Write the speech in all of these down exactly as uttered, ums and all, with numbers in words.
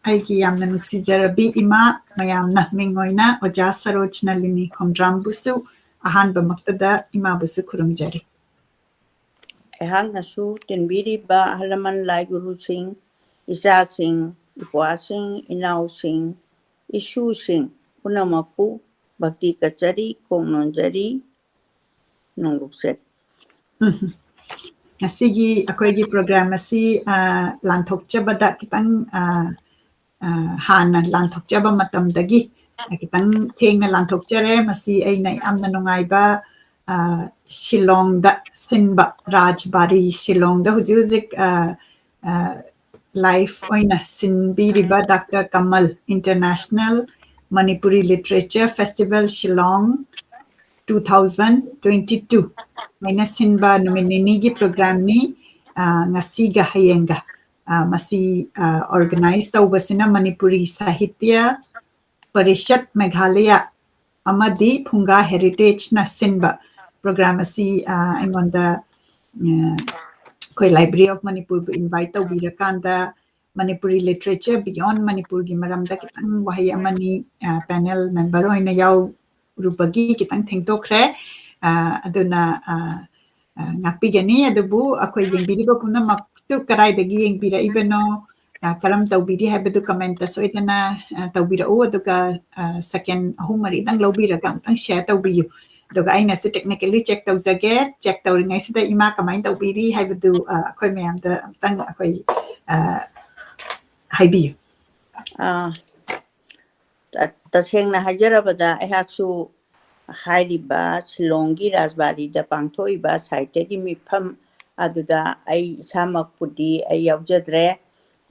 ꯑꯩꯒꯤ ꯌꯥꯝꯅ ꯅꯨꯡꯁꯤꯖꯔꯕꯤ ꯏꯃꯥ, ꯃꯌꯥꯝꯅ ꯃꯤꯡ ꯑꯣꯏꯅ ꯑꯣꯖꯥ ꯁꯔꯣꯖꯅꯥꯂꯤꯅꯤ ꯈꯣꯡꯗ꯭ꯔꯥꯝꯕꯨꯁꯨ ꯑꯍꯥꯟꯕꯃꯛꯇꯗ ꯏꯃꯥꯕꯨꯁꯨ ꯈꯨꯔꯨꯝꯖꯔꯤ꯫ ꯑꯩꯍꯥꯛꯅꯁꯨ ꯇꯤꯟꯕꯤꯔꯤꯕ ꯑꯍꯜ ꯂꯃꯟ ꯂꯥꯏ ꯒꯨꯔꯨꯁꯤꯡ, ꯏꯆꯥꯁꯤꯡ, ꯏꯄ꯭ꯋꯥꯁꯤꯡ, ꯏꯅꯥꯎꯁꯤꯡ, ꯏꯁꯨꯁꯤꯡ ꯄꯨꯝꯅꯃꯛꯄꯨ ꯚꯛꯇꯤ ꯀꯠꯆꯔꯤ, ꯀꯣꯛ ꯅꯣꯟꯖꯔꯤ, ꯅꯣꯡꯂꯨꯛꯆꯔꯤ꯫ ꯎꯝ꯫ ꯉꯁꯤꯒꯤ ꯑꯩꯈꯣꯏꯒꯤ program ꯑꯁꯤ, ꯑ, ꯂꯥꯟꯊꯣꯛꯆꯕꯗ ꯈꯤꯇꯪ, ꯑ, ꯑ, ꯍꯥꯟꯅ ꯂꯥꯟꯊꯣꯛꯆꯕ ꯃꯇꯝꯗꯒꯤ ꯈꯤꯇꯪ ꯊꯦꯡꯅ ꯂꯥꯟꯊꯣꯛꯆꯔꯦ꯫ ꯃꯁꯤ ꯑꯩꯅ ꯌꯥꯝꯅ ꯅꯨꯡꯉꯥꯏꯕ, ꯑ, ꯁꯤꯂꯣꯡꯗ ꯁꯤꯟꯕ ꯔꯥꯖꯕꯥꯔꯤ ꯁꯤꯂꯣꯡꯗ ꯍꯧꯖꯤꯛ ꯍꯧꯖꯤꯛ, ꯑ, ꯑ, live ꯑꯣꯏꯅ ꯁꯤꯟꯕꯤꯔꯤꯕ ꯗꯥꯛꯇꯔ ꯀꯃꯜ International Manipuri Literature Festival Shillong two thousand twenty-two ꯍꯥꯏꯅ ꯁꯤꯟꯕ ꯅꯨꯃꯤꯠ ꯅꯤꯅꯤꯒꯤ programꯅꯤ꯫ ꯑ, ꯉꯁꯤꯒ ꯍꯌꯦꯡꯒ, ꯑ, ꯃꯁꯤ, ꯑ, organize ꯇꯧꯕꯁꯤꯅ ꯃꯅꯤꯄꯨꯔꯤ ꯁꯥꯍꯤꯇ꯭ꯌ ꯄꯔꯤꯁꯠ ꯃꯦꯘꯥꯂꯌꯥ ꯑꯃꯗꯤ ꯐꯨꯡꯒꯥ Heritageꯅ ꯁꯤꯟꯕ program ꯑꯁꯤ, ꯑ, ꯑꯩꯉꯣꯟꯗ, ꯑ, ꯑꯩꯈꯣꯏ Library of Manipurꯕꯨ invite ꯇꯧꯕꯤꯔꯀꯥꯟꯗ Manipuri literature beyond ꯃꯅꯤꯄꯨꯔꯒꯤ ꯃꯔꯝꯗ ꯈꯤꯇꯪ ꯋꯥꯍꯩ ꯑꯃꯅꯤ, ꯑ, panel member ꯑꯣꯏꯅ ꯌꯥꯎꯔꯨꯕꯒꯤ ꯈꯤꯇꯪ ꯊꯦꯡꯗꯣꯛꯈ꯭ꯔꯦ꯫ ꯑ, ꯑꯗꯨꯅ, ꯑ, ꯑ, ꯉꯥꯛꯄꯤꯒꯅꯤ꯫ ꯑꯗꯨꯕꯨ ꯑꯩꯈꯣꯏ ꯌꯦꯡꯕꯤꯔꯤꯕ ꯄꯨꯝꯅꯃꯛꯁꯨ ꯀꯗꯥꯏꯗꯒꯤ ꯌꯦꯡꯕꯤꯔꯛꯏꯕꯅꯣ, ꯑ, ꯀꯔꯝ ꯇꯧꯕꯤꯔꯤ ꯍꯥꯏꯕꯗꯨ commentꯇ ꯁꯣꯏꯗꯅ, ꯑ, ꯇꯧꯕꯤꯔꯛꯎ꯫ ꯑꯗꯨꯒ, ꯑ, second ꯑꯍꯨꯝ ꯃꯔꯤꯗꯪ ꯂꯧꯕꯤꯔꯒ ꯑꯃꯨꯛꯇꯪ share ꯇꯧꯕꯤꯌꯨ꯫ ꯑꯗꯨꯒ ꯑꯩꯅꯁꯨ technically check ꯇꯧꯖꯒꯦ꯫ Check ꯇꯧꯔꯤꯉꯩꯁꯤꯗ ꯏꯃꯥ ꯀꯃꯥꯏꯅ ꯇꯧꯕꯤꯔꯤ ꯍꯥꯏꯕꯗꯨ, ꯑ, ꯑꯩꯈꯣꯏ ꯃꯌꯥꯝꯗ ꯑꯃꯨꯛꯇꯪ ꯑꯩꯈꯣꯏ, ꯑ, ꯍꯥꯏꯕꯤꯌꯨ꯫ ꯑ, ꯇ-, ꯇꯁꯦꯡꯅ ꯍꯥꯏꯖꯔꯕꯗ ꯑꯩꯍꯥꯛꯁꯨ ꯍꯥꯏꯔꯤꯕ ꯁꯤꯂꯣꯡꯒꯤ ꯔꯥꯖꯕꯥꯔꯤꯗ ꯄꯥꯡꯊꯣꯛꯏꯕ ꯁꯥꯍꯤꯇ꯭ꯌꯒꯤ ꯃꯤꯐꯝ ꯑꯗꯨꯗ ꯑꯩ ꯏꯁꯥꯃꯛꯄꯨꯗꯤ ꯑꯩ ꯌꯥꯎꯖꯗ꯭ꯔꯦ꯫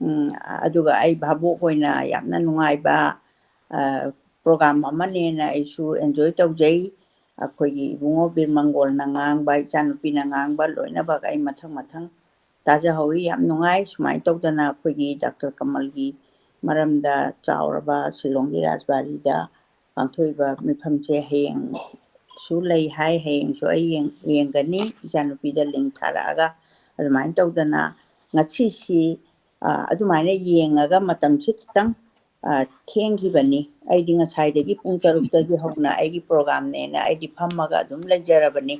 ꯎꯝ, ꯑꯗꯨꯒ ꯑꯩ ꯚꯥꯕꯣꯛ ꯑꯣꯏꯅ ꯌꯥꯝꯅ ꯅꯨꯡꯉꯥꯏꯕ, ꯑ, program ꯑꯃꯅꯦꯅ ꯑꯩꯁꯨ enjoy ꯇꯧꯖꯩ꯫ ꯑꯩꯈꯣꯏꯒꯤ ꯏꯕꯨꯡꯉꯣ ꯕꯤꯔ ꯃꯪꯒꯣꯜꯅ ꯉꯥꯡꯕ, ꯏꯆꯥꯅꯨꯄꯤꯅ ꯉꯥꯡꯕ ꯂꯣꯏꯅꯃꯛ ꯑꯩ ꯃꯊꯪ ꯃꯊꯪ ꯇꯥꯖꯍꯧꯏ꯫ ꯌꯥꯝ ꯅꯨꯡꯉꯥꯏ꯫ ꯁꯨꯃꯥꯏꯅ ꯇꯧꯗꯅ ꯑꯩꯈꯣꯏꯒꯤ ꯗꯥꯛꯇꯔ ꯀꯃꯜꯒꯤ ꯃꯔꯝꯗ ꯆꯥꯎꯔꯕ ꯁꯤꯂꯣꯡꯒꯤ ꯔꯥꯖꯕꯥꯔꯤꯗ ꯄꯥꯡꯊꯣꯛꯏꯕ ꯃꯤꯐꯝꯁꯦ ꯍꯌꯦꯡꯁꯨ ꯂꯩ ꯍꯥꯏ꯫ ꯍꯌꯦꯡꯁꯨ ꯑꯩ ꯌꯦꯡ-, ꯌꯦꯡꯒꯅꯤ꯫ ꯏꯆꯥꯅꯨꯄꯤꯗ link ꯊꯥꯔꯛꯑꯒ ꯑꯗꯨꯃꯥꯏꯅ ꯇꯧꯗꯅ ꯉꯁꯤꯁꯤ ꯑꯗꯨꯃꯥꯏꯅ ꯌꯦꯡꯉꯒ ꯃꯇꯝꯁꯤ ꯈꯤꯇꯪ ꯊꯦꯡꯈꯤꯕꯅꯤ꯫ ꯑꯩꯗꯤ ꯉꯁꯥꯏꯗꯒꯤ ꯄꯨꯡ ꯇꯔꯨꯛꯇꯒꯤ ꯍꯧꯅ ꯑꯩꯒꯤ ꯄ꯭ꯔꯣꯒ꯭ꯔꯥꯝꯅꯦꯅ ꯑꯩꯗꯤ ꯐꯝꯃꯒ ꯑꯗꯨꯝ ꯂꯩꯖꯔꯕꯅꯤ꯫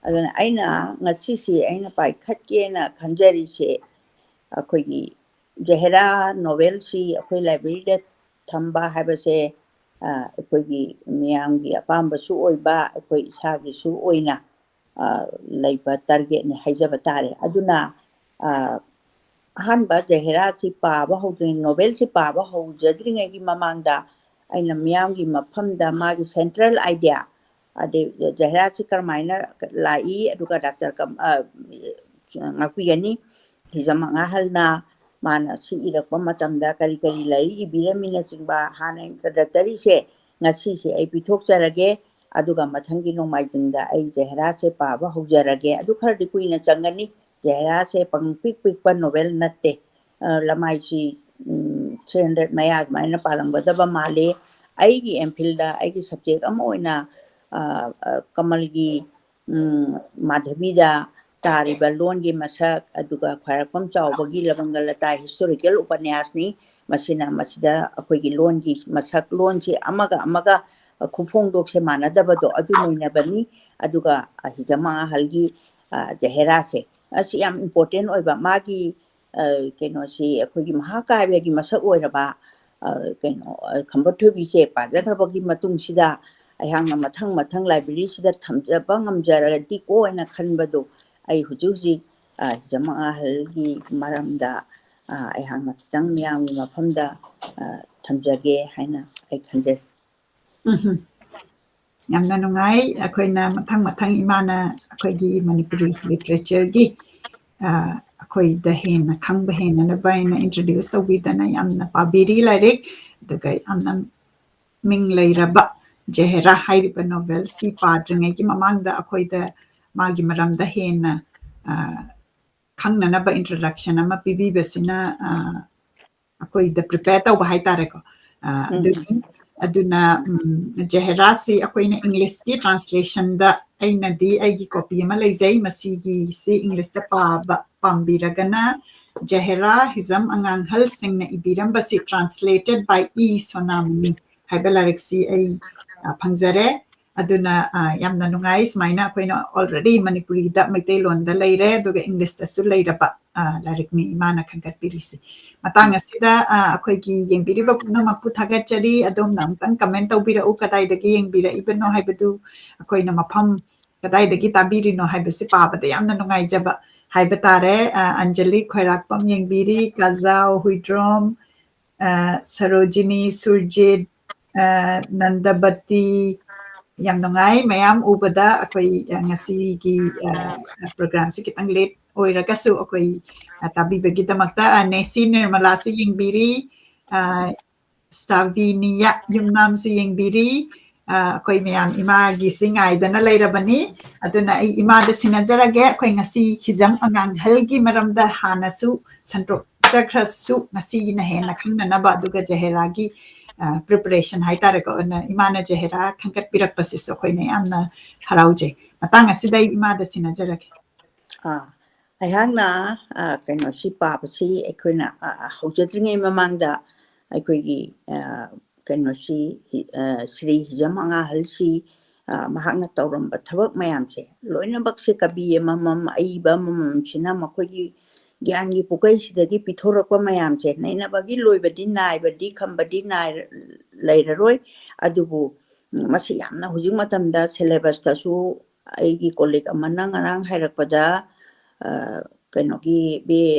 ꯑꯗꯨꯅ ꯑꯩꯅ ꯉꯁꯤꯁꯤ ꯑꯩꯅ ꯄꯥꯏꯈꯠꯀꯦꯅ ꯈꯟꯖꯔꯤꯁꯦ, ꯑꯩꯈꯣꯏꯒꯤ ꯖꯍꯦꯔꯥ ꯅꯣꯕꯦꯜꯁꯤ ꯑꯩꯈꯣꯏ ꯂꯥꯏꯕ꯭ꯔꯦꯔꯤꯗ ꯊꯝꯕ ꯍꯥꯏꯕꯁꯦ ꯑꯩꯈꯣꯏꯒꯤ ꯃꯤꯌꯥꯝꯒꯤ ꯑꯄꯥꯝꯕꯁꯨ ꯑꯣꯏꯕ, ꯑꯩꯈꯣꯏ ꯏꯁꯥꯒꯤꯁꯨ ꯑꯣꯏꯅ ꯂꯩꯕ ꯇꯥꯔꯒꯦꯠꯅꯤ ꯍꯥꯏꯖꯕ ꯇꯥꯔꯦ꯫ ꯑꯗꯨꯅ ꯑꯍꯥꯟꯕ ꯖꯍꯦꯔꯥꯁꯤ ꯄꯥꯕ ꯍꯧꯗ꯭ꯔꯤꯉꯩ, ꯅꯣꯕꯦꯜꯁꯤ ꯄꯥꯕ ꯍꯧꯖꯗ꯭ꯔꯤꯉꯩꯒꯤ ꯃꯃꯥꯡꯗ ꯑꯩꯅ ꯃꯤꯌꯥꯝꯒꯤ ꯃꯐꯝꯗ ꯃꯥꯒꯤ ꯁꯦꯟꯇ꯭ꯔꯦꯜ ꯑꯥꯏꯗꯤꯌꯥ, ꯑꯗꯩ ꯖꯍꯦꯔꯥꯁꯤ ꯀꯔꯝꯍꯥꯏꯅ ꯂꯥꯛꯏ, ꯑꯗꯨꯒ ꯗꯥꯛꯇꯔ ꯉꯥꯛꯄꯤꯒꯅꯤ ꯍꯤꯖꯝ ꯑꯉꯥꯍꯜꯅ ꯃꯥꯅ ꯁꯤ ꯏꯔꯛꯄ ꯃꯇꯝꯗ ꯀꯔꯤ ꯀꯔꯤ ꯂꯥꯏꯔꯤꯛ ꯏꯕꯤꯔꯝꯃꯤꯅꯆꯤꯡꯕ ꯍꯥꯟꯅ ꯏꯟꯇ꯭ꯔꯣꯗꯛꯇꯔꯤꯁꯦ ꯉꯁꯤꯁꯦ ꯑꯩ ꯄꯤꯊꯣꯛꯆꯔꯒꯦ꯫ ꯑꯗꯨꯒ ꯃꯊꯪꯒꯤ ꯅꯣꯡꯃꯥꯏꯖꯤꯡꯗ ꯑꯩ ꯖꯍꯦꯔꯥꯁꯦ ꯄꯥꯕ ꯍꯧꯖꯔꯒꯦ꯫ ꯑꯗꯨ ꯈꯔꯗꯤ ꯀꯨꯏꯅ ꯆꯪꯒꯅꯤ꯫ ꯖꯍꯦꯔꯥꯁꯦ ꯄꯪꯄꯤꯛ ꯄꯤꯛꯄ ꯅꯣꯕꯦꯜ ꯅꯠꯇꯦ꯫ ꯂꯃꯥꯏꯁꯤ ꯊ꯭ꯔꯤ ꯍꯟꯗ꯭ꯔꯦꯠ ꯃꯌꯥ ꯑꯗꯨꯃꯥꯏꯅ ꯄꯥꯜꯂꯝꯒꯗꯕ ꯃꯥꯜꯂꯤ꯫ ꯑꯩꯒꯤ ꯑꯦꯝ ꯐꯤꯜꯗ ꯑꯩꯒꯤ ꯁꯕꯖꯦꯛ ꯑꯃ ꯑꯣꯏꯅ ꯀꯃꯜꯒꯤ ꯃꯥꯙꯕꯤꯗ ꯇꯥꯔꯤꯕ ꯂꯣꯟꯒꯤ ꯃꯁꯛ, ꯑꯗꯨꯒ ꯈ꯭ꯋꯥꯏꯔꯥꯛꯄꯝ ꯆꯥꯎꯕꯒꯤ ꯂꯕꯪꯒ ꯂꯇꯥ ꯍꯤꯁꯇꯣꯔꯤꯀꯦꯜ ꯎꯄꯅ꯭ꯌꯥꯁꯅꯤ꯫ ꯃꯁꯤꯅ ꯃꯁꯤꯗ ꯑꯩꯈꯣꯏꯒꯤ ꯂꯣꯟꯒꯤ ꯃꯁꯛ, ꯂꯣꯟꯁꯤ ꯑꯃꯒ ꯑꯃꯒ ꯈꯨꯐꯣꯡꯗꯣꯛꯁꯦ ꯃꯥꯟꯅꯗꯕꯗꯣ ꯑꯗꯨ ꯅꯩꯅꯕꯅꯤ꯫ ꯑꯗꯨꯒ ꯍꯤꯖꯝ ꯑꯉꯥꯍꯜꯒꯤ ꯖꯍꯦꯔꯥꯁꯦ ꯑꯁꯤ ꯌꯥꯝ ꯏꯝꯄꯣꯔꯇꯦꯟ ꯑꯣꯏꯕ, ꯃꯥꯒꯤ ꯀꯩꯅꯣꯁꯤ ꯑꯩꯈꯣꯏꯒꯤ ꯃꯍꯥꯀꯥꯕ꯭ꯌꯒꯤ ꯃꯁꯛ ꯑꯣꯏꯔꯕ ꯀꯩꯅꯣ ꯈꯝꯕ ꯊꯣꯏꯕꯤꯁꯦ ꯄꯥꯖꯈ꯭ꯔꯕꯒꯤ ꯃꯇꯨꯡꯁꯤꯗ ꯑꯩꯍꯥꯛꯅ ꯃꯊꯪ ꯃꯊꯪ ꯂꯥꯏꯕ꯭ꯔꯦꯔꯤꯁꯤꯗ ꯊꯝꯖꯕ ꯉꯝꯖꯔꯒꯗꯤꯀꯣ ꯍꯥꯏꯅ ꯈꯟꯕꯗꯣ ꯑꯩ ꯍꯧꯖꯤꯛ ꯍꯧꯖꯤꯛ ꯍꯤꯖꯝ ꯑꯉꯥꯍꯜꯒꯤ ꯃꯔꯝꯗ ꯑꯩꯍꯥꯛꯅ ꯈꯤꯇꯪ ꯃꯤꯌꯥꯝꯒꯤ ꯃꯐꯝꯗ ꯊꯝꯖꯒꯦ ꯍꯥꯏꯅ ꯑꯩ ꯈꯟꯖꯩ꯫ ꯎꯝ꯫ ꯌꯥꯝꯅ ꯅꯨꯡꯉꯥꯏ꯫ ꯑꯩꯈꯣꯏꯅ ꯃꯊꯪ ꯃꯊꯪ ꯏꯃꯥꯅ ꯑꯩꯈꯣꯏꯒꯤ ꯃꯅꯤꯄꯨꯔꯤ ꯂꯤꯇꯔꯦꯆꯔꯒꯤ ꯑꯩꯈꯣꯏꯗ ꯍꯦꯟꯅ ꯈꯪꯕ ꯍꯦꯟꯅꯅꯕ ꯍꯥꯏꯅ ꯏꯟꯇ꯭ꯔꯣꯗ꯭ꯌꯨꯁ ꯇꯧꯕꯤꯗꯅ ꯌꯥꯝꯅ ꯄꯥꯕꯤꯔꯤ ꯂꯥꯏꯔꯤꯛ꯫ ꯑꯗꯨꯒ ꯌꯥꯝꯅ ꯃꯤꯡ ꯂꯩꯔꯕ ꯖꯍꯦꯔꯥ ꯍꯥꯏꯔꯤꯕ ꯅꯣꯚꯦꯜꯁꯤ ꯄꯥꯗ꯭ꯔꯤꯉꯩꯒꯤ ꯃꯃꯥꯡꯗ ꯑꯩꯈꯣꯏꯗ ꯃꯥꯒꯤ ꯃꯔꯝꯗ ꯍꯦꯟꯅ ꯈꯪꯅꯅꯕ ꯏꯟꯇ꯭ꯔꯣꯗꯛꯁꯟ ꯑꯃ ꯄꯤꯕꯤꯕꯁꯤꯅ ꯑꯩꯈꯣꯏꯗ ꯄ꯭ꯔꯤꯄꯦꯌꯔ ꯇꯧꯕ ꯍꯥꯏꯇꯥꯔꯦꯀꯣ꯫ ꯑꯗꯨꯅꯤ꯫ ꯑꯗꯨꯅ ꯖꯍꯦꯔꯥꯁꯤ ꯑꯩꯈꯣꯏꯅ ꯏꯪꯂꯤꯁꯀꯤ ꯇ꯭ꯔꯥꯟꯁꯂꯦꯁꯟꯗ, ꯑꯩꯅꯗꯤ ꯑꯩꯒꯤ ꯀꯣꯄꯤ ꯑꯃ ꯂꯩꯖꯩ, ꯃꯁꯤꯒꯤꯁꯤ ꯏꯪꯂꯤꯁꯇ ꯄꯥꯕ ꯄꯥꯝꯕꯤꯔꯒꯅ ꯖꯍꯦꯔꯥ ꯍꯤꯖꯝ ꯑꯉꯥꯡꯍꯜꯁꯤꯡꯅ ꯏꯕꯤꯔꯝꯕꯁꯤ, translated by E ꯁꯣꯅꯥꯃꯅꯤ ꯍꯥꯏꯕ ꯂꯥꯏꯔꯤꯛꯁꯤ ꯑꯩ, ꯑ, ꯐꯪꯖꯔꯦ꯫ ꯑꯗꯨꯅ, ꯑ, ꯌꯥꯝꯅ ꯅꯨꯡꯉꯥꯏ꯫ ꯁꯨꯃꯥꯏꯅ ꯑꯩꯈꯣꯏꯅ already ꯃꯅꯤꯄꯨꯔꯤꯗ, ꯃꯩꯇꯩꯂꯣꯟꯗ ꯂꯩꯔꯦ, ꯑꯗꯨꯒ English ꯇꯁꯨ ꯂꯩꯔꯕ, ꯑ, ꯂꯥꯏꯔꯤꯛꯅꯤ ꯏꯃꯥꯅ ꯈꯟꯒꯠꯄꯤꯔꯤꯁꯤ꯫ ꯃꯇꯥꯡ ꯑꯁꯤꯗ, ꯑ, ꯑꯩꯈꯣꯏꯒꯤ ꯌꯦꯡꯕꯤꯔꯤꯕ ꯄꯨꯝꯅꯃꯛꯄꯨ ꯊꯥꯒꯠꯆꯔꯤ꯫ ꯑꯗꯣꯝꯅ ꯑꯃꯨꯛꯇꯪ comment ꯇꯧꯕꯤꯔꯛꯎ, ꯀꯗꯥꯏꯗꯒꯤ ꯌꯦꯡꯕꯤꯔꯛꯏꯕꯅꯣ ꯍꯥꯏꯕꯗꯨ, ꯑꯩꯈꯣꯏꯅ ꯃꯐꯝ ꯀꯗꯥꯏꯗꯒꯤ ꯇꯥꯕꯤꯔꯤꯅꯣ ꯍꯥꯏꯕꯁꯤ ꯄꯥꯕꯗ ꯌꯥꯝꯅ ꯅꯨꯡꯉꯥꯏꯖꯕ ꯍꯥꯏꯕ ꯇꯥꯔꯦ꯫ ꯑ, ꯑꯟꯖꯂꯤ ꯈ꯭ꯋꯥꯏꯔꯥꯛꯄꯝ ꯌꯦꯡꯕꯤꯔꯤ, ꯀꯥꯖꯥꯎ ꯍꯨꯏꯗ꯭ꯔꯣꯝ, ꯑ, ꯁꯔꯣꯖꯤꯅꯤ, ꯁꯨꯔꯖꯤꯠ, ꯑ, ꯅꯟꯗꯕꯇꯤ, ꯌꯥꯝ ꯅꯨꯡꯉꯥꯏ ꯃꯌꯥꯝ ꯎꯕꯗ꯫ ꯑꯩꯈꯣꯏ, ꯑ, ꯉꯁꯤꯒꯤ, ꯑ, program ꯁꯤ ꯈꯤꯇꯪ late ꯑꯣꯏꯔꯒꯁꯨ ꯑꯩꯈꯣꯏ, ꯑ, ꯇꯥꯕꯤꯕꯒꯤꯗꯃꯛꯇ꯫ ꯑ, ꯅꯦꯁꯤ ꯅꯤꯔꯃꯂꯥꯁꯨ ꯌꯦꯡꯕꯤꯔꯤ, ꯑ, ꯁ꯭ꯇꯥꯚꯤꯅꯤꯌꯥ ꯌꯨꯝꯅꯥꯝꯁꯨ ꯌꯦꯡꯕꯤꯔꯤ꯫ ꯑ, ꯑꯩꯈꯣꯏ ꯃꯌꯥꯝ ꯏꯃꯥꯒꯤꯁꯤ ꯉꯥꯏꯗꯅ ꯂꯩꯔꯕꯅꯤ꯫ ꯑꯗꯨꯅ ꯑꯩ ꯏꯃꯥꯗ ꯁꯤꯟꯅꯖꯔꯒꯦ꯫ ꯑꯩꯈꯣꯏ ꯉꯁꯤ ꯍꯤꯖꯝ ꯑꯉꯥꯡꯍꯜꯒꯤ ꯃꯔꯝꯗ ꯍꯥꯟꯅꯁꯨ ꯁꯟꯗꯣꯛꯆꯈ꯭ꯔꯁꯨ, ꯉꯁꯤꯒꯤꯅ ꯍꯦꯟꯅ ꯈꯪꯅꯅꯕ, ꯑꯗꯨꯒ ꯖꯍꯦꯔꯥꯒꯤ, ꯑ, preparation ꯍꯥꯏꯇꯥꯔꯦꯀꯣ, ꯑꯗꯨꯅ ꯏꯃꯥꯅ ꯖꯍꯦꯔꯥ ꯈꯟꯒꯠꯄꯤꯔꯛꯄꯁꯤꯁꯨ ꯑꯩꯈꯣꯏꯅ ꯌꯥꯝꯅ ꯍꯔꯥꯎꯖꯩ꯫ ꯃꯇꯥꯡ ꯑꯁꯤꯗ ꯑꯩ ꯏꯃꯥꯗ ꯁꯤꯟꯅꯖꯔꯒꯦ꯫ ꯑꯥ, ꯑꯩꯍꯥꯛꯅ, ꯑ, ꯀꯩꯅꯣꯁꯤ ꯄꯥꯕꯁꯤ ꯑꯩꯈꯣꯏꯅ, ꯑ, ꯍꯧꯖꯗ꯭ꯔꯤꯉꯩ ꯃꯃꯥꯡꯗ ꯑꯩꯈꯣꯏꯒꯤ, ꯑ, ꯀꯩꯅꯣꯁꯤ, ꯑ, ꯁ꯭ꯔꯤ ꯍꯤꯖꯝ ꯑꯉꯥꯍꯜꯁꯤ, ꯑ, ꯃꯍꯥꯛꯅ ꯇꯧꯔꯝꯕ ꯊꯕꯛ ꯃꯌꯥꯝꯁꯦ ꯂꯣꯏꯅꯃꯛꯁꯦ ꯀꯕꯤ ꯑꯃꯃꯝ, ꯑꯏꯕ ꯑꯃꯃꯝꯁꯤꯅ ꯃꯈꯣꯏꯒꯤ ꯒ꯭ꯌꯥꯟꯒꯤ ꯄꯨꯀꯩꯁꯤꯗꯒꯤ ꯄꯤꯊꯣꯔꯛꯄ ꯃꯌꯥꯝꯁꯦ ꯅꯩꯅꯕꯒꯤ ꯂꯣꯏꯕꯗꯤ ꯅꯥꯏꯕꯗꯤ ꯈꯝꯕꯗꯤ ꯅꯥꯏ-, ꯂꯩꯔꯔꯣꯏ꯫ ꯑꯗꯨꯕꯨ ꯃꯁꯤ ꯌꯥꯝꯅ ꯍꯧꯖꯤꯛ ꯃꯇꯝꯗ syllabus ꯇꯁꯨ ꯑꯩꯒꯤ colleague ꯑꯃꯅ ꯉꯔꯥꯡ ꯍꯥꯏꯔꯛꯄꯗ, ꯑ, ꯀꯩꯅꯣꯒꯤ B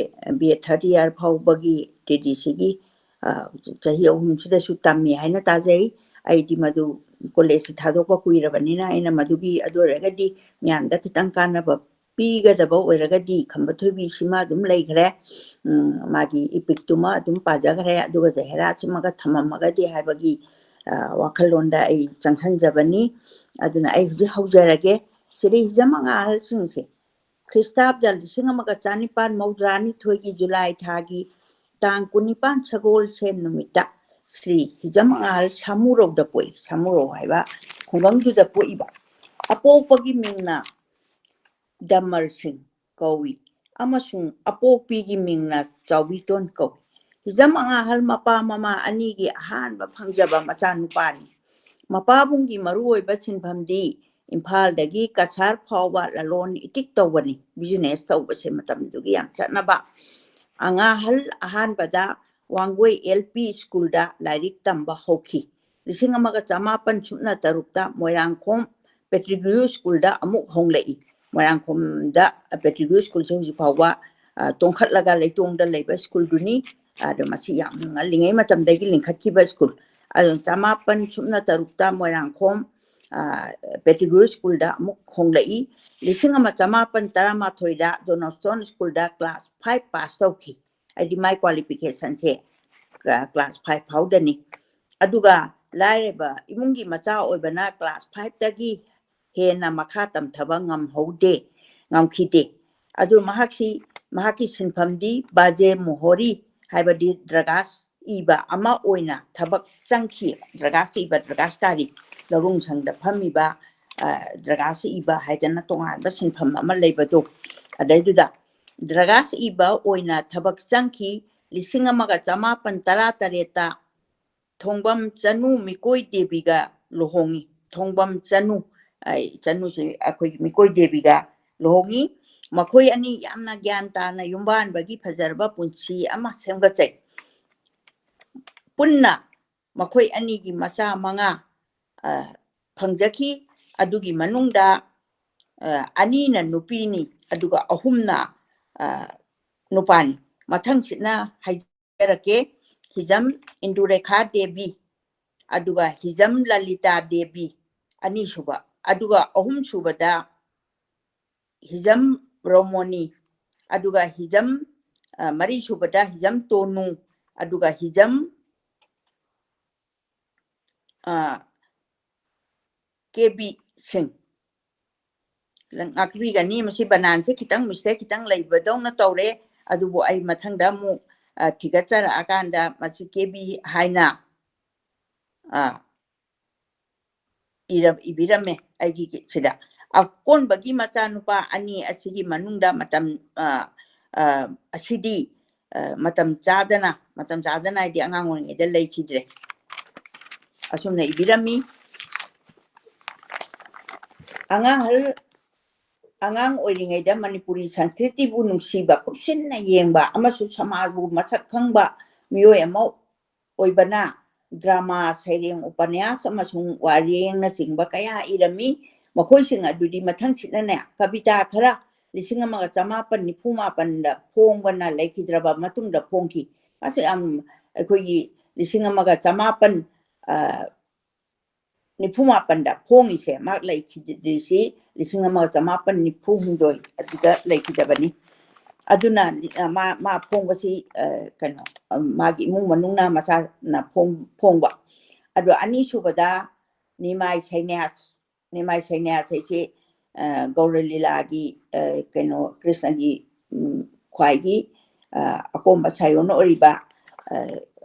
A, B A third year ꯐꯥꯎꯕꯒꯤ T D C ꯒꯤ, ꯑ, ꯆꯍꯤ ꯑꯍꯨꯝꯁꯤꯗꯁꯨ ꯇꯝꯃꯤ ꯍꯥꯏꯅ ꯇꯥꯖꯩ꯫ ꯑꯩꯗꯤ ꯃꯗꯨ college ꯁꯤ ꯊꯥꯗꯣꯛꯄ ꯀꯨꯏꯔꯕꯅꯤꯅ ꯑꯩꯅ ꯃꯗꯨꯒꯤ, ꯑꯗꯨ ꯑꯣꯏꯔꯒꯗꯤ ꯃꯌꯥꯝꯗ ꯈꯤꯇꯪ ꯀꯥꯟꯅꯕ ꯄꯤꯒꯗꯕ ꯑꯣꯏꯔꯒꯗꯤ ꯈꯝꯕ ꯊꯣꯏꯕꯤꯁꯤꯃ ꯑꯗꯨꯝ ꯂꯩꯈ꯭ꯔꯦ꯫ ꯎꯝ, ꯃꯥꯒꯤ epic ꯇꯨꯃ ꯑꯗꯨꯝ ꯄꯥꯖꯈ꯭ꯔꯦ, ꯑꯗꯨꯒ ꯖꯍꯦꯔꯥꯁꯤꯃꯒ ꯊꯝꯃꯝꯃꯒꯗꯤ ꯍꯥꯏꯕꯒꯤ, ꯑ, ꯋꯥꯈꯜꯂꯣꯟꯗ ꯑꯩ ꯆꯪꯁꯟꯖꯕꯅꯤ꯫ ꯑꯗꯨꯅ ꯑꯩ ꯍꯧꯖꯤꯛ ꯍꯧꯖꯔꯒꯦ꯫ ꯁ꯭ꯔꯤ ꯍꯤꯖꯝ ꯑꯉꯥꯍꯜꯁꯤꯡꯁꯦ ꯈ꯭ꯔꯤꯁꯇꯥꯕꯗ ꯂꯤꯁꯤꯡ ꯑꯃꯒ ꯆꯥꯅꯤꯄꯥꯟ ꯃꯧꯗ꯭ꯔꯥꯅꯤꯊꯣꯏꯒꯤ July ꯊꯥꯒꯤ ꯇꯥꯡ ꯀꯨꯟꯅꯤꯄꯥꯟ ꯁꯒꯣꯜꯁꯦꯟ ꯅꯨꯃꯤꯠꯇ ꯁ꯭ꯔꯤ ꯍꯤꯖꯝ ꯑꯉꯥꯍꯜ ꯁꯥꯃꯨꯔꯧꯗ ꯄꯣꯛꯏ꯫ ꯁꯥꯃꯨꯔꯧ ꯍꯥꯏꯕ ꯈꯨꯡꯒꯪꯗꯨꯗ ꯄꯣꯛꯏꯕ꯫ ꯑꯄꯣꯛꯄꯒꯤ ꯃꯤꯡꯅ ꯗꯃꯔ ꯁꯤꯡ ꯀꯧꯏ꯫ ꯑꯃꯁꯨꯡ ꯑꯄꯣꯛꯄꯤꯒꯤ ꯃꯤꯡꯅ ꯆꯥꯎꯕꯤꯇꯣꯟ ꯀꯧꯏ꯫ ꯍꯤꯖꯝ ꯑꯉꯥꯍꯜ ꯃꯄꯥ ꯃꯃꯥ ꯑꯅꯤꯒꯤ ꯑꯍꯥꯟꯕ ꯐꯪꯖꯕ ꯃꯆꯥꯅꯨꯄꯥꯅꯤ꯫ ꯃꯄꯥꯕꯨꯡꯒꯤ ꯃꯔꯨꯑꯣꯏꯕ ꯁꯤꯟꯐꯝꯗꯤ ꯏꯝꯐꯥꯜꯗꯒꯤ ꯀꯁꯥꯔ ꯐꯥꯎꯕ ꯂꯂꯣꯟ ꯏꯇꯤꯛ ꯇꯧꯕꯅꯤ꯫ ꯕꯤꯖꯤꯅꯦꯁ ꯇꯧꯕꯁꯦ ꯃꯇꯝꯗꯨꯒꯤ ꯌꯥꯝ ꯆꯠꯅꯕ꯫ ꯑꯉꯥꯍꯜ ꯑꯍꯥꯟꯕꯗ ꯋꯥꯡꯒꯣꯏ ꯑꯦꯜ ꯄꯤ ꯁ꯭ꯀꯨꯜꯗ ꯂꯥꯏꯔꯤꯛ ꯇꯝꯕ ꯍꯧꯈꯤ꯫ ꯂꯤꯁꯤꯡ ꯑꯃꯒ ꯆꯃꯥꯄꯟ ꯁꯨꯞꯅ ꯇꯔꯨꯛꯇ ꯃꯣꯏꯔꯥꯡꯈꯣꯝ ꯄꯦꯇ꯭ꯔꯤꯒꯨꯌꯨ ꯁ꯭ꯀꯨꯜꯗ ꯑꯃꯨꯛ ꯍꯣꯡꯂꯛꯏ꯫ ꯃꯣꯏꯔꯥꯡꯈꯣꯝꯗ ꯄꯦꯇ꯭ꯔꯤꯒꯨꯌꯨ ꯁ꯭ꯀꯨꯜꯁꯦ ꯍꯧꯖꯤꯛ ꯐꯥꯎꯕ, ꯑ, ꯇꯣꯡꯈꯠꯂꯒ ꯂꯩꯇꯣꯡꯗ ꯂꯩꯕ ꯁ꯭ꯀꯨꯜꯗꯨꯅꯤ꯫ ꯑꯗꯣ ꯃꯁꯤ ꯌꯥꯝ ꯉꯜꯂꯤꯉꯩ ꯃꯇꯝꯗꯒꯤ ꯂꯤꯡꯈꯠꯈꯤꯕ ꯁ꯭ꯀꯨꯜ꯫ ꯑꯗꯨ ꯆꯃꯥꯄꯟ ꯁꯨꯞꯅ ꯇꯔꯨꯛꯇ ꯃꯣꯏꯔꯥꯡꯈꯣꯝ, ꯑ, ꯄꯦꯇ꯭ꯔꯤꯒꯨꯌꯨ ꯁ꯭ꯀꯨꯜꯗ ꯑꯃꯨꯛ ꯍꯣꯡꯂꯛꯏ꯫ ꯂꯤꯁꯤꯡ ꯑꯃ ꯆꯃꯥꯄꯟ ꯇꯔꯥꯃꯥꯊꯣꯏꯗ ꯖꯣꯟꯁꯇꯣꯟ ꯁ꯭ꯀꯨꯜꯗ ꯀ꯭ꯂꯥꯁ ꯐꯥꯏꯚ ꯄꯥꯁ ꯇꯧꯈꯤ꯫ ꯍꯥꯏꯗꯤ ꯃꯥꯏ ꯀ꯭ꯋꯥꯂꯤꯐꯤꯀꯦꯁꯟꯁꯦ ꯀ꯭ꯂꯥꯁ ꯐꯥꯏꯚ ꯐꯥꯎꯗꯅꯤ꯫ ꯑꯗꯨꯒ ꯂꯥꯏꯔꯕ ꯏꯃꯨꯡꯒꯤ ꯃꯆꯥ ꯑꯣꯏꯕꯅ ꯀ꯭ꯂꯥꯁ ꯐꯥꯏꯚꯇꯒꯤ ꯍꯦꯟꯅ ꯃꯈꯥ ꯇꯝꯊꯕ ꯉꯝꯍꯧꯗꯦ, ꯉꯝꯈꯤꯗꯦ꯫ ꯑꯗꯨ ꯃꯍꯥꯛꯁꯤ, ꯃꯍꯥꯛꯀꯤ ꯁꯤꯟꯐꯝꯗꯤ ꯕꯥꯖꯦ ꯃꯣꯍꯣꯔꯤ, ꯍꯥꯏꯕꯗꯤ ꯗ꯭ꯔꯒꯥꯁ ꯏꯕ ꯑꯃ ꯑꯣꯏꯅ ꯊꯕꯛ ꯆꯪꯈꯤ꯫ ꯗ꯭ꯔꯒꯥꯁ ꯏꯕ, ꯗ꯭ꯔꯒꯥꯁ ꯀꯥꯔꯤ, ꯂꯧꯔꯨꯡ ꯁꯪꯗ ꯐꯝꯃꯤꯕ, ꯑ, ꯗ꯭ꯔꯒꯥꯁ ꯏꯕ ꯍꯥꯏꯗꯅ ꯇꯣꯉꯥꯟꯕ ꯁꯤꯟꯐꯝ ꯑꯃ ꯂꯩꯕꯗꯣ, ꯑꯗꯩꯗꯨꯗ ꯗ꯭ꯔꯒꯥꯁ ꯏꯕ ꯑꯣꯏꯅ ꯊꯕꯛ ꯆꯪꯈꯤ꯫ ꯂꯤꯁꯤꯡ ꯑꯃꯒ ꯆꯃꯥꯄꯟ ꯇꯔꯥ ꯇꯔꯦꯠꯇ ꯊꯣꯡꯕꯝ ꯆꯅꯨ ꯃꯤꯀꯣꯏ ꯗꯦꯕꯤꯒ ꯂꯨꯍꯣꯡꯉꯤ꯫ ꯊꯣꯡꯕꯝ ꯆꯅꯨ, ꯑꯩ, ꯆꯅꯨꯁꯤ ꯑꯩꯈꯣꯏꯒꯤ ꯃꯤꯀꯣꯏ ꯗꯦꯕꯤꯒ ꯂꯨꯍꯣꯡꯉꯤ꯫ ꯃꯈꯣꯏ ꯑꯅꯤ ꯌꯥꯝꯅ ꯒ꯭ꯌꯥꯟ ꯇꯥꯅ ꯌꯨꯝꯕꯥꯟꯕꯒꯤ ꯐꯖꯔꯕ ꯄꯨꯟꯁꯤ ꯑꯃ ꯁꯦꯝꯒꯠꯆꯩ꯫ ꯄꯨꯟꯅ ꯃꯈꯣꯏ ꯑꯅꯤꯒꯤ ꯃꯆꯥ ꯃꯉꯥ, ꯑ, ꯐꯪꯖꯈꯤ꯫ ꯑꯗꯨꯒꯤ ꯃꯅꯨꯡꯗ, ꯑ, ꯑꯅꯤꯅ ꯅꯨꯄꯤꯅꯤ, ꯑꯗꯨꯒ ꯑꯍꯨꯝꯅ, ꯑ, ꯅꯨꯄꯥꯅꯤ꯫ ꯃꯊꯪꯁꯤꯅ ꯍꯥꯏꯖꯔꯛꯀꯦ, ꯍꯤꯖꯝ ꯏꯟꯗꯨꯔꯦꯈꯥ ꯗꯦꯕꯤ, ꯑꯗꯨꯒ ꯍꯤꯖꯝ ꯂꯂꯤꯇꯥ ꯗꯦꯕꯤ, ꯑꯅꯤꯁꯨꯕ, ꯑꯗꯨꯒ ꯑꯍꯨꯝꯁꯨꯕꯗ ꯍꯤꯖꯝ ꯔꯣꯃꯣꯅꯤ, ꯑꯗꯨꯒ ꯍꯤꯖꯝ, ꯑ, ꯃꯔꯤꯁꯨꯕꯗ ꯍꯤꯖꯝ ꯇꯣꯅꯨ, ꯑꯗꯨꯒ ꯍꯤꯖꯝ, ꯑ, ꯀꯦ ꯕꯤ ꯁꯤꯡ꯫ ꯉꯥꯛꯄꯤꯒꯅꯤ, ꯃꯁꯤ ꯕꯅꯥꯟꯁꯦ ꯈꯤꯇꯪ ꯃꯤꯁꯇꯦꯛ ꯈꯤꯇꯪ ꯂꯩꯕꯗꯧꯅ ꯇꯧꯔꯦ, ꯑꯗꯨꯕꯨ ꯑꯩ ꯃꯊꯪꯗ ꯑꯃꯨꯛ, ꯑ, ꯊꯤꯒꯠꯆꯔꯛꯑꯀꯥꯟꯗ ꯃꯁꯤ ꯀꯦ ꯕꯤ ꯍꯥꯏꯅ, ꯑ, ꯏꯔ-, ꯏꯕꯤꯔꯝꯃꯦ ꯑꯩꯒꯤ ꯁꯤꯗ꯫ ꯑꯀꯣꯟꯕꯒꯤ ꯃꯆꯥꯅꯨꯄꯥ ꯑꯅꯤ ꯑꯁꯤꯒꯤ ꯃꯅꯨꯡꯗ ꯃꯇꯝ, ꯑ, ꯑ, ꯑꯁꯤꯗꯤ, ꯑ, ꯃꯇꯝ ꯆꯥꯗꯅ, ꯃꯇꯝ ꯆꯥꯗꯅ ꯍꯥꯏꯗꯤ ꯑꯉꯥꯡ ꯑꯣꯏꯔꯤꯉꯩꯗ ꯂꯩꯈꯤꯗ꯭ꯔꯦ꯫ ꯑꯁꯨꯝꯅ ꯏꯕꯤꯔꯝꯃꯤ꯫ ꯑꯉꯥꯡ ꯑꯍꯜ, ꯑꯉꯥꯡ ꯑꯣꯏꯔꯤꯉꯩꯗ ꯃꯅꯤꯄꯨꯔꯤ ꯁꯪꯁꯀ꯭ꯔꯤꯇꯤꯕꯨ ꯅꯨꯡꯁꯤꯕ, ꯀꯨꯞꯁꯤꯟꯅ ꯌꯦꯡꯕ ꯑꯃꯁꯨꯡ ꯁꯃꯥꯖꯕꯨ ꯃꯁꯛ ꯈꯪꯕ ꯃꯤꯑꯣꯏ ꯑꯃ ꯑꯣꯏꯕꯅ ꯗ꯭ꯔꯃꯥ, ꯁꯩꯔꯦꯡ, ꯎꯄꯅ꯭ꯌꯥꯁ ꯑꯃꯁꯨꯡ ꯋꯥꯔꯦꯡꯅꯆꯤꯡꯕ ꯀꯌꯥ ꯏꯔꯝꯃꯤ꯫ ꯃꯈꯣꯏꯁꯤꯡ ꯑꯗꯨꯗꯤ ꯃꯊꯪꯁꯤꯠꯅꯅꯦ, ꯀꯕꯤꯇꯥ ꯈꯔ ꯂꯤꯁꯤꯡ ꯑꯃꯒ ꯆꯃꯥꯄꯟ ꯅꯤꯐꯨ ꯃꯥꯄꯟꯗ ꯐꯣꯡꯕꯅ ꯂꯩꯈꯤꯗ꯭ꯔꯕ ꯃꯇꯨꯡꯗ ꯐꯣꯡꯈꯤ꯫ ꯃꯥꯁꯦ ꯌꯥꯝ, ꯑꯩꯈꯣꯏꯒꯤ ꯂꯤꯁꯤꯡ ꯑꯃꯒ ꯆꯃꯥꯄꯟ, ꯑ, ꯅꯤꯐꯨ ꯃꯥꯄꯟꯗ ꯐꯣꯡꯉꯤꯁꯦ, ꯃꯍꯥꯛ ꯂꯩꯈꯤꯗ꯭ꯔꯤꯁꯤ ꯂꯤꯁꯤꯡ ꯑꯃꯒ ꯆꯃꯥꯄꯟ ꯅꯤꯐꯨ ꯍꯨꯝꯗꯣꯏ ꯑꯗꯨꯗ ꯂꯩꯈꯤꯗꯕꯅꯤ꯫ ꯑꯗꯨꯅ, ꯑ, ꯃꯥ, ꯃꯥ ꯐꯣꯡꯕꯁꯤ, ꯑ, ꯀꯩꯅꯣ, ꯑ, ꯃꯥꯒꯤ ꯏꯃꯨꯡ ꯃꯅꯨꯡꯅ ꯃꯁꯥꯅ ꯐꯣꯡ-, ꯐꯣꯡꯕ꯫ ꯑꯗꯣ ꯑꯅꯤꯁꯨꯕꯗ ꯅꯤꯃꯥꯏ ꯁꯩꯅ꯭ꯌꯥꯁ, ꯅꯤꯃꯥꯏ ꯁꯩꯅ꯭ꯌꯥꯁ ꯍꯥꯏꯁꯤ, ꯑ, ꯒꯧꯔ ꯂꯤꯂꯥꯒꯤ, ꯑ, ꯀꯩꯅꯣ, ꯀ꯭ꯔꯤꯁꯅꯒꯤ, ꯎꯝ, ꯈ꯭ꯋꯥꯏꯒꯤ, ꯑ, ꯑꯀꯣꯝꯕ ꯁꯥꯏꯑꯣꯟ ꯑꯣꯏꯔꯤꯕ, ꯑ,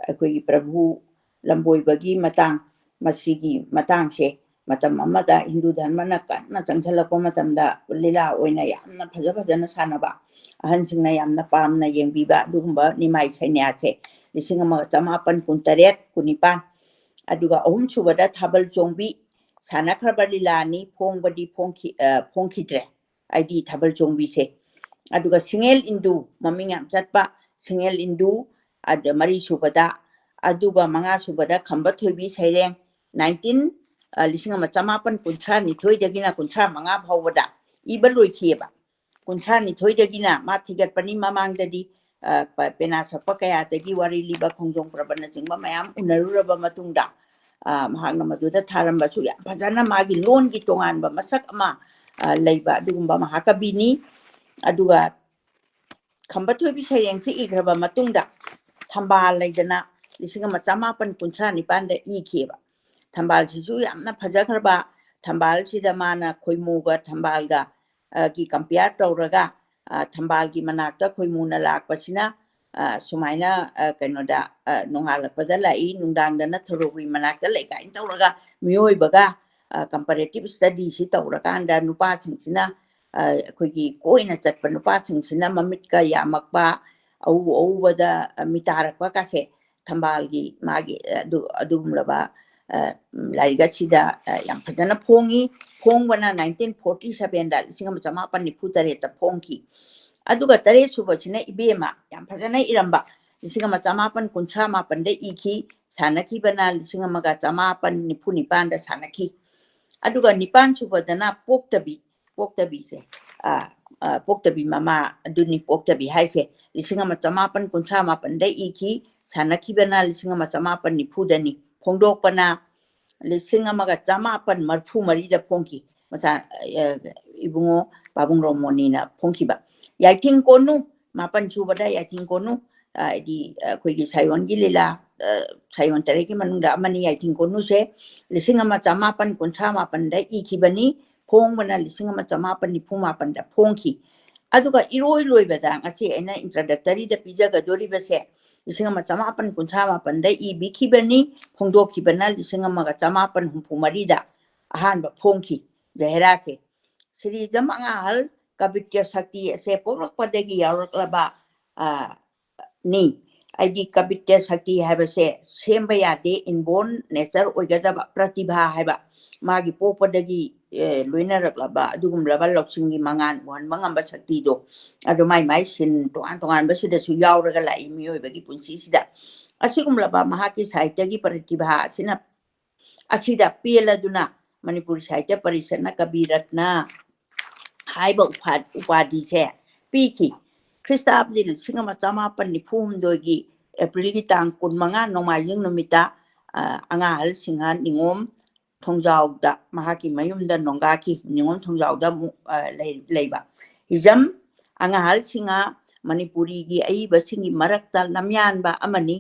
ꯑꯩꯈꯣꯏꯒꯤ ꯄ꯭ꯔꯚꯨ ꯂꯝꯕꯣꯏꯕꯒꯤ ꯃꯇꯥꯡ, ꯃꯁꯤꯒꯤ ꯃꯇꯥꯡꯁꯦ ꯃꯇꯝ ꯑꯃꯗ ꯍꯤꯟꯗꯨ ꯙꯔꯃꯅ ꯀꯟꯅ ꯆꯪꯁꯤꯜꯂꯛꯄ ꯃꯇꯝꯗ ꯂꯤꯂꯥ ꯑꯣꯏꯅ ꯌꯥꯝꯅ ꯐꯖ ꯐꯖꯅ ꯁꯥꯟꯅꯕ, ꯑꯍꯟꯁꯤꯡꯅ ꯌꯥꯝꯅ ꯄꯥꯝꯅ ꯌꯦꯡꯕꯤꯕ ꯑꯗꯨꯒꯨꯝꯕ ꯅꯤꯃꯥꯏ ꯁꯩꯅ꯭ꯌꯥꯁꯦ ꯂꯤꯁꯤꯡ ꯑꯃꯒ ꯆꯃꯥꯄꯟ ꯀꯨꯟꯇꯔꯦꯠ, ꯀꯨꯟꯅꯤꯄꯥꯟ꯫ ꯑꯗꯨꯒ ꯑꯍꯨꯝꯁꯨꯕꯗ ꯊꯥꯕꯜ ꯆꯣꯡꯕꯤ, ꯁꯥꯟꯅꯈ꯭ꯔꯕ ꯂꯤꯂꯥꯅꯤ, ꯐꯣꯡꯕꯗꯤ ꯐꯣꯡꯈꯤ-, ꯑ, ꯐꯣꯡꯈꯤꯗ꯭ꯔꯦ꯫ ꯍꯥꯏꯗꯤ ꯊꯥꯕꯜ ꯆꯣꯡꯕꯤꯁꯦ꯫ ꯑꯗꯨꯒ ꯁꯤꯡꯍꯦꯜ ꯏꯟꯗꯨ, ꯃꯃꯤꯡ ꯌꯥꯝ ꯆꯠꯄ ꯁꯤꯡꯍꯦꯜ ꯏꯟꯗꯨ, ꯑꯗ ꯃꯔꯤꯁꯨꯕꯗ, ꯑꯗꯨꯒ ꯃꯉꯥꯁꯨꯕꯗ ꯈꯝꯕ ꯊꯣꯏꯕꯤ ꯁꯩꯔꯦꯡ, ꯅꯥꯏꯟꯇꯤꯟ, ꯑ, ꯂꯤꯁꯤꯡ ꯑꯃ ꯆꯃꯥꯄꯟ ꯀꯨꯟꯊ꯭ꯔꯥ ꯅꯤꯊꯣꯏꯗꯒꯤꯅ ꯀꯨꯟꯊ꯭ꯔꯥ ꯃꯉꯥ ꯐꯥꯎꯕꯗ ꯏꯕ ꯂꯣꯏꯈꯤꯑꯕ꯫ ꯀꯨꯟꯊ꯭ꯔꯥ ꯅꯤꯊꯣꯏꯗꯒꯤꯅ ꯃꯥ ꯊꯤꯒꯠꯄꯅꯤ꯫ ꯃꯃꯥꯡꯗꯗꯤ, ꯑ, ꯄ-, ꯄꯦꯅꯥ ꯁꯛꯄ ꯀꯌꯥꯗꯒꯤ ꯋꯥꯔꯤ ꯂꯤꯕ ꯈꯣꯡꯖꯣꯝ ꯄ꯭ꯔꯕꯅꯆꯤꯡꯕ ꯃꯌꯥꯝ ꯎꯅꯔꯨꯔꯕ ꯃꯇꯨꯡꯗ, ꯑ, ꯃꯍꯥꯛꯅ ꯃꯗꯨꯗ ꯊꯥꯔꯝꯕꯁꯨ ꯌꯥꯝ ꯐꯖꯅ ꯃꯥꯒꯤ ꯂꯣꯟꯒꯤ ꯇꯣꯉꯥꯟꯕ ꯃꯁꯛ ꯑꯃ, ꯑ, ꯂꯩꯕ ꯑꯗꯨꯒꯨꯝꯕ ꯃꯍꯥꯀꯕꯤꯅꯤ꯫ ꯑꯗꯨꯒ ꯈꯝꯕ ꯊꯣꯏꯕꯤ ꯁꯩꯔꯦꯡꯁꯤ ꯏꯈ꯭ꯔꯕ ꯃꯇꯨꯡꯗ ꯊꯝꯕꯥꯜ ꯂꯩꯗꯅ ꯂꯤꯁꯤꯡ ꯑꯃ ꯆꯃꯥꯄꯟ ꯀꯨꯟꯊ꯭ꯔꯥ ꯅꯤꯄꯥꯟꯗ ꯏꯈꯤꯑꯕ꯫ ꯊꯝꯕꯥꯜꯁꯤꯁꯨ ꯌꯥꯝꯅ ꯐꯖꯈ꯭ꯔꯕ, ꯊꯝꯕꯥꯜꯁꯤꯗ ꯃꯥꯅ ꯈꯣꯏꯃꯨꯒ ꯊꯝꯕꯥꯜꯒ, ꯑ, ꯒꯤ compare ꯇꯧꯔꯒ, ꯑ, ꯊꯝꯕꯥꯜꯒꯤ ꯃꯅꯥꯛꯇ ꯈꯣꯏꯃꯨꯅ ꯂꯥꯛꯄꯁꯤꯅ, ꯑ, ꯁꯨꯃꯥꯏꯅ, ꯑ, ꯀꯩꯅꯣꯗ, ꯑ, ꯅꯣꯡꯉꯥꯜꯂꯛꯄꯗ ꯂꯥꯛꯏ, ꯅꯨꯡꯗꯥꯡꯗꯅ ꯊꯔꯣꯒꯤ ꯃꯅꯥꯛꯇ ꯂꯩ ꯀꯥꯏꯅ ꯇꯧꯔꯒ ꯃꯤꯑꯣꯏꯕꯒ, ꯀꯝꯄꯦꯔꯦꯇꯤꯞ ꯁ꯭ꯇꯗꯤꯁꯤ ꯇꯧꯔꯀꯥꯟꯗ ꯅꯨꯄꯥꯁꯤꯡꯁꯤꯅ ꯑꯩꯈꯣꯏꯒꯤ ꯀꯣꯏꯅ ꯆꯠꯄ ꯅꯨꯄꯥꯁꯤꯡꯁꯤꯅ ꯃꯃꯤꯠꯀ ꯌꯥꯝꯃꯛꯄ, ꯑꯎ ꯑꯎꯕꯗ ꯃꯤꯇꯥꯔꯛꯄ ꯀꯥꯁꯦ ꯊꯝꯕꯥꯜꯒꯤ ꯃꯥꯒꯤ ꯑꯗꯨ ꯑꯗꯨꯒꯨꯝꯂꯕ ꯂꯥꯏꯔꯤꯛ ꯑꯁꯤꯗ ꯌꯥꯝ ꯐꯖꯅ ꯐꯣꯡꯉꯤ꯫ ꯐꯣꯡꯕꯅ ꯅꯥꯏꯟꯇꯤꯟ ꯐꯣꯔꯇꯤ ꯁꯕꯦꯟꯗ, ꯂꯤꯁꯤꯡ ꯑꯃ ꯆꯃꯥꯄꯟ ꯅꯤꯐꯨ ꯇꯔꯦꯠꯇ ꯐꯣꯡꯈꯤ꯫ ꯑꯗꯨꯒ ꯇꯔꯦꯠ ꯁꯨꯕꯁꯤꯅ ꯏꯕꯦꯝꯃ ꯌꯥꯝ ꯐꯖꯅ ꯏꯔꯝꯕ, ꯂꯤꯁꯤꯡ ꯑꯃ ꯆꯃꯥꯄꯟ ꯀꯨꯟꯊ꯭ꯔꯥ ꯃꯥꯄꯟꯗ ꯏꯈꯤ꯫ ꯁꯥꯟꯅꯈꯤꯕꯅ ꯂꯤꯁꯤꯡ ꯑꯃꯒ ꯆꯃꯥꯄꯟ ꯅꯤꯐꯨ ꯅꯤꯄꯥꯟꯗ ꯁꯥꯟꯅꯈꯤ꯫ ꯑꯗꯨꯒ ꯅꯤꯄꯥꯟ ꯁꯨꯕꯗꯅ ꯄꯣꯛꯇꯕꯤ, ꯄꯣꯛꯇꯕꯤꯁꯦ, ꯄꯣꯛꯇꯕꯤ ꯃꯃꯥ ꯑꯗꯨꯅꯤ꯫ ꯄꯣꯛꯇꯕꯤ ꯍꯥꯏꯁꯦ ꯂꯤꯁꯤꯡ ꯑꯃ ꯆꯃꯥꯄꯟ ꯀꯨꯟꯊ꯭ꯔꯥ ꯃꯥꯄꯟꯗ ꯏꯈꯤ꯫ ꯁꯥꯟꯅꯈꯤꯕꯅ ꯂꯤꯁꯤꯡ ꯑꯃ ꯆꯃꯥꯄꯟ ꯅꯤꯐꯨꯗꯅꯤ꯫ ꯐꯣꯡꯗꯣꯛꯄꯅ ꯂꯤꯁꯤꯡ ꯑꯃꯒ ꯆꯃꯥꯄꯟ ꯃꯔꯤꯐꯨ ꯃꯔꯤꯗ ꯐꯣꯡꯈꯤ꯫ ꯃꯆꯥ, ꯏꯕꯨꯡꯉꯣ ꯄꯥꯕꯨꯡ ꯔꯣꯃꯣꯅꯤꯅ ꯐꯣꯡꯈꯤꯕ꯫ ꯌꯥꯏꯊꯤꯡ ꯀꯣꯅꯨ, ꯃꯥꯄꯟ ꯁꯨꯕꯗ ꯌꯥꯏꯊꯤꯡ ꯀꯣꯅꯨ, ꯍꯥꯏꯗꯤ ꯑꯩꯈꯣꯏꯒꯤ ꯁꯥꯏꯑꯣꯟꯒꯤ ꯂꯤꯂꯥ, ꯁꯥꯏꯑꯣꯟ ꯇꯔꯦꯠꯀꯤ ꯃꯅꯨꯡꯗ ꯑꯃꯅꯤ ꯌꯥꯏꯊꯤꯡ ꯀꯣꯅꯨꯁꯦ꯫ ꯂꯤꯁꯤꯡ ꯑꯃ ꯆꯃꯥꯄꯟ ꯀꯨꯟꯊ꯭ꯔꯥ ꯃꯥꯄꯟꯗ ꯏꯈꯤꯕꯅꯤ꯫ ꯐꯣꯡꯕꯅ ꯂꯤꯁꯤꯡ ꯑꯃ ꯆꯃꯥꯄꯟ ꯅꯤꯐꯨ ꯃꯥꯄꯟꯗ ꯐꯣꯡꯈꯤ꯫ ꯑꯗꯨꯒ ꯏꯔꯣꯏ ꯂꯣꯏꯕꯗ ꯉꯁꯤ ꯑꯩꯅ ꯏꯟꯇ꯭ꯔꯗꯛꯇꯔꯤꯗ ꯄꯤꯖꯒꯗꯣꯔꯤꯕꯁꯦ, ꯂꯤꯁꯤꯡ ꯑꯃ ꯆꯃꯥꯄꯟ ꯀꯨꯟꯊ꯭ꯔꯥ ꯃꯥꯄꯟꯗ ꯏꯕꯤꯈꯤꯕꯅꯤ꯫ ꯐꯣꯡꯗꯣꯛꯈꯤꯕꯅ ꯂꯤꯁꯤꯡ ꯑꯃꯒ ꯆꯃꯥꯄꯟ ꯍꯨꯝꯐꯨ ꯃꯔꯤꯗ ꯑꯍꯥꯟꯕ ꯐꯣꯡꯈꯤ ꯖꯍꯦꯔꯥꯁꯦ꯫ ꯁ꯭ꯔꯤ ꯖꯝ ꯑꯉꯥꯍꯜ ꯀꯕꯤꯇ꯭ꯌ ꯁꯛꯇꯤ ꯑꯁꯦ ꯄꯣꯛꯂꯛꯄꯗꯒꯤ ꯌꯥꯎꯔꯛꯂꯕ ꯅꯤ꯫ ꯍꯥꯏꯗꯤ ꯀꯕꯤꯇ꯭ꯌ ꯁꯛꯇꯤ ꯍꯥꯏꯕꯁꯦ ꯁꯦꯝꯕ ꯌꯥꯗꯦ, ꯏꯟꯕꯣꯔꯟ ꯅꯦꯆꯔ ꯑꯣꯏꯒꯗꯕ ꯄ꯭ꯔꯇꯤꯚꯥ ꯍꯥꯏꯕ, ꯃꯥꯒꯤ ꯄꯣꯛꯄꯗꯒꯤ ꯂꯣꯏꯅꯔꯛꯂꯕ ꯑꯗꯨꯒꯨꯝꯂꯕ ꯂꯧꯁꯤꯡꯒꯤ ꯃꯉꯥꯜ ꯎꯍꯟꯕ ꯉꯝꯕ ꯁꯛꯇꯤꯗꯣ, ꯑꯗꯨ ꯃꯥꯏ ꯃꯥꯏ ꯁꯤꯟ ꯇꯣꯉꯥꯟ ꯇꯣꯉꯥꯟꯕꯁꯤꯗꯁꯨ ꯌꯥꯎꯔꯒ ꯂꯥꯛꯏ ꯃꯤꯑꯣꯏꯕꯒꯤ ꯄꯨꯟꯁꯤꯁꯤꯗ꯫ ꯑꯁꯤꯒꯨꯝꯂꯕ ꯃꯍꯥꯛꯀꯤ ꯁꯥꯍꯤꯇ꯭ꯌꯒꯤ ꯄ꯭ꯔꯇꯤꯚꯥ ꯑꯁꯤꯅ ꯑꯁꯤꯗ ꯄꯦꯜꯂꯗꯨꯅ ꯃꯅꯤꯄꯨꯔꯤ ꯁꯥꯍꯤꯇ꯭ꯌ ꯄꯔꯤꯁꯠꯅ ꯀꯕꯤ ꯔꯠꯅ ꯍꯥꯏꯕ ꯎꯄꯥꯗꯤꯁꯦ ꯄꯤꯈꯤ꯫ ꯈ꯭ꯔꯤꯁꯇꯥꯕꯗꯤ ꯂꯤꯁꯤꯡ ꯑꯃ ꯆꯃꯥꯄꯟ ꯅꯤꯐꯨ ꯍꯨꯝꯗꯣꯏꯒꯤ ꯑꯦꯄ꯭ꯔꯤꯜꯒꯤ ꯇꯥꯡ ꯀꯨꯟꯃꯉꯥ ꯅꯣꯡꯃꯥꯏꯖꯤꯡ ꯅꯨꯃꯤꯠꯇ ꯑꯉꯥꯍꯜ ꯁꯤꯡꯍ ꯅꯤꯉꯣꯝ ꯊꯣꯡꯖꯥꯎꯗ ꯃꯍꯥꯛꯀꯤ ꯃꯌꯨꯝꯗ ꯅꯣꯡꯒꯥꯈꯤ꯫ ꯅꯤꯉꯣꯝ ꯊꯣꯡꯖꯥꯎꯗ ꯑꯃꯨꯛ ꯂꯩꯕ ꯍꯤꯖꯝ ꯑꯉꯥꯍꯜ ꯁꯤꯡꯍ ꯃꯅꯤꯄꯨꯔꯤꯒꯤ ꯑꯏꯕꯁꯤꯡꯒꯤ ꯃꯔꯛꯇ ꯂꯝꯌꯥꯟꯕ ꯑꯃꯅꯤ꯫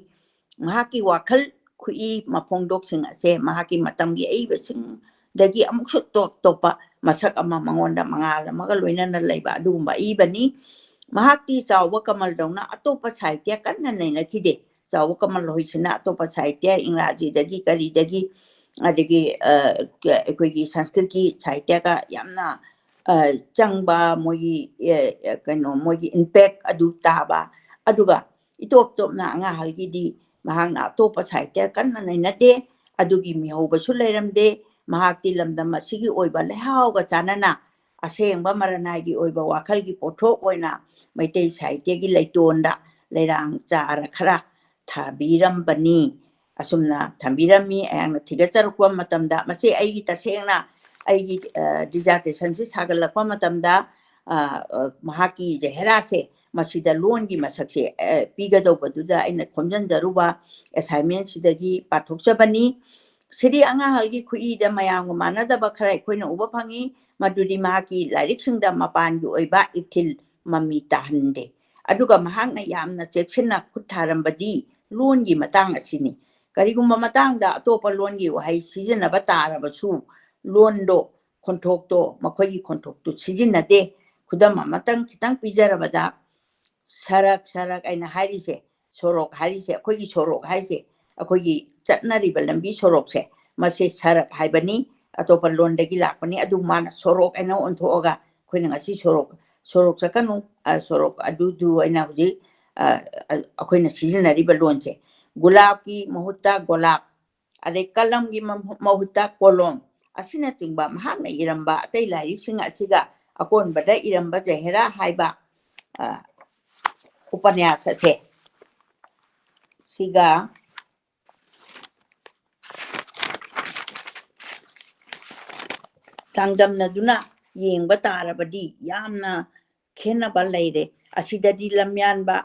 ꯃꯍꯥꯛꯀꯤ ꯋꯥꯈꯜ ꯈꯨꯏ ꯃꯐꯣꯡꯗꯣꯛꯁꯤꯡ ꯑꯁꯦ ꯃꯍꯥꯛꯀꯤ ꯃꯇꯝꯒꯤ ꯑꯏꯕꯁꯤꯡꯗꯒꯤ ꯑꯃꯨꯛꯁꯨ ꯇꯣꯞ ꯇꯣꯞꯄ ꯃꯁꯛ ꯑꯃ, ꯃꯉꯣꯟꯗ ꯃꯉꯥꯜ ꯑꯃꯒ ꯂꯣꯏꯅꯅ ꯂꯩꯕ ꯑꯗꯨꯒꯨꯝꯕ ꯑꯏꯕꯅꯤ꯫ ꯃꯍꯥꯛꯇꯤ ꯆꯥꯎꯕ ꯀꯃꯜꯗꯧꯅ ꯑꯇꯣꯞꯄ ꯁꯥꯍꯤꯇ꯭ꯌ ꯀꯟꯅ ꯅꯩꯅꯈꯤꯗꯦ꯫ ꯆꯥꯎꯕ ꯀꯃꯜ ꯍꯣꯏꯁꯤꯅ ꯑꯇꯣꯞꯄ ꯁꯥꯍꯤꯇ꯭ꯌ, ꯏꯪꯒ꯭ꯔꯥꯖꯤꯗꯒꯤ ꯀꯔꯤꯗꯒꯤ ꯑꯗꯒꯤ ꯑꯩꯈꯣꯏꯒꯤ ꯁꯪꯁꯀ꯭ꯔꯤꯠꯀꯤ ꯁꯥꯍꯤꯇ꯭ꯌꯒ ꯌꯥꯝꯅ ꯆꯪꯕ, ꯃꯣꯏꯒꯤ ꯀꯩꯅꯣ, ꯃꯣꯏꯒꯤ ꯏꯝꯄꯦꯛ ꯑꯗꯨ ꯇꯥꯕ꯫ ꯑꯗꯨꯒ ꯏꯇꯣꯞ ꯇꯣꯞꯅ ꯑꯉꯥꯡꯍꯜꯒꯤꯗꯤ ꯃꯍꯥꯛꯅ ꯑꯇꯣꯞꯄ ꯁꯥꯍꯤꯇ꯭ꯌ ꯀꯟꯅ ꯅꯩꯅꯗꯦ, ꯑꯗꯨꯒꯤ ꯃꯤꯍꯧꯕꯁꯨ ꯂꯩꯔꯝꯗꯦ꯫ ꯃꯍꯥꯛꯇꯤ ꯂꯝꯗꯝ ꯑꯁꯤꯒꯤ ꯑꯣꯏꯕ ꯂꯩꯍꯥꯎꯒ ꯆꯥꯟꯅꯅ ꯑꯁꯦꯡꯕ ꯃꯔꯅꯥꯏꯒꯤ ꯑꯣꯏꯕ ꯋꯥꯈꯜꯒꯤ ꯄꯣꯠꯊꯣꯛ ꯑꯣꯏꯅ ꯃꯩꯇꯩ ꯁꯥꯍꯤꯇ꯭ꯌꯒꯤ ꯂꯩꯇꯣꯟꯗ ꯂꯩꯔꯥꯡ ꯆꯥꯔ ꯈꯔ ꯊꯥꯕꯤꯔꯝꯕꯅꯤ꯫ ꯑꯁꯨꯝꯅ ꯊꯝꯕꯤꯔꯝꯃꯤ꯫ ꯑꯩꯍꯥꯛꯅ ꯊꯤꯒꯠꯆꯔꯛꯄ ꯃꯇꯝꯗ, ꯃꯁꯤ ꯑꯩꯒꯤ ꯇꯁꯦꯡꯅ ꯑꯩꯒꯤ ꯗꯤꯖꯥꯔꯇꯦꯁꯟꯁꯤ ꯁꯥꯒꯠꯂꯛꯄ ꯃꯇꯝꯗ ꯃꯍꯥꯛꯀꯤ ꯖꯍꯦꯔꯥꯁꯦ, ꯃꯁꯤꯗ ꯂꯣꯟꯒꯤ ꯃꯁꯛꯁꯦ ꯄꯤꯒꯗꯧꯕꯗꯨꯗ ꯑꯩꯅ ꯈꯣꯝꯖꯤꯟꯖꯔꯨꯕ ꯑꯦꯁꯥꯏꯟꯃꯦꯟꯁꯤꯗꯒꯤ ꯄꯥꯊꯣꯛꯆꯕꯅꯤ꯫ ꯁꯤꯔꯤ ꯑꯉꯥꯡꯍꯜꯒꯤ ꯈꯨꯠꯏꯗ ꯃꯌꯥꯝꯒ ꯃꯥꯟꯅꯗꯕ ꯈꯔ ꯑꯩꯈꯣꯏꯅ ꯎꯕ ꯐꯪꯉꯤ꯫ ꯃꯗꯨꯗꯤ ꯃꯍꯥꯛꯀꯤ ꯂꯥꯏꯔꯤꯛꯁꯤꯡꯗ ꯃꯄꯥꯟꯒꯤ ꯑꯣꯏꯕ ꯏꯊꯤꯜ ꯃꯃꯤ ꯇꯥꯍꯟꯗꯦ꯫ ꯑꯗꯨꯒ ꯃꯍꯥꯛꯅ ꯌꯥꯝꯅ ꯆꯦꯛꯁꯤꯟꯅ ꯈꯨꯠ ꯊꯥꯔꯝꯕꯗꯤ ꯂꯣꯟꯒꯤ ꯃꯇꯥꯡ ꯑꯁꯤꯅꯤ꯫ ꯀꯔꯤꯒꯨꯝꯕ ꯃꯇꯥꯡꯗ ꯑꯇꯣꯞꯄ ꯂꯣꯟꯒꯤ ꯋꯥꯍꯩ ꯁꯤꯖꯤꯟꯅꯕ ꯇꯥꯔꯕꯁꯨ, ꯂꯣꯟꯗꯣ, ꯈꯣꯟꯊꯣꯛꯇꯣ, ꯃꯈꯣꯏꯒꯤ ꯈꯣꯟꯊꯣꯛꯇꯨ ꯁꯤꯖꯤꯟꯅꯗꯦ꯫ ꯈꯨꯗꯝ ꯑꯃꯇꯪ ꯈꯤꯇꯪ ꯄꯤꯖꯔꯕꯗ, ꯁꯔꯛ, ꯁꯔꯛ ꯑꯩꯅ ꯍꯥꯏꯔꯤꯁꯦ, ꯁꯣꯔꯣꯛ ꯍꯥꯏꯔꯤꯁꯦ, ꯑꯩꯈꯣꯏꯒꯤ ꯁꯣꯔꯣꯛ ꯍꯥꯏꯁꯦ, ꯑꯩꯈꯣꯏꯒꯤ ꯆꯠꯅꯔꯤꯕ ꯂꯝꯕꯤ ꯁꯣꯔꯣꯛꯁꯦ, ꯃꯁꯦ ꯁꯔꯛ ꯍꯥꯏꯕꯅꯤ, ꯑꯇꯣꯞꯄ ꯂꯣꯟꯗꯒꯤ ꯂꯥꯛꯄꯅꯤ꯫ ꯑꯗꯨ ꯃꯥꯅ ꯁꯣꯔꯣꯛ ꯍꯥꯏꯅ ꯑꯣꯟꯊꯣꯛꯑꯒ ꯑꯩꯈꯣꯏꯅ ꯉꯁꯤ ꯁꯣꯔꯣꯛ, ꯁꯣꯔꯣꯛ ꯆꯠꯀꯅꯨ, ꯁꯣꯔꯣꯛ ꯑꯗꯨꯗꯨ ꯑꯩꯅ ꯍꯧꯖꯤꯛ ꯑꯩꯈꯣꯏꯅ ꯁꯤꯖꯤꯟꯅꯔꯤꯕ ꯂꯣꯟꯁꯦ, ꯒꯨꯂꯥꯞꯀꯤ ꯃꯍꯨꯠꯇ ꯒꯣꯂꯥꯞ, ꯑꯗꯩ ꯀꯂꯝꯒꯤ ꯃꯍꯨꯠꯇ ꯀꯣꯂꯣꯝ ꯑꯁꯤꯅꯆꯤꯡꯕ ꯃꯍꯥꯛꯅ ꯏꯔꯝꯕ ꯑꯇꯩ ꯂꯥꯏꯔꯤꯛꯁꯤꯡ ꯑꯁꯤꯒ ꯑꯀꯣꯟꯕꯗ ꯏꯔꯝꯕ ꯖꯍꯦꯔꯥ ꯍꯥꯏꯕ ꯎꯄꯟꯌꯥꯁ ꯑꯁꯦ ꯁꯤꯒ ꯆꯥꯡꯗꯝꯅꯗꯨꯅ ꯌꯦꯡꯕ ꯇꯥꯔꯕꯗꯤ ꯌꯥꯝꯅ ꯈꯦꯠꯅꯕ ꯂꯩꯔꯦ꯫ ꯑꯁꯤꯗꯗꯤ ꯂꯝꯌꯥꯟꯕ,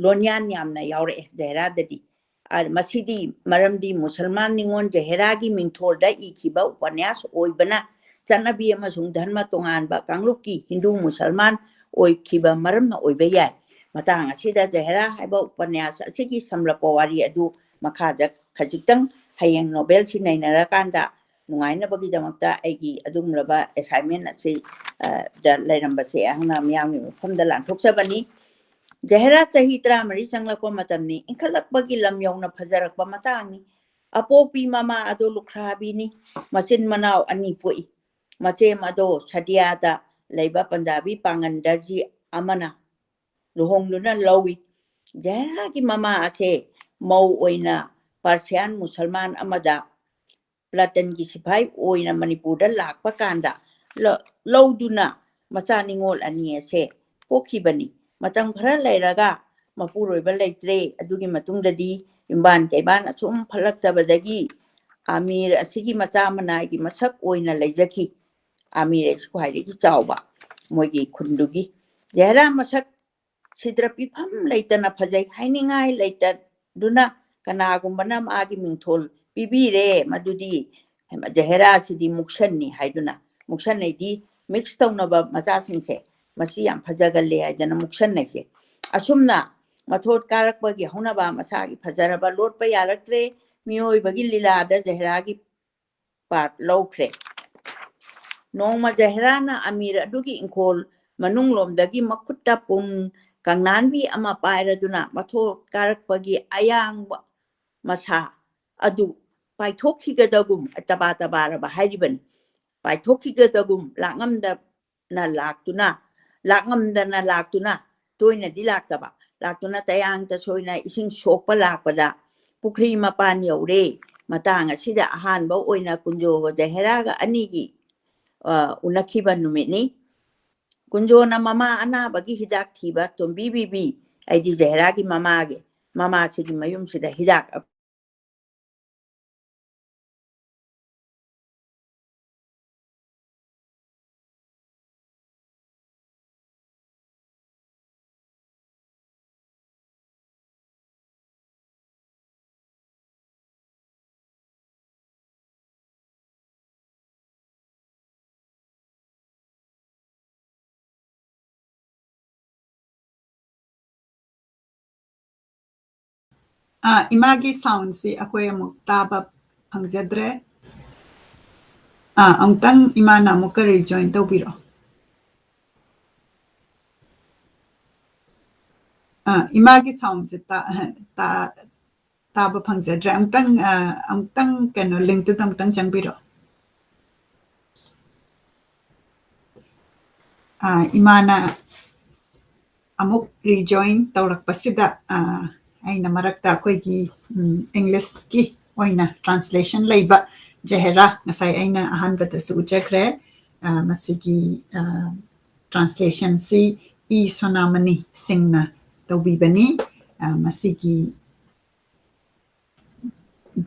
ꯂꯣꯟꯌꯥꯟ ꯌꯥꯝꯅ ꯌꯥꯎꯔꯛꯑꯦ ꯖꯍꯦꯔꯥꯗꯗꯤ꯫ ꯃꯁꯤꯗꯤ ꯃꯔꯝꯗꯤ ꯃꯨꯁꯜꯃꯥꯟ ꯅꯤꯉꯣꯜ ꯖꯍꯦꯔꯥꯒꯤ ꯃꯤꯡꯊꯣꯜꯗ ꯏꯈꯤꯕ ꯎꯄꯟꯌꯥꯁ ꯑꯣꯏꯕꯅ ꯆꯠꯅꯕꯤ ꯑꯃꯁꯨꯡ ꯙꯔꯃ ꯇꯣꯉꯥꯟꯕ ꯀꯥꯡꯂꯨꯞꯀꯤ ꯍꯤꯟꯗꯨ ꯃꯨꯁꯜꯃꯥꯟ ꯑꯣꯏꯈꯤꯕ ꯃꯔꯝꯅ ꯑꯣꯏꯕ ꯌꯥꯏ꯫ ꯃꯇꯥꯡ ꯑꯁꯤꯗ ꯖꯍꯦꯔꯥ ꯍꯥꯏꯕ ꯎꯄꯟꯌꯥꯁ ꯑꯁꯤꯒꯤ ꯁꯝꯂꯞꯄ ꯋꯥꯔꯤ ꯑꯗꯨ ꯃꯈꯥꯗ ꯈꯖꯤꯛꯇꯪ ꯍꯌꯦꯡ ꯅꯣꯕꯦꯜꯁꯤ ꯅꯩꯅꯔꯀꯥꯟꯗ ꯅꯨꯡꯉꯥꯏꯅꯕꯒꯤꯗꯃꯛꯇ ꯑꯩꯒꯤ ꯑꯗꯨꯒꯨꯝꯂꯕ ꯑꯦꯁꯥꯏꯟꯃꯦꯟ ꯑꯁꯤ ꯗ ꯂꯩꯔꯝꯕꯁꯦ ꯑꯩꯍꯥꯛꯅ ꯃꯤꯌꯥꯝꯒꯤ ꯃꯐꯝꯗ ꯂꯥꯟꯊꯣꯛꯆꯕꯅꯤ꯫ ꯖꯍꯦꯔꯥ ꯆꯍꯤ ꯇꯔꯥꯃꯔꯤ ꯆꯪꯂꯛꯄ ꯃꯇꯝꯅꯤ꯫ ꯏꯟꯈꯠꯂꯛꯄꯒꯤ ꯂꯝ ꯌꯧꯅ ꯐꯖꯔꯛꯄ ꯃꯇꯥꯡꯅꯤ꯫ ꯑꯄꯣꯛꯄꯤ ꯃꯃꯥ ꯑꯗꯣ ꯂꯨꯈ꯭ꯔꯥꯕꯤꯅꯤ꯫ ꯃꯆꯤꯟ ꯃꯅꯥꯎ ꯑꯅꯤ ꯄꯣꯛꯏ꯫ ꯃꯆꯦꯝ ꯑꯗꯣ ꯁꯗꯤꯌꯥꯗ ꯂꯩꯕ ꯄꯟꯖꯥꯕꯤ ꯄꯥꯉꯟ ꯗꯔꯖꯤ ꯑꯃꯅ ꯂꯨꯍꯣꯡꯗꯨꯅ ꯂꯧꯏ꯫ ꯖꯍꯦꯔꯥꯒꯤ ꯃꯃꯥ ꯑꯁꯦ ꯃꯧ ꯑꯣꯏꯅ ꯄꯔꯁꯤꯌꯥꯟ ꯃꯨꯁꯜꯃꯥꯟ ꯑꯃꯗ ꯄ꯭ꯂꯥꯇꯟꯒꯤ ꯁꯤꯐꯥꯏ ꯑꯣꯏꯅ ꯃꯅꯤꯄꯨꯔꯗ ꯂꯥꯛꯄ ꯀꯥꯟꯗ ꯂ-, ꯂꯧꯗꯨꯅ ꯃꯆꯥ ꯅꯤꯉꯣꯜ ꯑꯅꯤ ꯑꯁꯦ ꯄꯣꯛꯈꯤꯕꯅꯤ꯫ ꯃꯇꯝ ꯈꯔ ꯂꯩꯔꯒ ꯃꯄꯨꯔꯣꯏꯕ ꯂꯩꯇ꯭ꯔꯦ꯫ ꯑꯗꯨꯒꯤ ꯃꯇꯨꯡꯗꯗꯤ ꯌꯨꯝꯕꯥꯟ ꯀꯩꯕꯥꯟ ꯑꯁꯨꯝ ꯐꯠꯂꯛꯇꯕꯗꯒꯤ ꯑꯃꯤꯔ ꯑꯁꯤꯒꯤ ꯃꯆꯥ ꯃꯅꯥꯏꯒꯤ ꯃꯁꯛ ꯑꯣꯏꯅ ꯂꯩꯖꯈꯤ꯫ ꯑꯃꯤꯔ ꯑꯁꯤ ꯈ꯭ꯋꯥꯏꯗꯒꯤ ꯆꯥꯎꯕ ꯃꯣꯏꯒꯤ ꯈꯨꯟꯗꯨꯒꯤ꯫ ꯖꯍꯦꯔꯥ ꯃꯁꯛ ꯁꯤꯗ꯭ꯔ ꯄꯤꯐꯝ ꯂꯩꯇꯅ ꯐꯖꯩ꯫ ꯍꯥꯏꯅꯤꯡꯉꯥꯏ ꯂꯩꯇꯗꯨꯅ ꯀꯅꯥꯒꯨꯝꯕꯅ ꯃꯥꯒꯤ ꯃꯤꯡꯊꯣꯜ ꯄꯤꯕꯤꯔꯦ꯫ ꯃꯗꯨꯗꯤ ꯖꯍꯦꯔꯥꯁꯤꯗꯤ ꯃꯨꯛꯁꯟꯅꯤ ꯍꯥꯏꯗꯨꯅ꯫ ꯃꯨꯛꯁꯟꯅꯩꯗꯤ ꯃꯤꯛꯁ ꯇꯧꯅꯕ ꯃꯆꯥꯁꯤꯡꯁꯦ, ꯃꯁꯤ ꯌꯥꯝ ꯐꯖꯒꯜꯂꯦ ꯍꯥꯏꯗꯅ ꯃꯨꯛꯁꯟꯅꯩꯁꯦ꯫ ꯑꯁꯨꯝꯅ ꯃꯊꯣꯠ ꯀꯥꯔꯛꯄꯒꯤ ꯍꯧꯅꯕ ꯃꯁꯥꯒꯤ ꯐꯖꯔꯕ ꯂꯣꯠꯄ ꯌꯥꯔꯛꯇ꯭ꯔꯦ꯫ ꯃꯤꯑꯣꯏꯕꯒꯤ ꯂꯤꯂꯥꯗ ꯖꯍꯦꯔꯥꯒꯤ ꯄꯥꯔꯠ ꯂꯧꯈ꯭ꯔꯦ꯫ ꯅꯣꯡꯃ ꯖꯍꯦꯔꯥꯅ ꯑꯃꯤꯔ ꯑꯗꯨꯒꯤ ꯏꯪꯈꯣꯜ ꯃꯅꯨꯡꯂꯣꯝꯗꯒꯤ ꯃꯈꯨꯠꯇ ꯄꯨꯟ ꯀꯪꯅꯥꯟꯕꯤ ꯑꯃ ꯄꯥꯏꯔꯗꯨꯅ ꯃꯊꯣꯛ ꯀꯥꯔꯛꯄꯒꯤ ꯑꯌꯥꯡꯕ ꯃꯁꯥ ꯑꯗꯨ ꯄꯥꯏꯊꯣꯛꯈꯤꯒꯗꯒꯨꯝ, ꯇꯕꯥ ꯇꯕꯥꯔꯕ ꯍꯥꯏꯔꯤꯕꯅꯤ, ꯄꯥꯏꯊꯣꯛꯈꯤꯒꯗꯒꯨꯝ ꯂꯥꯛꯉꯝꯗꯅ ꯂꯥꯛꯇꯨꯅ, ꯂꯥꯛꯉꯝꯗꯅ ꯂꯥꯛꯇꯨꯅ, ꯇꯣꯏꯅꯗꯤ ꯂꯥꯛꯇꯕ, ꯂꯥꯛꯇꯨꯅ ꯇꯌꯥꯡ ꯇꯁꯣꯏꯅ ꯏꯁꯤꯡ ꯁꯣꯛꯄ ꯂꯥꯛꯄꯗ ꯄꯨꯈ꯭ꯔꯤ ꯃꯄꯥꯟ ꯌꯧꯔꯦ꯫ ꯃꯇꯥꯡ ꯑꯁꯤꯗ ꯑꯍꯥꯟꯕ ꯑꯣꯏꯅ ꯀꯨꯟꯖꯣꯒ ꯖꯍꯦꯔꯥꯒ ꯑꯅꯤꯒꯤ, ꯑ, ꯎꯅꯈꯤꯕ ꯅꯨꯃꯤꯠꯅꯤ꯫ ꯀꯨꯟꯖꯣꯅ ꯃꯃꯥ ꯑꯅꯥꯕꯒꯤ ꯍꯤꯗꯥꯛ ꯊꯤꯕ ꯇꯣꯝꯕꯤ ꯕꯤꯕꯤ, ꯑꯩꯗꯤ ꯖꯍꯦꯔꯥꯒꯤ ꯃꯃꯥꯒꯤ, ꯃꯃꯥꯁꯤꯒꯤ ꯃꯌꯨꯝꯁꯤꯗ ꯍꯤꯗꯥꯛ ꯑꯥ, ꯏꯃꯥꯒꯤ ꯁꯥꯎꯟꯁꯤ ꯑꯩꯈꯣꯏ ꯑꯃꯨꯛ ꯇꯥꯕ ꯐꯪꯖꯗ꯭ꯔꯦ꯫ ꯑꯥ, ꯑꯃꯨꯛꯇꯪ ꯏꯃꯥꯅ ꯑꯃꯨꯛꯀ ꯔꯤꯖꯣꯏꯟ ꯇꯧꯕꯤꯔꯛꯑꯣ꯫ ꯑꯥ, ꯏꯃꯥꯒꯤ ꯁꯥꯎꯟꯁꯦ ꯇꯥ-, ꯇꯥ-, ꯇꯥꯕ ꯐꯪꯖꯗ꯭ꯔꯦ꯫ ꯑꯃꯨꯛꯇꯪ, ꯑ, ꯑꯃꯨꯛꯇꯪ ꯀꯩꯅꯣ, link ꯇꯨꯗ ꯑꯃꯨꯛꯇꯪ ꯆꯪꯕꯤꯔꯣ꯫ ꯑ, ꯏꯃꯥꯅ ꯑꯃꯨꯛ rejoin ꯇꯧꯔꯛꯄꯁꯤꯗ, ꯑ, ꯑꯩꯅ ꯃꯔꯛꯇ ꯑꯩꯈꯣꯏꯒꯤ, ꯎꯝ, English ꯀꯤ ꯑꯣꯏꯅ translation ꯂꯩꯕ ꯖꯍꯦꯔꯥ, ꯉꯁꯥꯏ ꯑꯩꯅ ꯑꯍꯥꯟꯕꯗꯁꯨ ꯎꯠꯆꯈ꯭ꯔꯦ꯫ ꯑ, ꯃꯁꯤꯒꯤ, ꯑ, translation ꯁꯤ ꯏ ꯁꯣꯅꯥꯃꯅꯤ ꯁꯤꯡꯅ ꯇꯧꯕꯤꯕꯅꯤ꯫ ꯑ, ꯃꯁꯤꯒꯤ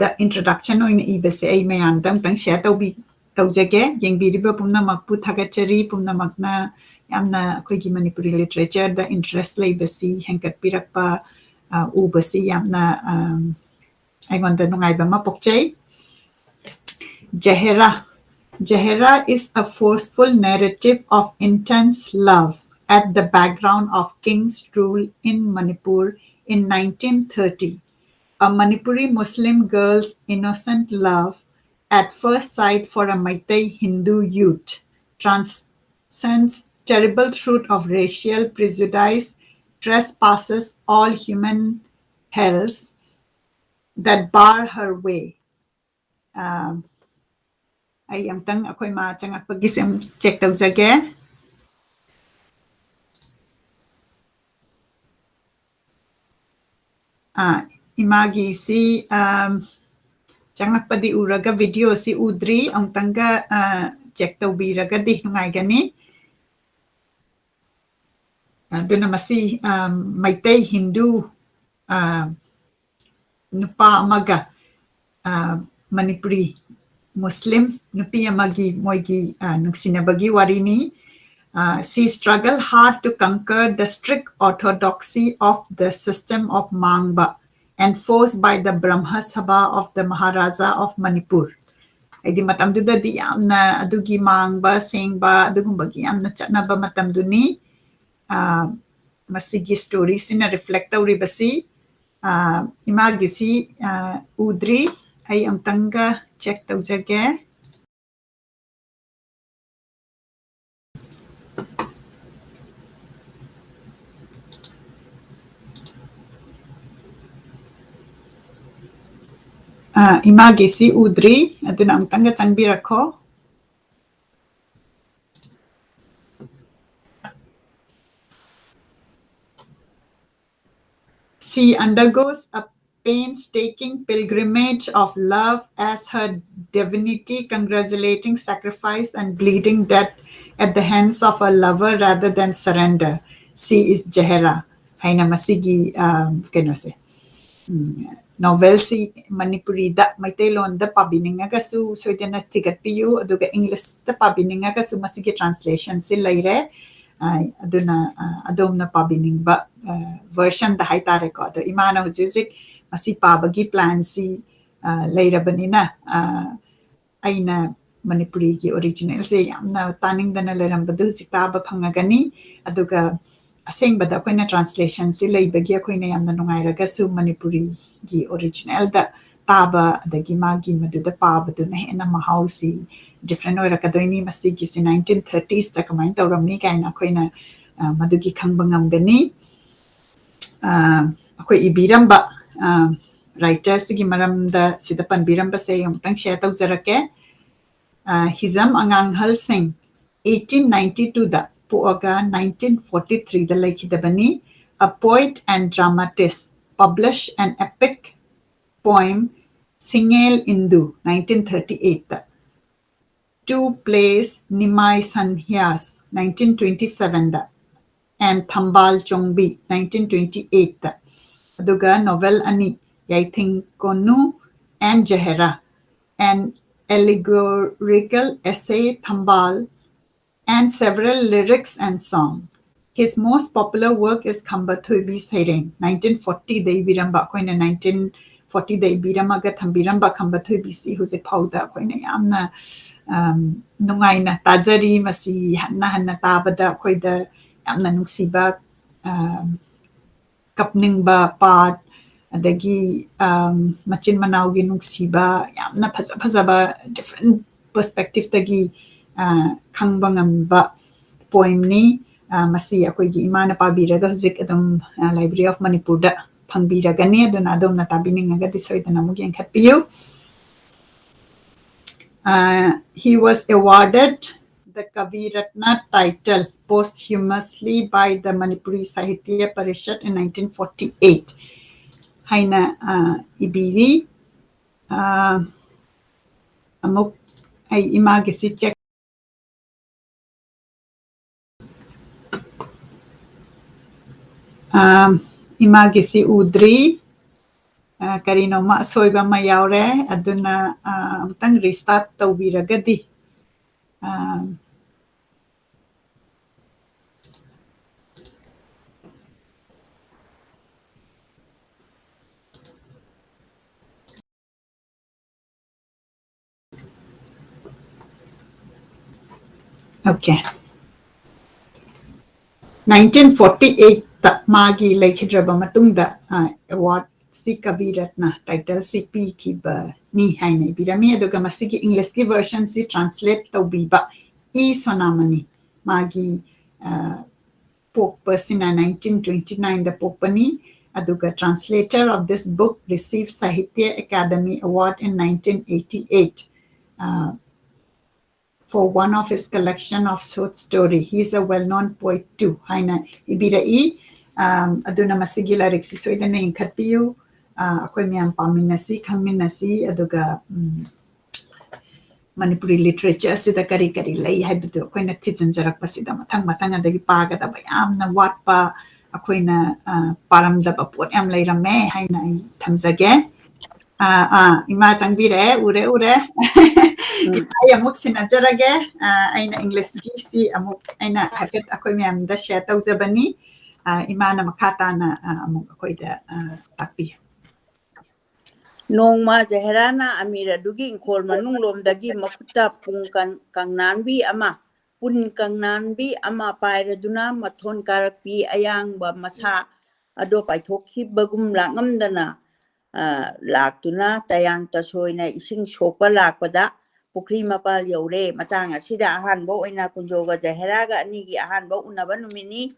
the introduction ꯑꯣꯏꯅ ꯏꯕꯁꯦ ꯑꯩ ꯃꯌꯥꯝꯗ ꯑꯃꯨꯛꯇꯪ share ꯇꯧꯕꯤ-, ꯇꯧꯖꯒꯦ꯫ ꯌꯦꯡꯕꯤꯔꯤꯕ ꯄꯨꯝꯅꯃꯛꯄꯨ ꯊꯥꯒꯠꯆꯔꯤ꯫ ꯄꯨꯝꯅꯃꯛꯅ ꯌꯥꯝꯅ ꯑꯩꯈꯣꯏꯒꯤ ꯃꯅꯤꯄꯨꯔꯤ literature ꯗ interest ꯂꯩꯕꯁꯤ ꯍꯦꯟꯒꯠꯄꯤꯔꯛꯄ, ꯑ, ꯎꯕꯁꯤ ꯌꯥꯝꯅ, ꯑꯝ, ꯑꯩꯉꯣꯟꯗ ꯅꯨꯡꯉꯥꯏꯕ ꯑꯃ ꯄꯣꯛꯆꯩ꯫ ꯖꯍꯦꯔꯥ꯫ Jahera is a forceful narrative of intense love at the background of King's rule in Manipur in nineteen thirty. A Manipuri Muslim girl's innocent love at first sight for a Meitei Hindu youth transcends terrible truth of racial prejudice, trespasses, all human hells that bar her way. ꯑ, ꯑꯩ ꯑꯃꯨꯛꯇꯪ ꯑꯩꯈꯣꯏ ꯃꯥ ꯆꯪꯉꯛꯄꯒꯤꯁꯦ ꯑꯃꯨꯛ check ꯇꯧꯖꯒꯦ꯫ ꯑ, ꯏꯃꯥꯒꯤꯁꯤ, ꯑꯝ, ꯆꯪꯉꯛꯄꯗꯤ ꯎꯔꯒ video ꯁꯤ ꯎꯗ꯭ꯔꯤ꯫ ꯑꯃꯨꯛꯇꯪꯒ, ꯑ, check ꯇꯧꯕꯤꯔꯒꯗꯤ ꯅꯨꯡꯉꯥꯏꯒꯅꯤ꯫ ꯑꯗꯨꯅ ꯃꯁꯤ, ꯑꯝ, ꯃꯩꯇꯩ ꯍꯤꯟꯗꯨ, ꯑ, ꯅꯨꯄꯥ ꯑꯃꯒ, ꯑ, ꯃꯅꯤꯄꯨꯔꯤ ꯃꯨꯁꯂꯤꯝ ꯅꯨꯄꯤ ꯑꯃꯒꯤ ꯃꯣꯏꯒꯤ, ꯑ, ꯅꯨꯡꯁꯤꯅꯕꯒꯤ ꯋꯥꯔꯤꯅꯤ꯫ ꯑ, she struggled hard to conquer the strict orthodoxy of the system of ꯃꯥꯡꯕ enforced by the Brahma Sabha of the Maharaja of Manipur꯫ ꯍꯥꯏꯗꯤ ꯃꯇꯝꯗꯨꯗꯗꯤ ꯌꯥꯝꯅ ꯑꯗꯨꯒꯤ ꯃꯥꯡꯕ, ꯁꯦꯡꯕ, ꯑꯗꯨꯒꯨꯝꯕꯒꯤ ꯌꯥꯝꯅ ꯆꯠꯅꯕ ꯃꯇꯝꯗꯨꯅꯤ꯫ ꯑ, ꯃꯁꯤꯒꯤ story ꯁꯤꯅ reflect ꯇꯧꯔꯤꯕꯁꯤ, ꯑ, ꯏꯃꯥꯒꯤꯁꯤ, ꯑ, ꯎꯗ꯭ꯔꯤ꯫ ꯑꯩ ꯑꯃꯨꯛꯇꯪꯒ check ꯇꯧꯖꯒꯦ꯫ ꯑ, ꯏꯃꯥꯒꯤꯁꯤ ꯎꯗ꯭ꯔꯤ, ꯑꯗꯨꯅ ꯑꯃꯨꯛꯇꯪꯒ ꯆꯪꯕꯤꯔꯛꯈꯣ꯫ She undergoes a painstaking pilgrimage of love as her divinity, congratulating sacrifice and bleeding death at the hands of her lover rather than surrender. She is Jehera ꯍꯥꯏꯅ ꯃꯁꯤꯒꯤ, ꯑ, ꯀꯩꯅꯣꯁꯦ, ꯎꯝ, ꯅꯣꯚꯦꯜꯁꯤ ꯃꯅꯤꯄꯨꯔꯤꯗ, ꯃꯩꯇꯩꯂꯣꯟꯗ ꯄꯥꯕꯤꯅꯤꯡꯉꯒꯁꯨ ꯁꯣꯏꯗꯅ ꯊꯤꯒꯠꯄꯤꯌꯨ, ꯑꯗꯨꯒ ꯏꯪꯂꯤꯁꯇ ꯄꯥꯕꯤꯅꯤꯡꯉꯒꯁꯨ ꯃꯁꯤꯒꯤ ꯇ꯭ꯔꯥꯟꯁꯂꯦꯁꯟꯁꯤ ꯂꯩꯔꯦ꯫ ꯑ, ꯑꯗꯨꯅ, ꯑ, ꯑꯗꯣꯝꯅ ꯄꯥꯕꯤꯅꯤꯡꯕ, ꯑ, ꯚꯔꯁꯟꯗ ꯍꯥꯏꯇꯥꯔꯦꯀꯣ꯫ ꯑꯗꯣ ꯏꯃꯥꯅ ꯍꯧꯖꯤꯛ ꯍꯧꯖꯤꯛ ꯃꯁꯤ ꯄꯥꯕꯒꯤ ꯄ꯭ꯂꯥꯟꯁꯤ, ꯑ, ꯂꯩꯔꯕꯅꯤꯅ, ꯑ, ꯑꯩꯅ ꯃꯅꯤꯄꯨꯔꯤꯒꯤ ꯑꯣꯔꯤꯖꯤꯅꯦꯜꯁꯦ ꯌꯥꯝꯅ ꯇꯥꯅꯤꯡꯗꯅ ꯂꯩꯔꯝꯕꯗꯨ ꯍꯧꯖꯤꯛ ꯇꯥꯕ ꯐꯪꯉꯒꯅꯤ꯫ ꯑꯗꯨꯒ ꯑꯁꯦꯡꯕꯗ ꯑꯩꯈꯣꯏꯅ ꯇ꯭ꯔꯥꯟꯁꯂꯦꯁꯟꯁꯤ ꯂꯩꯕꯒꯤ ꯑꯩꯈꯣꯏꯅ ꯌꯥꯝꯅ ꯅꯨꯡꯉꯥꯏꯔꯒꯁꯨ ꯃꯅꯤꯄꯨꯔꯤꯒꯤ ꯑꯣꯔꯤꯖꯤꯅꯦꯜꯗ ꯇꯥꯕ ꯑꯗꯒꯤ ꯃꯥꯒꯤ ꯃꯗꯨꯗ ꯄꯥꯕꯗꯨꯅ ꯍꯦꯟꯅ ꯃꯍꯥꯎꯁꯤ ꯗꯤꯐ꯭ꯔꯦꯟ ꯑꯣꯏꯔꯛꯀꯗꯣꯏꯅꯤ꯫ ꯃꯁꯤꯒꯤꯁꯤ ꯅꯥꯏꯟꯇꯤꯟ ꯊꯥꯔꯇꯤꯁꯇ ꯀꯃꯥꯏꯅ ꯇꯧꯔꯝꯃꯤ ꯀꯥꯏꯅ ꯑꯩꯈꯣꯏꯅ, ꯑ, ꯃꯗꯨꯒꯤ ꯈꯪꯕ ꯉꯝꯒꯅꯤ꯫ ꯑ, ꯑꯩꯈꯣꯏ ꯏꯕꯤꯔꯝꯕ, ꯑ, ꯔꯥꯏꯇꯔꯁꯤꯒꯤ ꯃꯔꯝꯗ ꯁꯤꯗ ꯄꯟꯕꯤꯔꯝꯕꯁꯦ ꯑꯩ ꯑꯃꯨꯛꯇꯪ ꯁꯤꯌꯔ ꯇꯧꯖꯔꯛꯀꯦ꯫ ꯑ, ꯍꯤꯖꯝ ꯑꯉꯥꯡꯍꯜ ꯁꯤꯡ eighteen ninety two the ꯄꯣꯛꯑꯒ nineteen forty three the ꯂꯩꯈꯤꯗꯕꯅꯤ꯫ A poet and dramatist, publish an epic poem, Singel Indu, nineteen thirty eight the, two plays, Nimai Sanhyas, nineteen twenty seven the, and Thambal Chongbi, nineteen twenty eight ꯗ, ꯑꯗꯨꯒ novel ꯑꯅꯤ, ꯌꯥꯏꯊꯤꯡ ꯀꯣꯅꯨ and Jehera, an allegorical essay, Thambal, and several lyrics and song. His most popular work is ꯈꯝꯕ ꯊꯣꯏꯕꯤ ꯁꯩꯔꯦꯡ, nineteen forty ꯗ ꯏꯕꯤꯔꯝꯕ, ꯑꯩꯈꯣꯏꯅ nineteen forty ꯗ ꯏꯕꯤꯔꯝꯃꯒ ꯊꯝꯕꯤꯔꯝꯕ ꯈꯝꯕ ꯊꯣꯏꯕꯤꯁꯤ ꯍꯧꯖꯤꯛ ꯐꯥꯎꯗ ꯑꯩꯈꯣꯏꯅ ꯌꯥꯝꯅ, ꯑꯝ, ꯅꯨꯡꯉꯥꯏꯅ ꯇꯥꯖꯔꯤ꯫ ꯃꯁꯤ ꯍꯟꯅ ꯍꯟꯅ ꯇꯥꯕꯗ ꯑꯩꯈꯣꯏꯗ ꯌꯥꯝꯅ ꯅꯨꯡꯁꯤꯕ, ꯑꯝ, ꯀꯞꯅꯤꯡꯕ ꯄꯥꯔꯠ, ꯑꯗꯒꯤ, ꯑꯝ, ꯃꯆꯤꯟ ꯃꯅꯥꯎꯒꯤ ꯅꯨꯡꯁꯤꯕ, ꯌꯥꯝꯅ ꯐꯖ ꯐꯖꯕ ꯗꯤꯐ꯭ꯔꯦꯟ ꯄꯔꯁꯄꯦꯛꯇꯤꯞꯇꯒꯤ, ꯑ, ꯈꯪꯕ ꯉꯝꯕ ꯄꯣꯏꯝꯅꯤ꯫ ꯑ, ꯃꯁꯤ ꯑꯩꯈꯣꯏꯒꯤ ꯏꯃꯥꯅ ꯄꯥꯕꯤꯔꯒ ꯍꯧꯖꯤꯛ ꯑꯗꯨꯝ, ꯑ, Library of ꯃꯅꯤꯄꯨꯔꯗ ꯐꯪꯕꯤꯔꯒꯅꯤ꯫ ꯑꯗꯨꯅ ꯑꯗꯣꯝꯅ ꯇꯥꯕꯤꯅꯤꯡꯉꯒꯗꯤ ꯁꯣꯏꯗꯅ ꯑꯃꯨꯛ ꯌꯦꯡꯈꯠꯄꯤꯌꯨ꯫ Uh, he was awarded the Kavi Ratna title posthumously by the Manipuri Sahitya Parishad in nineteen forty-eight ꯍꯥꯏꯅ, uh, ꯏꯕꯤꯔꯤ꯫ Uh, ꯑꯃꯨꯛ ꯑꯩ ꯏꯃꯥꯒꯤꯁꯤ check ꯑꯥ, ꯏꯃꯥꯒꯤꯁꯤ ꯎꯗ꯭ꯔꯤ꯫ ꯑꯥ, ꯀꯔꯤꯅꯣꯃ ꯑꯁꯣꯏꯕ ꯑꯃ ꯌꯥꯎꯔꯦ꯫ ꯑꯗꯨꯅ, ꯑꯥ, ꯑꯃꯨꯛꯇꯪ restart ꯇꯧꯕꯤꯔꯒꯗꯤ, ꯑꯥ, Okay. Nineteen forty-eight ꯇ ꯃꯥꯒꯤ ꯂꯩꯈꯤꯗ꯭ꯔꯕ ꯃꯇꯨꯡꯗ, ꯑ, award ꯁꯤ ꯀꯕꯤ ꯔꯠꯅ title ꯁꯤ ꯄꯤꯈꯤꯕꯅꯤ ꯍꯥꯏꯅ ꯏꯕꯤꯔꯝꯃꯤ꯫ ꯑꯗꯨꯒ ꯃꯁꯤꯒꯤ English ꯀꯤ version ꯁꯤ translate ꯇꯧꯕꯤꯕ ꯏ ꯁꯣꯅꯥꯃꯅꯤ, ꯃꯥꯒꯤ, ꯑ, ꯄꯣꯛꯄꯁꯤꯅ nineteen twenty-nine ꯗ ꯄꯣꯛꯄꯅꯤ꯫ ꯑꯗꯨꯒ translator of this book received Sahitya Academy Award in nineteen eighty-eight, uh, for one of his collection of short story. He is a well-known poet too ꯍꯥꯏꯅ ꯏꯕꯤꯔꯛꯏ꯫ ꯑꯝ, ꯑꯗꯨꯅ ꯃꯁꯤꯒꯤ ꯂꯥꯏꯔꯤꯛꯁꯤ ꯁꯣꯏꯗꯅ ꯌꯦꯡꯈꯠꯄꯤꯌꯨ꯫ ꯑ, ꯑꯩꯈꯣꯏ ꯃꯌꯥꯝ ꯄꯥꯃꯤꯟꯅꯁꯤ, ꯈꯪꯃꯤꯟꯅꯁꯤ, ꯑꯗꯨꯒ, ꯎꯝ, ꯃꯅꯤꯄꯨꯔꯤ literature ꯑꯁꯤꯗ ꯀꯔꯤ ꯀꯔꯤ ꯂꯩ ꯍꯥꯏꯕꯗꯨ ꯑꯩꯈꯣꯏꯅ ꯊꯤꯖꯤꯟꯖꯔꯛꯄꯁꯤꯗ ꯃꯊꯪ ꯃꯊꯪ ꯑꯗꯒꯤ ꯄꯥꯒꯗꯕ ꯌꯥꯝꯅ ꯋꯥꯠꯄ, ꯑꯩꯈꯣꯏꯅ, ꯑ, ꯄꯥꯔꯝꯗꯕ ꯄꯣꯠ ꯌꯥꯝ ꯂꯩꯔꯝꯃꯦ ꯍꯥꯏꯅ ꯑꯩ ꯊꯝꯖꯒꯦ꯫ ꯑꯥ, ꯑꯥ, ꯏꯃꯥ ꯆꯪꯕꯤꯔꯛꯑꯦ, ꯎꯔꯦ, ꯎꯔꯦ꯫ ꯎꯝ꯫ ꯏꯃꯥ, ꯑꯩ ꯑꯃꯨꯛ ꯁꯤꯟꯅꯖꯔꯒꯦ꯫ ꯑꯥ, ꯑꯩꯅ English ꯀꯤꯁꯤ ꯑꯃꯨꯛ ꯑꯩꯅ ꯍꯥꯏꯐꯦꯠ ꯑꯩꯈꯣꯏ ꯃꯌꯥꯝꯗ share ꯇꯧꯖꯕꯅꯤ꯫ ꯑꯥ, ꯏꯃꯥꯅ ꯃꯈꯥ ꯇꯥꯅ, ꯑꯥ, ꯑꯃꯨꯛ ꯑꯩꯈꯣꯏꯗ, ꯑꯥ, ꯇꯥꯛꯄꯤꯌꯨ꯫ ꯅꯣꯡꯃ ꯖꯍꯦꯔꯥꯅ ꯑꯃꯤꯔ ꯑꯗꯨꯒꯤ ꯏꯪꯈꯣꯜ ꯃꯅꯨꯡꯂꯣꯝꯗꯒꯤ ꯃꯈꯨꯠꯇ ꯄꯨꯡ ꯀꯪ-, ꯀꯪꯅꯥꯟꯕꯤ ꯑꯃ, ꯄꯨꯟ ꯀꯪꯅꯥꯟꯕꯤ ꯑꯃ ꯄꯥꯏꯔꯗꯨꯅ ꯃꯊꯣꯟ ꯀꯥꯔꯛꯄꯤ ꯑꯌꯥꯡꯕ ꯃꯁꯥ ꯑꯗꯣ ꯄꯥꯏꯊꯣꯛꯈꯤꯕꯒꯨꯝ ꯂꯥꯛꯉꯝꯗꯅ, ꯑ, ꯂꯥꯛꯇꯨꯅ ꯇꯌꯥꯡ ꯇꯁꯣꯏꯅ ꯏꯁꯤꯡ ꯁꯣꯛꯄ ꯂꯥꯛꯄꯗ ꯄꯨꯈ꯭ꯔꯤ ꯃꯄꯥꯜ ꯌꯧꯔꯦ꯫ ꯃꯇꯥꯡ ꯑꯁꯤꯗ ꯑꯍꯥꯟꯕ ꯑꯣꯏꯅ ꯀꯨꯟꯖꯣꯒ ꯖꯍꯦꯔꯥꯒ ꯑꯅꯤꯒꯤ ꯑꯍꯥꯟꯕ ꯎꯅꯕ ꯅꯨꯃꯤꯠꯅꯤ꯫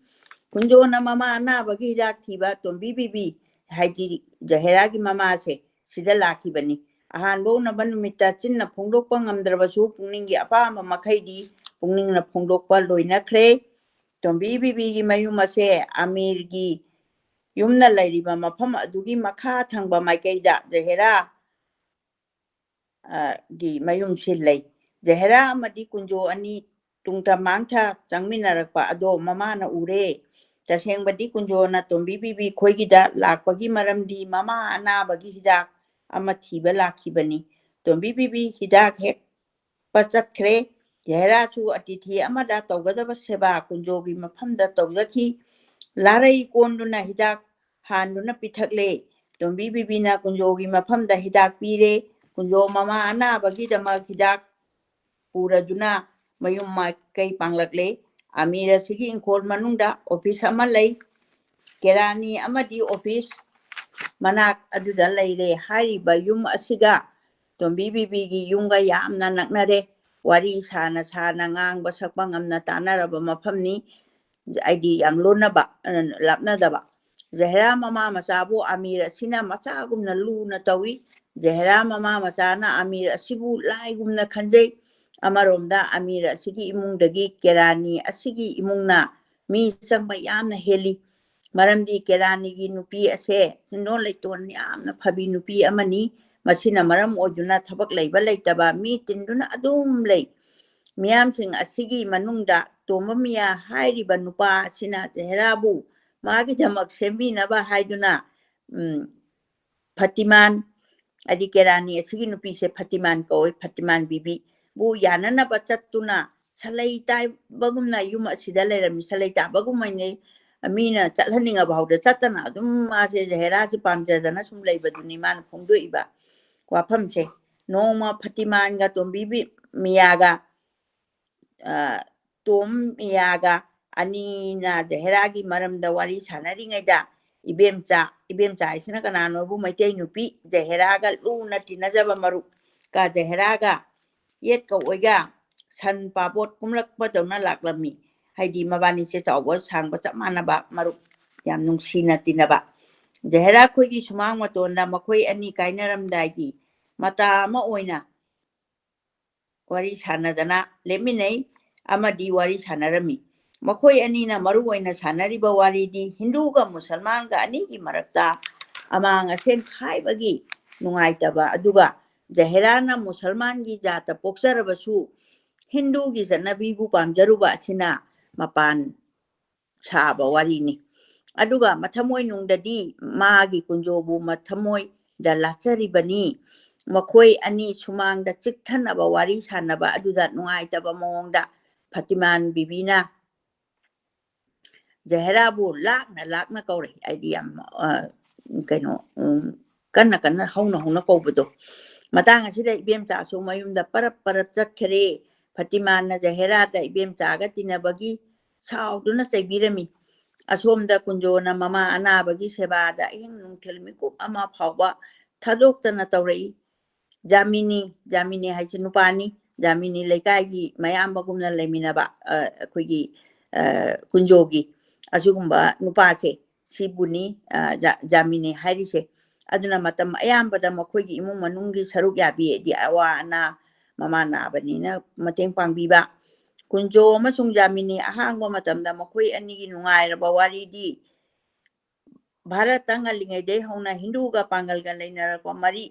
ꯀꯨꯟꯖꯣꯅ ꯃꯃꯥ ꯑꯅꯥꯕꯒꯤ ꯍꯤꯗꯥꯛ ꯊꯤꯕ ꯇꯣꯝꯕꯤ ꯕꯤꯕꯤ, ꯍꯥꯏꯗꯤ ꯖꯍꯦꯔꯥꯒꯤ ꯃꯃꯥꯁꯦ ꯁꯤꯗ ꯂꯥꯛꯈꯤꯕꯅꯤ꯫ ꯑꯍꯥꯟꯕ ꯎꯅꯕ ꯅꯨꯃꯤꯠꯇ ꯆꯤꯟꯅ ꯐꯣꯡꯗꯣꯛꯄ ꯉꯝꯗ꯭ꯔꯕꯁꯨ ꯄꯨꯛꯅꯤꯡꯒꯤ ꯑꯄꯥꯝꯕ ꯃꯈꯩꯗꯤ ꯄꯨꯛꯅꯤꯡꯅ ꯐꯣꯡꯗꯣꯛꯄ ꯂꯣꯏꯅꯈ꯭ꯔꯦ꯫ ꯇꯣꯝꯕꯤ ꯕꯤꯕꯤꯒꯤ ꯃꯌꯨꯝ ꯑꯁꯦ ꯑꯃꯤꯔꯒꯤ ꯌꯨꯝꯅ ꯂꯩꯔꯤꯕ ꯃꯐꯝ ꯑꯗꯨꯒꯤ ꯃꯈꯥ ꯊꯪꯕ ꯃꯥꯏꯀꯩꯗ ꯖꯍꯦꯔꯥ ꯒꯤ ꯃꯌꯨꯝꯁꯤ ꯂꯩ꯫ ꯖꯍꯦꯔꯥ ꯑꯃꯗꯤ ꯀꯨꯟꯖꯣ ꯑꯅꯤ ꯇꯨꯡꯊ ꯃꯥꯡꯊ ꯆꯪꯃꯤꯟꯅꯔꯛꯄ ꯑꯗꯣ ꯃꯃꯥꯅ ꯎꯔꯦ꯫ ꯇꯁꯦꯡꯕꯗꯤ ꯀꯨꯟꯖꯣꯅ ꯇꯣꯝꯕꯤ ꯕꯤꯕꯤ ꯈꯣꯏꯒꯤꯗ ꯂꯥꯛꯄꯒꯤ ꯃꯔꯝꯗꯤ ꯃꯃꯥ ꯑꯅꯥꯕꯒꯤ ꯍꯤꯗꯥꯛ ꯑꯃ ꯊꯤꯕ ꯂꯥꯛꯈꯤꯕꯅꯤ꯫ ꯇꯣꯝꯕꯤ ꯕꯤꯕꯤ ꯍꯤꯗꯥꯛ ꯍꯦꯛ ꯄ ꯆꯠꯈ꯭ꯔꯦ꯫ ꯖꯍꯦꯔꯥꯁꯨ ꯑꯇꯤꯊꯤ ꯑꯃꯗ ꯇꯧꯒꯗꯕ ꯁꯦꯕꯥ ꯀꯨꯟꯖꯣꯒꯤ ꯃꯐꯝꯗ ꯇꯧꯖꯈꯤ꯫ ꯂꯥꯔꯩ ꯀꯣꯟꯗꯨꯅ ꯍꯤꯗꯥꯛ ꯍꯥꯟꯗꯨꯅ ꯄꯤꯊꯛꯂꯦ꯫ ꯇꯣꯝꯕꯤ ꯕꯤꯕꯤꯅ ꯀꯨꯟꯖꯣꯒꯤ ꯃꯐꯝꯗ ꯍꯤꯗꯥꯛ ꯄꯤꯔꯦ꯫ ꯀꯨꯟꯖꯣ ꯃꯃꯥ ꯑꯅꯥꯕꯒꯤꯗꯃꯛ ꯍꯤꯗꯥꯛ ꯄꯨꯔꯗꯨꯅ ꯃꯌꯨꯝ ꯃꯥꯏꯀꯩ ꯄꯥꯡꯂꯛꯂꯦ꯫ ꯑꯃꯤꯔ ꯑꯁꯤꯒꯤ ꯏꯪꯈꯣꯜ ꯃꯅꯨꯡꯗ ꯑꯣꯐꯤꯁ ꯑꯃ ꯂꯩ꯫ ꯀꯦꯔꯥꯅꯤ ꯑꯃꯗꯤ ꯑꯣꯐꯤꯁ ꯃꯅꯥꯛ ꯑꯗꯨꯗ ꯂꯩꯔꯦ꯫ ꯍꯥꯏꯔꯤꯕ ꯌꯨꯝ ꯑꯁꯤꯒ ꯇꯣꯝꯕꯤ ꯕꯤꯕꯤꯒꯤ ꯌꯨꯝꯒ ꯌꯥꯝꯅ ꯅꯛꯅꯔꯦ꯫ ꯋꯥꯔꯤ ꯁꯥꯅ ꯁꯥꯅ ꯉꯥꯡꯕ ꯁꯛꯄ ꯉꯝꯅ ꯇꯥꯟꯅꯔꯕ ꯃꯐꯝꯅꯤ꯫ ꯍꯥꯏꯗꯤ ꯌꯥꯝ ꯂꯣꯟꯅꯕ, ꯑ, ꯂꯥꯞꯅꯗꯕ꯫ ꯖꯍꯦꯔꯥ ꯃꯃꯥ ꯃꯆꯥꯕꯨ ꯑꯃꯤꯔ ꯑꯁꯤꯅ ꯃꯆꯥꯒꯨꯝꯅ ꯂꯨꯅ ꯇꯧꯏ꯫ ꯖꯍꯦꯔꯥ ꯃꯃꯥ ꯃꯆꯥꯅ ꯑꯃꯤꯔ ꯑꯁꯤꯕꯨ ꯂꯥꯏꯒꯨꯝꯅ ꯈꯟꯖꯩ꯫ ꯑꯃꯔꯣꯝꯗ ꯑꯃꯤꯔ ꯑꯁꯤꯒꯤ ꯏꯃꯨꯡꯗꯒꯤ ꯀꯦꯔꯥꯅꯤ ꯑꯁꯤꯒꯤ ꯏꯃꯨꯡꯅ ꯃꯤ ꯆꯪꯕ ꯌꯥꯝꯅ ꯍꯦꯜꯂꯤ꯫ ꯃꯔꯝꯗꯤ ꯀꯦꯔꯥꯅꯤꯒꯤ ꯅꯨꯄꯤ ꯑꯁꯦ ꯆꯤꯟꯗꯣꯟ ꯂꯩꯇꯣꯟ ꯌꯥꯝꯅ ꯐꯕꯤ ꯅꯨꯄꯤ ꯑꯃꯅꯤ꯫ ꯃꯁꯤꯅ ꯃꯔꯝ ꯑꯣꯏꯗꯨꯅ ꯊꯕꯛ ꯂꯩꯕ ꯂꯩꯇꯕ ꯃꯤ ꯇꯤꯟꯗꯨꯅ ꯑꯗꯨꯝ ꯂꯩ꯫ ꯃꯤꯌꯥꯝꯁꯤꯡ ꯑꯁꯤꯒꯤ ꯃꯅꯨꯡꯗ ꯇꯣꯝꯕ ꯃꯤꯌꯥ ꯍꯥꯏꯔꯤꯕ ꯅꯨꯄꯥ ꯑꯁꯤꯅ ꯖꯍꯦꯔꯥꯕꯨ ꯃꯥꯒꯤꯗꯃꯛ ꯁꯦꯝꯕꯤꯅꯕ ꯍꯥꯏꯗꯨꯅ, ꯎꯝ, ꯐꯇꯤꯃꯥꯟ, ꯍꯥꯏꯗꯤ ꯀꯦꯔꯥꯅꯤ ꯑꯁꯤꯒꯤ ꯅꯨꯄꯤꯁꯦ ꯐꯇꯤꯃꯥꯟ ꯀꯧꯏ, ꯐꯇꯤꯃꯥꯟ ꯕꯤꯕꯤꯕꯨ ꯌꯥꯅꯅꯕ ꯆꯠꯇꯨꯅ ꯁꯂꯩ ꯇꯥꯏꯕꯒꯨꯝꯅ ꯌꯨꯝ ꯑꯁꯤꯗ ꯂꯩꯔꯝꯃꯤ꯫ ꯁꯂꯩ ꯇꯥꯕꯒꯨꯝꯕꯅꯤ꯫ ꯃꯤꯅ ꯆꯠꯍꯟꯅꯤꯡꯉꯐꯥꯎꯗ ꯆꯠꯇꯅ ꯑꯗꯨꯝ ꯃꯥꯁꯦ ꯖꯍꯦꯔꯥꯁꯦ ꯄꯥꯝꯖꯗꯅ ꯁꯨꯝ ꯂꯩꯕꯗꯨꯅꯤ ꯃꯥꯅ ꯐꯣꯡꯗꯣꯛꯏꯕ ꯋꯥꯐꯝꯁꯦ꯫ ꯅꯣꯡꯃ ꯐꯇꯤꯃꯥꯟꯒ ꯇꯣꯝꯕꯤ ꯕꯤ-, ꯃꯤꯌꯥꯒ, ꯑ, ꯇꯣꯝ ꯃꯤꯌꯥꯒ ꯑꯅꯤꯅ ꯖꯍꯦꯔꯥꯒꯤ ꯃꯔꯝꯗ ꯋꯥꯔꯤ ꯁꯥꯟꯅꯔꯤꯉꯩꯗ ꯏꯕꯦꯝꯆꯥ, ꯏꯕꯦꯝꯆꯥ ꯍꯥꯏꯁꯤꯅ ꯀꯅꯥꯅꯣꯕꯨ ꯃꯩꯇꯩ ꯅꯨꯄꯤ ꯖꯍꯦꯔꯥꯒ ꯂꯨꯅ ꯇꯤꯟꯅꯖꯕ ꯃꯔꯨꯞ ꯀ ꯖꯍꯦꯔꯥꯒ ꯌꯦꯠꯀ ꯑꯣꯏꯒ ꯁꯟ ꯄꯥꯕꯣꯠ ꯀꯨꯝꯂꯛꯄꯗꯧꯅ ꯂꯥꯛꯂꯝꯃꯤ꯫ ꯍꯥꯏꯗꯤ ꯃꯕꯥꯅꯤꯁꯦ ꯆꯥꯎꯕ ꯁꯥꯡꯕ ꯆꯞ ꯃꯥꯟꯅꯕ ꯃꯔꯨꯞ, ꯌꯥꯝ ꯅꯨꯡꯁꯤꯅ ꯇꯤꯟꯅꯕ꯫ ꯖꯍꯦꯔꯥ ꯈꯣꯏꯒꯤ ꯁꯨꯃꯥꯡ ꯃꯇꯣꯟꯗ ꯃꯈꯣꯏ ꯑꯅꯤ ꯀꯥꯏꯅꯔꯝꯗꯥꯏꯒꯤ ꯃꯇꯥ ꯑꯃ ꯑꯣꯏꯅ ꯋꯥꯔꯤ ꯁꯥꯟꯅꯗꯅ ꯂꯦꯞꯃꯤꯟꯅꯩ ꯑꯃꯗꯤ ꯋꯥꯔꯤ ꯁꯥꯟꯅꯔꯝꯃꯤ꯫ ꯃꯈꯣꯏ ꯑꯅꯤꯅ ꯃꯔꯨ ꯑꯣꯏꯅ ꯁꯥꯟꯅꯔꯤꯕ ꯋꯥꯔꯤꯗꯤ ꯍꯤꯟꯗꯨꯒ ꯃꯨꯁꯜꯃꯥꯟꯒ ꯑꯅꯤꯒꯤ ꯃꯔꯛꯇ ꯑꯃꯥꯡ ꯑꯁꯦꯡ ꯈꯥꯏꯕꯒꯤ ꯅꯨꯡꯉꯥꯏꯇꯕ, ꯑꯗꯨꯒ ꯖꯍꯦꯔꯥꯅ ꯃꯨꯁꯜꯃꯥꯟꯒꯤ ꯖꯥꯠꯇ ꯄꯣꯛꯆꯔꯕꯁꯨ ꯍꯤꯟꯗꯨꯒꯤ ꯆꯠꯅꯕꯤꯕꯨ ꯄꯥꯝꯖꯔꯨꯕ ꯑꯁꯤꯅ ꯃꯄꯥꯟ ꯁꯥꯕ ꯋꯥꯔꯤꯅꯤ꯫ ꯑꯗꯨꯒ ꯃꯊꯃꯣꯏꯅꯨꯡꯗꯗꯤ ꯃꯥꯒꯤ ꯀꯨꯟꯖꯣꯕꯨ ꯃꯊꯃꯣꯏꯗ ꯂꯥꯠꯆꯔꯤꯕꯅꯤ꯫ ꯃꯈꯣꯏ ꯑꯅꯤ ꯁꯨꯃꯥꯡꯗ ꯆꯤꯛꯊꯅꯕ ꯋꯥꯔꯤ ꯁꯥꯟꯅꯕ ꯑꯗꯨꯗ ꯅꯨꯡꯉꯥꯏꯇꯕ ꯃꯑꯣꯡꯗ ꯐꯇꯤꯃꯥꯟ ꯕꯤꯕꯤꯅ ꯖꯍꯦꯔꯥꯕꯨ ꯂꯥꯛꯅ ꯂꯥꯛꯅ ꯀꯧꯔꯛꯏ꯫ ꯍꯥꯏꯗꯤ ꯌꯥꯝ, ꯑ, ꯀꯩꯅꯣ, ꯎꯝ, ꯀꯟꯅ ꯀꯟꯅ ꯍꯧꯅ ꯍꯧꯅ ꯀꯧꯕꯗꯣ꯫ ꯃꯇꯥꯡ ꯑꯁꯤꯗ ꯏꯕꯦꯝꯆꯥꯁꯨ ꯃꯌꯨꯝꯗ ꯄꯔꯞ ꯄꯔꯞ ꯆꯠꯈꯔꯦ꯫ ꯐꯇꯤꯃꯥꯟꯅ ꯖꯍꯦꯔꯥꯗ ꯏꯕꯦꯝꯆꯥꯒ ꯇꯤꯟꯅꯕꯒꯤ ꯁꯥꯎꯗꯨꯅ ꯆꯩꯕꯤꯔꯝꯃꯤ꯫ ꯑꯁꯣꯝꯗ ꯀꯨꯟꯖꯣꯅ ꯃꯃꯥ ꯑꯅꯥꯕꯒꯤ ꯁꯦꯕꯥꯗ ꯑꯍꯤꯡ ꯅꯨꯡꯊꯤꯜ ꯃꯤꯀꯨꯞ ꯑꯃ ꯐꯥꯎꯕ ꯊꯥꯗꯣꯛꯇꯅ ꯇꯧꯔꯛꯏ꯫ ꯖꯥꯃꯤꯅꯤ, ꯖꯥꯃꯤꯅꯤ ꯍꯥꯏꯁꯦ ꯅꯨꯄꯥꯅꯤ꯫ ꯖꯥꯃꯤꯅꯤ ꯂꯩꯀꯥꯏꯒꯤ ꯃꯌꯥꯝꯕꯒꯨꯝꯅ ꯂꯩꯃꯤꯟꯅꯕ, ꯑ, ꯑꯩꯈꯣꯏꯒꯤ, ꯑ, ꯀꯨꯟꯖꯣꯒꯤ ꯑꯁꯤꯒꯨꯝꯕ ꯅꯨꯄꯥꯁꯦ, ꯁꯤꯕꯨꯅꯤ, ꯑ, ꯖꯥ-, ꯖꯥꯃꯤꯅꯤ ꯍꯥꯏꯔꯤꯁꯦ꯫ ꯑꯗꯨꯅ ꯃꯇꯝ ꯑꯌꯥꯝꯕꯗ ꯃꯈꯣꯏꯒꯤ ꯏꯃꯨꯡ ꯃꯅꯨꯡꯒꯤ ꯁꯔꯨꯛ ꯌꯥꯕꯤ, ꯍꯥꯏꯗꯤ ꯑꯋꯥ ꯑꯅꯥ, ꯃꯃꯥ ꯅꯥꯕꯅꯤꯅ ꯃꯇꯦꯡ ꯄꯥꯡꯕꯤꯕ꯫ ꯀꯨꯟꯖꯣ ꯑꯃꯁꯨꯡ ꯖꯥꯃꯤꯅꯤ ꯑꯍꯥꯡꯕ ꯃꯇꯝꯗ ꯃꯈꯣꯏ ꯑꯅꯤꯒꯤ ꯅꯨꯡꯉꯥꯏꯔꯕ ꯋꯥꯔꯤꯗꯤ ꯚꯥꯔꯠꯇ ꯉꯜꯂꯤꯉꯩꯗꯩ ꯍꯧꯅ ꯍꯤꯟꯗꯨꯒ ꯄꯥꯡꯒꯜꯒ ꯂꯩꯅꯔꯛꯄ ꯃꯔꯤ꯫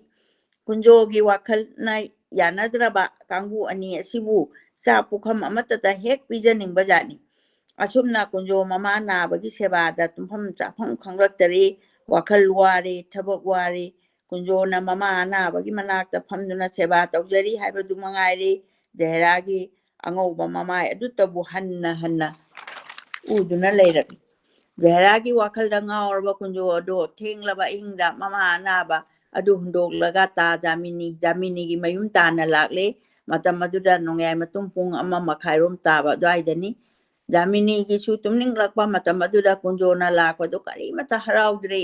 ꯀꯨꯟꯖꯣꯒꯤ ꯋꯥꯈꯜꯅ ꯌꯥꯅꯗ꯭ꯔꯕ ꯀꯥꯡꯕꯨ ꯑꯅꯤ ꯑꯁꯤꯕꯨ ꯆꯥꯛ ꯄꯨꯈꯝ ꯑꯃꯠꯇꯗ ꯍꯦꯛ ꯄꯤꯖꯅꯤꯡꯕ ꯖꯥꯠꯅꯤ꯫ ꯑꯁꯨꯝꯅ ꯀꯨꯟꯖꯣ ꯃꯃꯥ ꯅꯥꯕꯒꯤ ꯁꯦꯕꯥꯗ ꯇꯨꯝꯐꯝ ꯆꯥꯐꯝ ꯈꯪꯂꯛꯇꯔꯦ, ꯋꯥꯈꯜ ꯋꯥꯔꯦ, ꯊꯕꯛ ꯋꯥꯔꯦ꯫ ꯀꯨꯟꯖꯣꯅ ꯃꯃꯥ ꯑꯅꯥꯕꯒꯤ ꯃꯅꯥꯛꯇ ꯐꯝꯗꯨꯅ ꯁꯦꯕꯥ ꯇꯧꯖꯔꯤ ꯍꯥꯏꯕꯗꯨ ꯃꯉꯥꯏꯔꯦ꯫ ꯖꯍꯦꯔꯥꯒꯤ ꯑꯉꯧꯕ ꯃꯃꯥꯏ ꯑꯗꯨꯇꯕꯨ ꯍꯟꯅ ꯍꯟꯅ ꯎꯗꯨꯅ ꯂꯩꯔꯝꯃꯤ꯫ ꯖꯍꯦꯔꯥꯒꯤ ꯋꯥꯈꯜꯗ ꯉꯥꯎꯔꯕ ꯀꯨꯟꯖꯣ ꯑꯗꯣ ꯊꯦꯡꯂꯕ ꯑꯍꯤꯡꯗ ꯃꯃꯥ ꯑꯅꯥꯕ ꯑꯗꯨ ꯍꯨꯟꯗꯣꯛꯂꯒ ꯇꯥ ꯖꯥꯃꯤꯅꯤ, ꯖꯥꯃꯤꯅꯤꯒꯤ ꯃꯌꯨꯝ ꯇꯥꯟꯅ ꯂꯥꯛꯂꯦ꯫ ꯃꯇꯝ ꯑꯗꯨꯗ ꯅꯣꯡꯌꯥꯏ ꯃꯇꯨꯡ ꯄꯨꯡ ꯑꯃ ꯃꯈꯥꯏꯔꯣꯝ ꯇꯥꯕ ꯑꯗꯨꯋꯥꯏꯗꯅꯤ꯫ ꯖꯥꯃꯤꯅꯤꯒꯤꯁꯨ ꯇꯨꯝꯅꯤꯡꯂꯛꯄ ꯃꯇꯝ ꯑꯗꯨꯗ ꯀꯨꯟꯖꯣꯅ ꯂꯥꯛꯄꯗꯨ ꯀꯔꯤꯃꯠꯇ ꯍꯔꯥꯎꯗ꯭ꯔꯦ꯫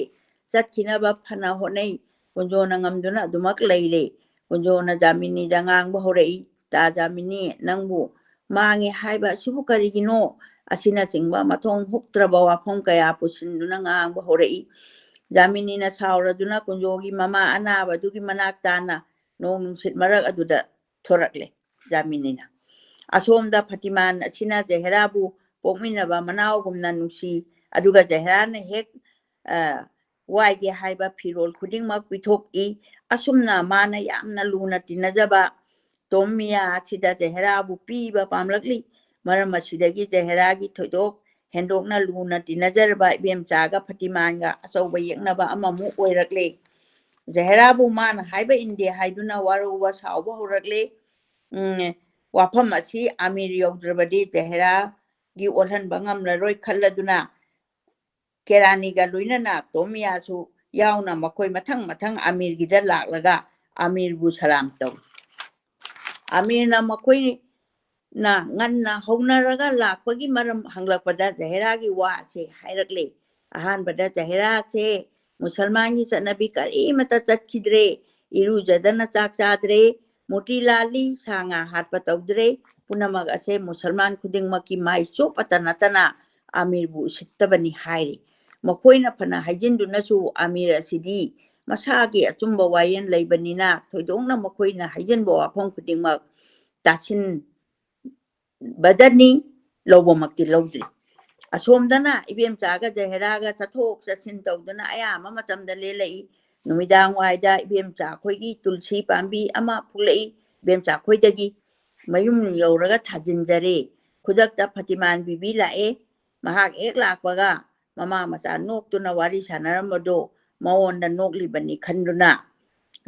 ꯆꯠꯈꯤꯅꯕ ꯐꯅ ꯍꯣꯠꯅꯩ꯫ ꯀꯨꯟꯖꯣꯅ ꯉꯝꯗꯨꯅ ꯑꯗꯨꯃꯛ ꯂꯩꯔꯦ꯫ ꯀꯨꯟꯖꯣꯅ ꯖꯥꯃꯤꯅꯤꯗ ꯉꯥꯡꯕ ꯍꯧꯔꯛꯏ, "ꯇꯥ ꯖꯥꯃꯤꯅꯤ, ꯅꯪꯕꯨ ꯃꯥꯡꯉꯦ ꯍꯥꯏꯕ ꯑꯁꯤꯕꯨ ꯀꯔꯤꯒꯤꯅꯣ?" ꯑꯁꯤꯅꯆꯤꯡꯕ ꯃꯊꯣꯡ ꯍꯨꯛꯇ꯭ꯔꯕ ꯋꯥꯐꯝ ꯀꯌꯥ ꯄꯨꯁꯤꯟꯗꯨꯅ ꯉꯥꯡꯕ ꯍꯧꯔꯛꯏ꯫ ꯖꯥꯃꯤꯅꯤꯅ ꯁꯥꯎꯔꯗꯨꯅ ꯀꯨꯟꯖꯣꯒꯤ ꯃꯃꯥ ꯑꯅꯥꯕꯗꯨꯒꯤ ꯃꯅꯥꯛ ꯇꯥꯅ ꯅꯣꯡ ꯅꯨꯡꯁꯤꯠ ꯃꯔꯛ ꯑꯗꯨꯗ ꯊꯣꯔꯛꯂꯦ꯫ ꯖꯥꯃꯤꯅꯤꯅ ꯑꯁꯣꯝꯗ ꯐꯇꯤꯃꯥꯟ ꯑꯁꯤꯅ ꯖꯍꯦꯔꯥꯕꯨ ꯄꯣꯛꯃꯤꯟꯅꯕ ꯃꯅꯥꯎꯒꯨꯝꯅ ꯅꯨꯡꯁꯤ, ꯑꯗꯨꯒ ꯖꯍꯦꯔꯥꯅ ꯍꯦꯛ, ꯑ, ꯋꯥꯏꯒꯦ ꯍꯥꯏꯕ ꯐꯤꯔꯣꯜ ꯈꯨꯗꯤꯡꯃꯛ ꯄꯤꯊꯣꯛꯏ꯫ ꯑꯁꯨꯝꯅ ꯃꯥꯅ ꯌꯥꯝꯅ ꯂꯨꯅ ꯇꯤꯟꯅꯖꯕ ꯇꯣꯝꯃꯤꯌꯥ ꯑꯁꯤꯗ ꯖꯍꯦꯔꯥꯕꯨ ꯄꯤꯕ ꯄꯥꯝꯂꯛꯂꯤ꯫ ꯃꯔꯝ ꯑꯁꯤꯗꯒꯤ ꯖꯍꯦꯔꯥꯒꯤ ꯊꯣꯏꯗꯣꯛ ꯍꯦꯟꯗꯣꯛꯅ ꯂꯨꯅ ꯇꯤꯟꯅꯖꯔꯕ ꯏꯕꯦꯝꯆꯥꯒ ꯐꯇꯤꯃꯥꯟꯒ ꯑꯆꯧꯕ ꯌꯦꯛꯅꯕ ꯑꯃꯃꯨꯛ ꯑꯣꯏꯔꯛꯂꯦ꯫ ꯖꯍꯦꯔꯥꯕꯨ ꯃꯥꯅ ꯍꯥꯏꯕ ꯏꯟꯗꯦ ꯍꯥꯏꯗꯨꯅ ꯋꯥꯔꯧꯕ ꯁꯥꯎꯕ ꯍꯧꯔꯛꯂꯦ꯫ ꯎꯝ, ꯋꯥꯐꯝ ꯑꯁꯤ ꯑꯃꯤꯔ ꯌꯧꯗ꯭ꯔꯕꯗꯤ ꯖꯍꯦꯔꯥꯒꯤ ꯑꯣꯜꯍꯟꯕ ꯉꯝꯂꯔꯣꯏ ꯈꯜꯂꯗꯨꯅ ꯀꯦꯔꯥꯅꯤꯒ ꯂꯣꯏꯅꯅ ꯇꯣꯃꯤꯌꯥꯁꯨ ꯌꯥꯎꯅ ꯃꯈꯣꯏ ꯃꯊꯪ ꯃꯊꯪ ꯑꯃꯤꯔꯒꯤꯗ ꯂꯥꯛꯂꯒ ꯑꯃꯤꯔꯕꯨ ꯁꯂꯥꯝ ꯇꯧꯏ꯫ ꯑꯃꯤꯔꯅ ꯃꯈꯣꯏꯅ ꯉꯟꯅ ꯍꯧꯅꯔꯒ ꯂꯥꯛꯄꯒꯤ ꯃꯔꯝ ꯍꯪꯂꯛꯄꯗ ꯖꯍꯦꯔꯥꯒꯤ ꯋꯥ ꯑꯁꯤ ꯍꯥꯏꯔꯛꯂꯦ꯫ ꯑꯍꯥꯟꯕꯗ ꯖꯍꯦꯔꯥꯁꯦ ꯃꯨꯁꯜꯃꯥꯟꯒꯤ ꯆꯠꯅꯕꯤ ꯀꯔꯤꯃꯠꯇ ꯆꯠꯈꯤꯗ꯭ꯔꯦ, ꯏꯔꯨꯖꯗꯅ ꯆꯥꯛ ꯆꯥꯗ꯭ꯔꯦ, ꯃꯨꯔꯇꯤ ꯂꯥꯜꯂꯤ, ꯁꯥ ꯉꯥ ꯍꯥꯠꯄ ꯇꯧꯗ꯭ꯔꯦ, ꯄꯨꯝꯅꯃꯛ ꯑꯁꯦ ꯃꯨꯁꯜꯃꯥꯟ ꯈꯨꯗꯤꯡꯃꯛꯀꯤ ꯃꯥꯏ ꯆꯣꯞꯄꯇ ꯅꯠꯇꯅ ꯑꯃꯤꯔꯕꯨ ꯎꯁꯤꯠꯇꯕꯅꯤ ꯍꯥꯏꯔꯤ꯫ ꯃꯈꯣꯏꯅ ꯐꯅ ꯍꯥꯏꯖꯤꯟꯗꯨꯅꯁꯨ ꯑꯃꯤꯔ ꯑꯁꯤꯗꯤ ꯃꯁꯥꯒꯤ ꯑꯆꯨꯝꯕ ꯋꯥꯌꯦꯜ ꯂꯩꯕꯅꯤꯅ ꯊꯣꯏꯗꯣꯛꯅ ꯃꯈꯣꯏꯅ ꯍꯥꯏꯖꯤꯟꯕ ꯋꯥꯐꯝ ꯈꯨꯗꯤꯡꯃꯛ ꯇꯥꯁꯤꯟꯕꯗꯅꯤ, ꯂꯧꯕꯃꯛꯇꯤ ꯂꯧꯗ꯭ꯔꯤ꯫ ꯑꯁꯣꯝꯗꯅ ꯏꯕꯦꯝꯆꯥꯒ ꯖꯍꯦꯔꯥꯒ ꯆꯠꯊꯣꯛ ꯆꯠꯁꯤꯟ ꯇꯧꯗꯨꯅ ꯑꯌꯥꯝꯕ ꯃꯇꯝꯗ ꯂꯦꯜꯂꯛꯏ꯫ ꯅꯨꯃꯤꯗꯥꯡ ꯋꯥꯏꯗ ꯏꯕꯦꯝꯆꯥ ꯑꯩꯈꯣꯏꯒꯤ ꯇꯨꯜꯁꯤ ꯄꯥꯝꯕꯤ ꯑꯃ ꯐꯨꯛꯂꯛꯏ꯫ ꯏꯕꯦꯝꯆꯥ ꯑꯩꯈꯣꯏꯗꯒꯤ ꯃꯌꯨꯝ ꯌꯧꯔꯒ ꯊꯥꯖꯤꯟꯖꯔꯦ꯫ ꯈꯨꯗꯛꯇ ꯐꯇꯤꯃꯥꯟ ꯕꯤꯕꯤ ꯂꯥꯛꯑꯦ꯫ ꯃꯍꯥꯛ ꯍꯦꯛ ꯂꯥꯛꯄꯒ ꯃꯃꯥ ꯃꯆꯥ ꯅꯣꯛꯇꯨꯅ ꯋꯥꯔꯤ ꯁꯥꯟꯅꯔꯝꯕꯗꯣ ꯃꯉꯣꯟꯗ ꯅꯣꯛꯂꯤꯕꯅꯤ ꯈꯟꯗꯨꯅ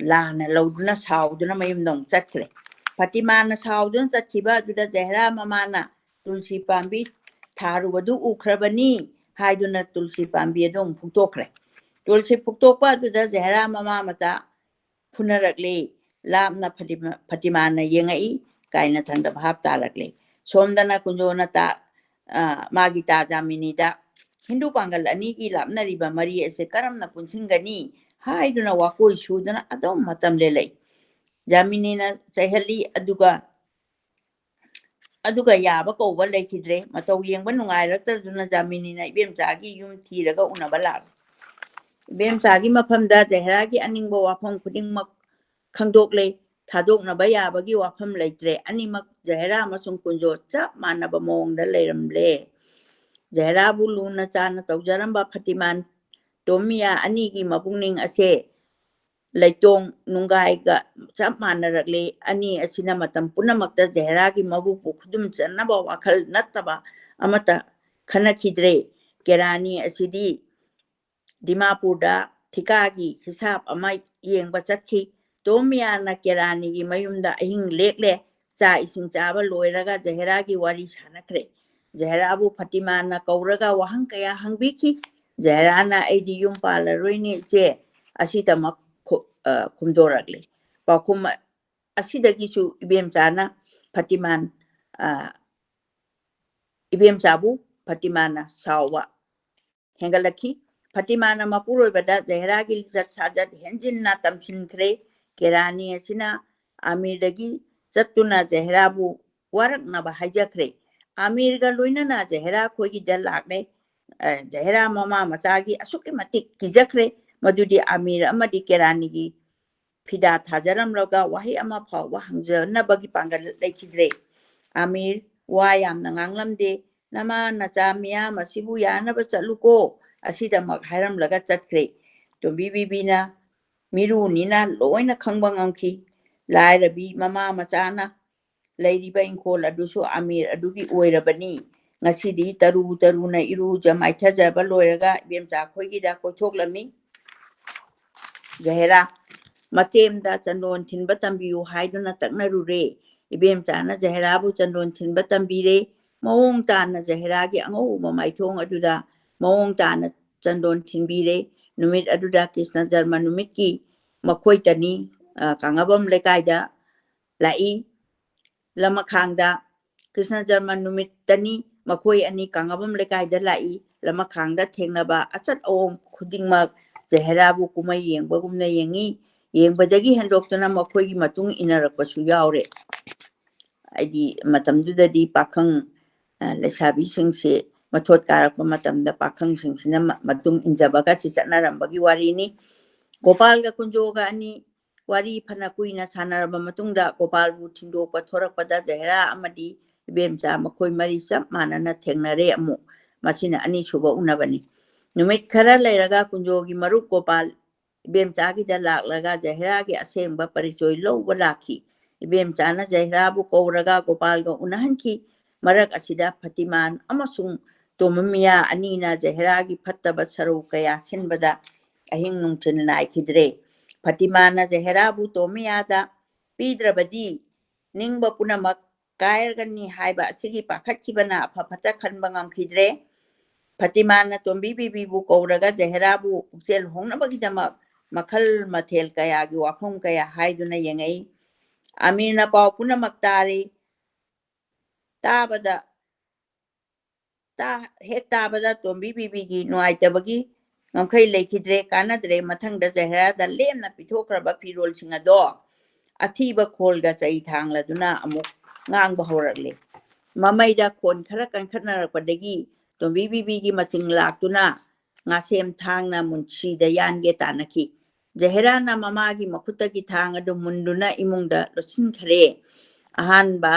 ꯂꯥꯟꯅ ꯂꯧꯗꯨꯅ ꯁꯥꯎꯗꯨꯅ ꯃꯌꯨꯝꯗ ꯑꯃꯨꯛ ꯆꯠꯈ꯭ꯔꯦ꯫ ꯐꯇꯤꯃꯥꯟꯅ ꯁꯥꯎꯗꯨꯅ ꯆꯠꯈꯤꯕ ꯑꯗꯨꯗ ꯖꯍꯦꯔꯥ ꯃꯃꯥꯅ ꯇꯨꯜꯁꯤ ꯄꯥꯝꯕꯤ ꯊꯥꯔꯨꯕꯗꯨ ꯎꯈ꯭ꯔꯕꯅꯤ ꯍꯥꯏꯗꯨꯅ ꯇꯨꯜꯁꯤ ꯄꯥꯝꯕꯤ ꯑꯗꯨ ꯑꯃꯨꯛ ꯐꯨꯛꯇꯣꯛꯈ꯭ꯔꯦ꯫ ꯇꯨꯜꯁꯤ ꯐꯨꯛꯇꯣꯛꯄ ꯑꯗꯨꯗ ꯖꯍꯦꯔꯥ ꯃꯃꯥ ꯃꯆꯥ ꯐꯨꯅꯔꯛꯂꯤ꯫ ꯂꯥꯞꯅ ꯐꯇꯤꯃꯥ-, ꯐꯇꯤꯃꯥꯅ ꯌꯦꯡꯉꯛꯏ ꯀꯥꯏꯅ ꯊꯪꯗ ꯚꯥꯞ ꯇꯥꯔꯛꯂꯤ꯫ ꯁꯣꯝꯗꯅ ꯀꯨꯟꯖꯣꯅ ꯇꯥ-, ꯑ, ꯃꯥꯒꯤ ꯇꯥ ꯖꯥꯃꯤꯅꯤꯗ ꯍꯤꯟꯗꯨ ꯄꯥꯡꯒꯜ ꯑꯅꯤꯒꯤ ꯂꯥꯞꯅꯔꯤꯕ ꯃꯔꯤ ꯑꯁꯤ ꯀꯔꯝꯅ ꯄꯨꯟꯁꯤꯟꯒꯅꯤ ꯍꯥꯏꯗꯨꯅ ꯋꯥꯀꯣꯏ ꯁꯨꯗꯨꯅ ꯑꯗꯨꯝ ꯃꯇꯝ ꯂꯦꯜꯂꯛꯏ꯫ ꯖꯥꯃꯤꯅꯤꯅ ꯆꯩꯍꯜꯂꯤ, ꯑꯗꯨꯒ, ꯑꯗꯨꯒ ꯌꯥꯕ ꯀꯧꯕ ꯂꯩꯈꯤꯗ꯭ꯔꯦ꯫ ꯃꯇꯧ ꯌꯦꯡꯕ ꯅꯨꯡꯉꯥꯏꯔꯛꯇꯗꯨꯅ ꯖꯥꯃꯤꯅꯤꯅ ꯏꯕꯦꯝꯆꯥꯒꯤ ꯌꯨꯝ ꯊꯤꯔꯒ ꯎꯅꯕ ꯂꯥꯛꯂꯤ꯫ ꯏꯕꯦꯝꯆꯥꯒꯤ ꯃꯐꯝꯗ ꯖꯍꯦꯔꯥꯒꯤ ꯑꯅꯤꯡꯕ ꯋꯥꯐꯝ ꯈꯨꯗꯤꯡꯃꯛ ꯈꯪꯗꯣꯛꯂꯦ꯫ ꯊꯥꯗꯣꯛꯅꯕ ꯌꯥꯕꯒꯤ ꯋꯥꯐꯝ ꯂꯩꯇ꯭ꯔꯦ꯫ ꯑꯅꯤꯃꯛ ꯖꯍꯦꯔꯥ ꯑꯃꯁꯨꯡ ꯀꯨꯟꯖꯣ ꯆꯞ ꯃꯥꯟꯅꯕ ꯃꯑꯣꯡꯗ ꯂꯩꯔꯝꯂꯦ꯫ ꯖꯍꯦꯔꯥꯕꯨ ꯂꯨꯅ ꯆꯥꯟꯅ ꯇꯧꯖꯔꯝꯕ ꯐꯇꯤꯃꯥꯟ ꯇꯣꯃꯤꯌꯥ ꯑꯅꯤꯒꯤ ꯃꯄꯨꯛꯅꯤꯡ ꯑꯁꯦ ꯂꯩꯇꯣꯡ ꯅꯨꯡꯒꯥꯏꯒ ꯆꯞ ꯃꯥꯟꯅꯔꯛꯂꯦ꯫ ꯑꯅꯤ ꯑꯁꯤꯅ ꯃꯇꯝ ꯄꯨꯝꯅꯃꯛꯇ ꯖꯍꯦꯔꯥꯒꯤ ꯃꯕꯨꯛꯄꯨ ꯈꯨꯗꯨꯝ ꯆꯟꯅꯕ ꯋꯥꯈꯜ ꯅꯠꯇꯕ ꯑꯃꯠꯇ ꯈꯟꯅꯈꯤꯗ꯭ꯔꯦ꯫ ꯀꯦꯔꯥꯅꯤ ꯑꯁꯤꯗꯤ ꯗꯤꯃꯥꯄꯨꯔꯗ ꯊꯤꯀꯥꯒꯤ ꯍꯤꯁꯥꯞ ꯑꯃ ꯌꯦꯡꯕ ꯆꯠꯈꯤ꯫ ꯇꯣꯝ ꯃꯤꯌꯥꯅ ꯀꯦꯔꯥꯅꯤꯒꯤ ꯃꯌꯨꯝꯗ ꯑꯍꯤꯡ ꯂꯦꯛꯂꯦ꯫ ꯆꯥꯛ ꯏꯁꯤꯡ ꯆꯥꯕ ꯂꯣꯏꯔꯒ ꯖꯍꯦꯔꯥꯒꯤ ꯋꯥꯔꯤ ꯁꯥꯟꯅꯈ꯭ꯔꯦ꯫ ꯖꯍꯦꯔꯥꯕꯨ ꯐꯇꯤꯃꯥꯅ ꯀꯧꯔꯒ ꯋꯥꯍꯪ ꯀꯌꯥ ꯍꯪꯕꯤꯈꯤ꯫ ꯖꯍꯦꯔꯥꯅ "ꯑꯩꯗꯤ ꯌꯨꯝ ꯄꯥꯜꯂꯔꯣꯏꯅꯦ ꯏꯆꯦ" ꯑꯁꯤꯗꯃꯛ ꯈꯨ-, ꯑ, ꯈꯨꯝꯗꯣꯔꯛꯂꯦ꯫ ꯄꯥꯎꯈꯨꯝ ꯑꯁꯤꯗꯒꯤꯁꯨ ꯏꯕꯦꯝꯆꯥꯅ ꯐꯇꯤꯃꯥꯟ, ꯑ, ꯏꯕꯦꯝꯆꯥꯕꯨ ꯐꯇꯤꯃꯥꯅ ꯁꯥꯎꯕ ꯍꯦꯟꯒꯠꯂꯛꯈꯤ꯫ ꯐꯇꯤꯃꯥꯅ ꯃꯄꯨꯔꯣꯏꯕꯗ ꯖꯍꯦꯔꯥꯒꯤ ꯂꯤꯆꯠ ꯁꯥꯖꯠ ꯍꯦꯟꯖꯤꯟꯅ ꯇꯝꯁꯤꯟꯈ꯭ꯔꯦ꯫ ꯀꯦꯔꯥꯅꯤ ꯑꯁꯤꯅ ꯑꯃꯤꯔꯗꯒꯤ ꯆꯠꯇꯨꯅ ꯖꯍꯦꯔꯥꯕꯨ ꯋꯥꯔꯛꯅꯕ ꯍꯥꯏꯖꯈ꯭ꯔꯦ꯫ ꯑꯃꯤꯔꯒ ꯂꯣꯏꯅꯅ ꯖꯍꯦꯔꯥ ꯈꯣꯏꯒꯤꯗ ꯂꯥꯛꯂꯦ꯫ ꯑ, ꯖꯍꯦꯔꯥ ꯃꯃꯥ ꯃꯆꯥꯒꯤ ꯑꯁꯨꯛꯀꯤ ꯃꯇꯤꯛ ꯀꯤꯖꯈ꯭ꯔꯦ, ꯃꯗꯨꯗꯤ ꯑꯃꯤꯔ ꯑꯃꯗꯤ ꯀꯦꯔꯥꯅꯤꯒꯤ ꯐꯤꯗꯥ ꯊꯥꯖꯔꯝꯂꯒ ꯋꯥꯍꯩ ꯑꯃ ꯐꯥꯎꯕ ꯍꯪꯖꯅꯕꯒꯤ ꯄꯥꯡꯒꯜ ꯂꯩꯈꯤꯗ꯭ꯔꯦ꯫ ꯑꯃꯤꯔ ꯋꯥ ꯌꯥꯝꯅ ꯉꯥꯡꯂꯝꯗꯦ꯫ "ꯅꯃꯥ ꯅꯆꯥ ꯃꯤꯌꯥꯝ ꯑꯁꯤꯕꯨ ꯌꯥꯅꯕ ꯆꯠꯂꯨꯀꯣ" ꯑꯁꯤꯗꯃꯛ ꯍꯥꯏꯔꯝꯂꯒ ꯆꯠꯈ꯭ꯔꯦ꯫ ꯇꯣꯝꯕꯤ ꯕꯤꯕꯤꯅ ꯃꯤꯔꯨꯅꯤꯅ ꯂꯣꯏꯅ ꯈꯪꯕ ꯉꯝꯈꯤ꯫ ꯂꯥꯏꯔꯕꯤ ꯃꯃꯥ ꯃꯆꯥꯅ ꯂꯩꯔꯤꯕ ꯏꯪꯈꯣꯜ ꯑꯗꯨꯁꯨ ꯑꯃꯤꯔ ꯑꯗꯨꯒꯤ ꯑꯣꯏꯔꯕꯅꯤ꯫ ꯉꯁꯤꯗꯤ ꯇꯔꯨ ꯇꯔꯨꯅ ꯏꯔꯨꯖ ꯃꯥꯏꯊꯖꯕ ꯂꯣꯏꯔꯒ ꯏꯕꯦꯝꯆꯥ ꯈꯣꯏꯒꯤꯗ ꯀꯣꯏꯊꯣꯛꯂꯝꯃꯤ꯫ ꯖꯍꯦꯔꯥ ꯃꯆꯦꯝꯗ ꯆꯟꯗꯣꯟ ꯊꯤꯟꯕ ꯇꯝꯕꯤꯌꯨ ꯍꯥꯏꯗꯨꯅ ꯇꯛꯅꯔꯨꯔꯦ꯫ ꯏꯕꯦꯝꯆꯥꯅ ꯖꯍꯦꯔꯥꯕꯨ ꯆꯟꯗꯣꯟ ꯊꯤꯟꯕ ꯇꯝꯕꯤꯔꯦ꯫ ꯃꯑꯣꯡ ꯇꯥꯅ ꯖꯍꯦꯔꯥꯒꯤ ꯑꯉꯧꯕ ꯃꯥꯏꯊꯣꯡ ꯑꯗꯨꯗ ꯃꯑꯣꯡ ꯇꯥꯅ ꯆꯟꯗꯣꯟ ꯊꯤꯟꯕꯤꯔꯦ꯫ ꯅꯨꯃꯤꯠ ꯑꯗꯨꯗ ꯀ꯭ꯔꯤꯁꯅ ꯖꯔꯃ ꯅꯨꯃꯤꯠꯀꯤ ꯃꯈꯣꯏ ꯇꯅꯤ, ꯑ, ꯀꯥꯡꯉꯕꯝ ꯂꯩꯀꯥꯏꯗ ꯂꯥꯛꯏ꯫ ꯂꯃꯈꯥꯡꯗ ꯀ꯭ꯔꯤꯁꯅ ꯖꯔꯃ ꯅꯨꯃꯤꯠꯇꯅꯤ꯫ ꯃꯈꯣꯏ ꯑꯅꯤ ꯀꯥꯡꯉꯕꯝ ꯂꯩꯀꯥꯏꯗ ꯂꯥꯛꯏ꯫ ꯂꯃꯈꯥꯡꯗ ꯊꯦꯡꯅꯕ ꯑꯆꯠ ꯑꯋꯣꯡ ꯈꯨꯗꯤꯡꯃꯛ ꯖꯍꯦꯔꯥꯕꯨ ꯀꯨꯝꯍꯩ ꯌꯦꯡꯕꯒꯨꯝꯅ ꯌꯦꯡꯉꯤ꯫ ꯌꯦꯡꯕꯗꯒꯤ ꯍꯦꯟꯗꯣꯛꯇꯨꯅ ꯃꯈꯣꯏꯒꯤ ꯃꯇꯨꯡ ꯏꯟꯅꯔꯛꯄꯁꯨ ꯌꯥꯎꯔꯦ꯫ ꯍꯥꯏꯗꯤ ꯃꯇꯝꯗꯨꯗꯗꯤ ꯄꯥꯈꯪ, ꯑ, ꯂꯩꯁꯥꯕꯤꯁꯤꯡꯁꯦ ꯃꯊꯣꯠ ꯀꯥꯔꯛꯄ ꯃꯇꯝꯗ ꯄꯥꯈꯪꯁꯤꯡꯁꯤꯅ ꯃꯇꯨꯡ ꯏꯟꯖꯕꯒ ꯑꯁꯤ ꯆꯠꯅꯔꯝꯕꯒꯤ ꯋꯥꯔꯤꯅꯤ꯫ ꯒꯣꯄꯥꯜꯒ ꯀꯨꯟꯖꯣꯒ ꯑꯅꯤ ꯋꯥꯔꯤ ꯐꯅ ꯀꯨꯏꯅ ꯁꯥꯟꯅꯔꯕ ꯃꯇꯨꯡꯗ ꯒꯣꯄꯥꯜꯕꯨ ꯊꯤꯟꯗꯣꯛꯄ ꯊꯣꯔꯛꯄꯗ ꯖꯍꯦꯔꯥ ꯑꯃꯗꯤ ꯏꯕꯦꯝꯆꯥ ꯃꯈꯣꯏ ꯃꯔꯤ ꯆꯞ ꯃꯥꯟꯅꯅ ꯊꯦꯡꯅꯔꯦ꯫ ꯑꯃꯨꯛ ꯃꯁꯤꯅ ꯑꯅꯤꯁꯨꯕ ꯎꯅꯕꯅꯤ꯫ ꯅꯨꯃꯤꯠ ꯈꯔ ꯂꯩꯔꯒ ꯀꯨꯟꯖꯣꯒꯤ ꯃꯔꯨꯞ ꯒꯣꯄꯥꯜ ꯏꯕꯦꯝꯆꯥꯒꯤꯗ ꯂꯥꯛꯂꯒ ꯖꯍꯦꯔꯥꯒꯤ ꯑꯁꯦꯡꯕ ꯄꯔꯤꯆꯣꯏ ꯂꯧꯕ ꯂꯥꯛꯈꯤ꯫ ꯏꯕꯦꯝꯆꯥꯅ ꯖꯍꯦꯔꯥꯕꯨ ꯀꯧꯔꯒ ꯒꯣꯄꯥꯜꯒ ꯎꯅꯍꯟꯈꯤ꯫ ꯃꯔꯛ ꯑꯁꯤꯗ ꯐꯇꯤꯃꯥꯟ ꯑꯃꯁꯨꯡ ꯇꯣꯃꯤꯌꯥ ꯑꯅꯤꯅ ꯖꯍꯦꯔꯥꯒꯤ ꯐꯠꯇꯕ ꯁꯔꯧ ꯀꯌꯥ ꯁꯤꯟꯕꯗ ꯑꯍꯤꯡ ꯅꯨꯡꯊꯤꯜ ꯅꯥꯏꯈꯤꯗ꯭ꯔꯦ꯫ ꯐꯇꯤꯃꯥꯟꯅ ꯖꯍꯦꯔꯥꯕꯨ ꯇꯣꯃꯤꯌꯥꯗ ꯄꯤꯗ꯭ꯔꯕꯗꯤ ꯅꯤꯡꯕ ꯄꯨꯝꯅꯃꯛ ꯀꯥꯏꯔꯒꯅꯤ ꯍꯥꯏꯕ ꯑꯁꯤꯒꯤ ꯄꯥꯈꯠꯈꯤꯕꯅ ꯑꯐ ꯐꯠꯇ ꯈꯟꯕ ꯉꯝꯈꯤꯗ꯭ꯔꯦ꯫ ꯐꯇꯤꯃꯥꯟꯅ ꯇꯣꯝꯕꯤ ꯕꯤꯕꯤꯕꯨ ꯀꯧꯔꯒ ꯖꯍꯦꯔꯥꯕꯨ ꯄꯨꯛꯆꯦꯜ ꯍꯣꯡꯅꯕꯒꯤꯗꯃꯛ ꯃꯈꯜ ꯃꯊꯦꯜ ꯀꯌꯥꯒꯤ ꯋꯥꯐꯝ ꯀꯌꯥ ꯍꯥꯏꯗꯨꯅ ꯌꯦꯡꯉꯛꯏ꯫ ꯑꯃꯤꯔꯅ ꯄꯥꯎ ꯄꯨꯝꯅꯃꯛ ꯇꯥꯔꯤ꯫ ꯇꯥꯕꯗ ꯍꯦꯛ ꯇꯥꯕꯗ ꯇꯣꯝꯕꯤ ꯕꯤꯕꯤꯒꯤ ꯅꯨꯡꯉꯥꯏꯇꯕꯒꯤ ꯉꯝꯈꯩ ꯂꯩꯈꯤꯗ꯭ꯔꯦ꯫ ꯀꯥꯟꯅꯗ꯭ꯔꯦ꯫ ꯃꯊꯪꯗ ꯖꯍꯦꯔꯥꯗ ꯂꯦꯝꯅ ꯄꯤꯊꯣꯛꯈ꯭ꯔꯕ ꯐꯤꯔꯣꯜꯁꯤꯡ ꯑꯗꯣ ꯑꯊꯤꯕ ꯈꯣꯜꯒ ꯆꯩ ꯊꯥꯡꯂꯗꯨꯅ ꯑꯃꯨꯛ ꯉꯥꯡꯕ ꯍꯧꯔꯛꯂꯦ꯫ ꯃꯃꯩꯗ ꯈꯣꯟ ꯈꯔ ꯀꯟꯈꯠꯅꯔꯛꯄꯗꯒꯤ ꯇꯣꯝꯕꯤ ꯕꯤꯕꯤꯒꯤ ꯃꯆꯤꯡ ꯂꯥꯛꯇꯨꯅ ꯉꯥꯁꯦꯝ ꯊꯥꯡꯅ ꯃꯨꯟꯁꯤꯗ ꯌꯥꯟꯒꯦ ꯇꯥꯟꯅꯈꯤ꯫ ꯖꯍꯦꯔꯥꯅ ꯃꯃꯥꯒꯤ ꯃꯈꯨꯠꯇꯒꯤ ꯊꯥꯡ ꯑꯗꯨ ꯃꯨꯟꯗꯨꯅ ꯏꯃꯨꯡꯗ ꯂꯣꯠꯁꯤꯟꯈ꯭ꯔꯦ꯫ ꯑꯍꯥꯟꯕ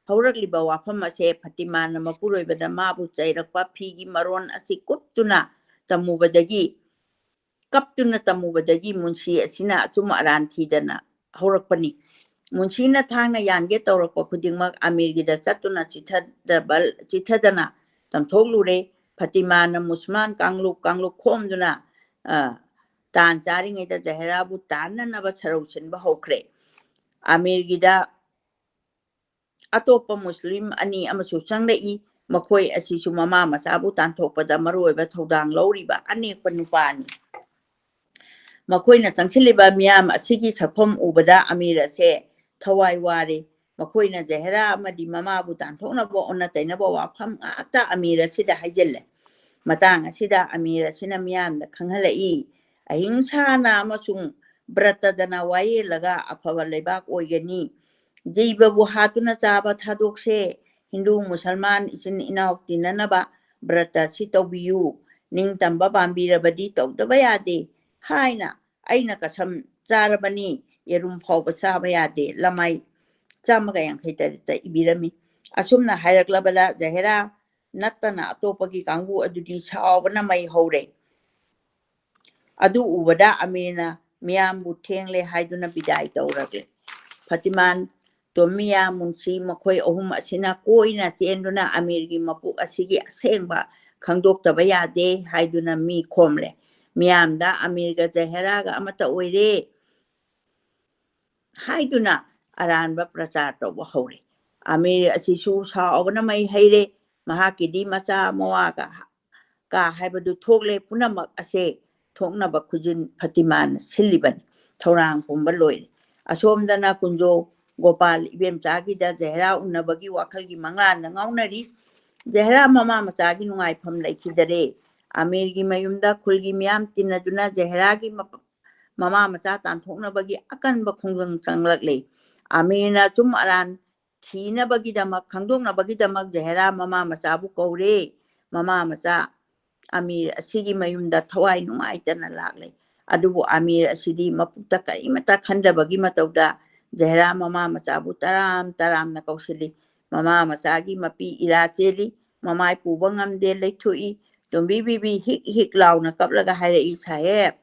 ꯍꯧꯔꯛꯂꯤꯕ ꯋꯥꯐꯝ ꯑꯁꯦ ꯐꯇꯤꯃꯥꯅ ꯃꯄꯨꯔꯣꯏꯕꯗ ꯃꯥꯕꯨ ꯆꯩꯔꯛꯄ ꯐꯤꯒꯤ ꯃꯔꯣꯟ ꯑꯁꯤ ꯀꯨꯞꯇꯨꯅ ꯇꯝꯃꯨꯕꯗꯒꯤ, ꯀꯞꯇꯨꯅ ꯇꯝꯃꯨꯕꯗꯒꯤ ꯃꯨꯟꯁꯤ ꯑꯁꯤꯅ ꯑꯆꯨꯝ ꯑꯔꯥꯟ ꯊꯤꯗꯅ ꯍꯧꯔꯛꯄꯅꯤ꯫ ꯃꯨꯟꯁꯤꯅ ꯊꯥꯡꯅ ꯌꯥꯟꯒꯦ ꯇꯧꯔꯛꯄ ꯈꯨꯗꯤꯡꯃꯛ ꯑꯃꯤꯔꯒꯤꯗ ꯆꯠꯇꯨꯅ ꯆꯤꯊꯗꯕ-, ꯆꯤꯊꯗꯅ ꯇꯝꯊꯣꯛꯂꯨꯔꯦ꯫ ꯐꯇꯤꯃꯥꯅ ꯃꯨꯁꯃꯥꯟ ꯀꯥꯡꯂꯨꯞ ꯀꯥꯡꯂꯨꯞ ꯈꯣꯝꯗꯨꯅ, ꯑ, ꯇꯥꯟ ꯆꯥꯔꯤꯉꯩꯗ ꯖꯍꯦꯔꯥꯕꯨ ꯇꯥꯟꯅꯅꯕ ꯁꯔꯧ ꯁꯤꯟꯕ ꯍꯧꯈ꯭ꯔꯦ꯫ ꯑꯃꯤꯔꯒꯤꯗ ꯑꯇꯣꯞꯄ ꯃꯨꯁꯂꯤꯝ ꯑꯅꯤ ꯑꯃꯁꯨ ꯆꯪꯂꯛꯏ꯫ ꯃꯈꯣꯏ ꯑꯁꯤꯁꯨ ꯃꯃꯥ ꯃꯆꯥꯕꯨ ꯇꯥꯟꯊꯣꯛꯄꯗ ꯃꯔꯨꯑꯣꯏꯕ ꯊꯧꯗꯥꯡ ꯂꯧꯔꯤꯕ ꯑꯅꯦꯛꯄ ꯅꯨꯄꯥꯅꯤ꯫ ꯃꯈꯣꯏꯅ ꯆꯪꯁꯤꯜꯂꯤꯕ ꯃꯤꯌꯥꯝ ꯑꯁꯤꯒꯤ ꯁꯛꯐꯝ ꯎꯕꯗ ꯑꯃꯤꯔ ꯑꯁꯦ ꯊꯋꯥꯏ ꯋꯥꯔꯦ꯫ ꯃꯈꯣꯏꯅ ꯖꯍꯦꯔꯥ ꯑꯃꯗꯤ ꯃꯃꯥꯕꯨ ꯇꯥꯟꯊꯣꯛꯅꯕ ꯑꯣꯟꯅ ꯇꯩꯅꯕ ꯋꯥꯐꯝ ꯉꯥꯛꯇ ꯑꯃꯤꯔ ꯑꯁꯤꯗ ꯍꯥꯏꯖꯤꯜꯂꯦ꯫ ꯃꯇꯥꯡ ꯑꯁꯤꯗ ꯑꯃꯤꯔ ꯑꯁꯤꯅ ꯃꯤꯌꯥꯝꯗ ꯈꯪꯍꯜꯂꯛꯏ, "ꯑꯍꯤꯡꯁꯥꯅ ꯑꯃꯁꯨꯡ ꯕ꯭ꯔꯇꯗꯅ ꯋꯥꯌꯦꯜꯂꯒ ꯑꯐꯕ ꯂꯩꯕꯥꯛ ꯑꯣꯏꯒꯅꯤ꯫ ꯖꯤꯕꯕꯨ ꯍꯥꯠꯇꯨꯅ ꯆꯥꯕ ꯊꯥꯗꯣꯛꯁꯦ꯫ ꯍꯤꯟꯗꯨ ꯃꯨꯁꯜꯃꯥꯟ ꯏꯆꯤꯟ ꯏꯅꯥꯎ ꯇꯤꯟꯅꯅꯕ ꯕ꯭ꯔꯇ ꯑꯁꯤ ꯇꯧꯕꯤꯌꯨ, ꯅꯤꯡꯇꯝꯕ ꯄꯥꯝꯕꯤꯔꯕꯗꯤ ꯇꯧꯗꯕ ꯌꯥꯗꯦ ꯍꯥꯏꯅ ꯑꯩꯅ ꯀꯁꯝ ꯆꯥꯔꯕꯅꯤ, ꯌꯦꯔꯨꯝ ꯐꯥꯎꯕ ꯆꯥꯕ ꯌꯥꯗꯦ, ꯂꯃꯥꯏ ꯆꯥꯝꯃꯒ ꯌꯥꯡꯈꯩ ꯇꯔꯦꯠꯇ ꯏꯕꯤꯔꯝꯃꯤ꯫ ꯑꯁꯨꯝꯅ ꯍꯥꯏꯔꯛꯂꯕꯗ ꯖꯍꯦꯔꯥ ꯅꯠꯇꯅ ꯑꯇꯣꯞꯄꯒꯤ ꯀꯥꯡꯕꯨ ꯑꯗꯨꯗꯤ ꯁꯥꯎꯕꯅ ꯃꯩ ꯍꯧꯔꯦ꯫ ꯑꯗꯨ ꯎꯕꯗ ꯑꯃꯤꯔꯅ ꯃꯤꯌꯥꯝꯕꯨ ꯊꯦꯡꯂꯦ ꯍꯥꯏꯗꯨꯅ ꯕꯤꯗꯥꯏ ꯇꯧꯔꯛꯂꯦ꯫ ꯐꯇꯤꯃꯥꯟ, ꯇꯣꯃꯤꯌꯥ, ꯃꯨꯟꯁꯤ ꯃꯈꯣꯏ ꯑꯍꯨꯝ ꯑꯁꯤꯅ ꯀꯣꯏꯅ ꯆꯦꯟꯗꯨꯅ ꯑꯃꯤꯔꯒꯤ ꯃꯄꯣꯛ ꯑꯁꯤꯒꯤ ꯑꯁꯦꯡꯕ ꯈꯪꯗꯣꯛꯇꯕ ꯌꯥꯗꯦ ꯍꯥꯏꯗꯨꯅ ꯃꯤ ꯈꯣꯝꯂꯦ꯫ ꯃꯤꯌꯥꯝꯗ ꯑꯃꯤꯔꯒ ꯖꯍꯦꯔꯥꯒ ꯑꯃꯠꯇ ꯑꯣꯏꯔꯦ ꯍꯥꯏꯗꯨꯅ ꯑꯔꯥꯟꯕ ꯄ꯭ꯔꯆꯥꯔ ꯇꯧꯕ ꯍꯧꯔꯦ꯫ ꯑꯃꯤꯔ ꯑꯁꯤꯁꯨ ꯁꯥꯎꯕꯅ ꯃꯩ ꯍꯩꯔꯦ꯫ ꯃꯍꯥꯛꯀꯤꯗꯤ ꯃꯆꯥ ꯃꯋꯥꯒ ꯀ ꯍꯥꯏꯕꯗꯨ ꯊꯣꯛꯂꯦ꯫ ꯄꯨꯝꯅꯃꯛ ꯑꯁꯦ ꯊꯣꯛꯅꯕ ꯈꯨꯖꯤꯟ ꯐꯇꯤꯃꯥꯟꯅ ꯁꯤꯜꯂꯤꯕꯅꯤ꯫ ꯊꯧꯔꯥꯡ ꯄꯨꯝꯕ ꯂꯣꯏꯔꯦ꯫ ꯑꯁꯣꯝꯗꯅ ꯀꯨꯟꯖꯣ ꯒꯣꯄꯥꯜ ꯏꯕꯦꯝꯆꯥꯒꯤꯗ ꯖꯍꯦꯔꯥ ꯎꯅꯕꯒꯤ ꯋꯥꯈꯜꯒꯤ ꯃꯪꯂꯥꯟꯗ ꯉꯥꯎꯅꯔꯤ꯫ ꯖꯍꯦꯔꯥ ꯃꯃꯥ ꯃꯆꯥꯒꯤ ꯅꯨꯡꯉꯥꯏꯐꯝ ꯂꯩꯈꯤꯗꯔꯦ꯫ ꯑꯃꯤꯔꯒꯤ ꯃꯌꯨꯝꯗ ꯈꯨꯜꯒꯤ ꯃꯤꯌꯥꯝ ꯇꯤꯟꯅꯗꯨꯅ ꯖꯍꯦꯔꯥꯒꯤ ꯃꯄ-, ꯃꯃꯥ ꯃꯆꯥ ꯇꯥꯟꯊꯣꯛꯅꯕꯒꯤ ꯑꯀꯟꯕ ꯈꯣꯡꯖꯪ ꯆꯪꯂꯛꯂꯦ꯫ ꯑꯃꯤꯔꯅ ꯑꯆꯨꯝ ꯑꯔꯥꯟ ꯊꯤꯅꯕꯒꯤꯗꯃꯛ, ꯈꯪꯗꯣꯛꯅꯕꯒꯤꯗꯃꯛ ꯖꯍꯦꯔꯥ ꯃꯃꯥ ꯃꯆꯥꯕꯨ ꯀꯧꯔꯦ꯫ ꯃꯃꯥ ꯃꯆꯥ ꯑꯃꯤꯔ ꯑꯁꯤꯒꯤ ꯃꯌꯨꯝꯗ ꯊꯋꯥꯏ ꯅꯨꯡꯉꯥꯏꯇꯅ ꯂꯥꯛꯂꯦ꯫ ꯑꯗꯨꯕꯨ ꯑꯃꯤꯔ ꯑꯁꯤꯗꯤ ꯃꯄꯨꯛꯇ ꯀꯔꯤꯃꯠꯇ ꯈꯟꯗꯕꯒꯤ ꯃꯇꯧꯗ ꯖꯍꯦꯔꯥ ꯃꯃꯥ ꯃꯆꯥꯕꯨ ꯇꯔꯥꯝ ꯇꯔꯥꯝꯅ ꯀꯧꯁꯤꯜꯂꯤ꯫ ꯃꯃꯥ ꯃꯆꯥꯒꯤ ꯃꯄꯤ ꯏꯔꯥ ꯆꯦꯜꯂꯤ꯫ ꯃꯃꯥꯏ ꯄꯨꯕ ꯉꯝꯗꯦ, ꯂꯩꯊꯣꯛꯏ꯫ ꯇꯣꯝꯕꯤ ꯕꯤꯕꯤ ꯍꯤꯛ ꯍꯤꯛ ꯂꯥꯎꯅ ꯀꯞꯂꯒ ꯍꯥꯏꯔꯛꯏ, "ꯁꯥꯍꯦꯕ,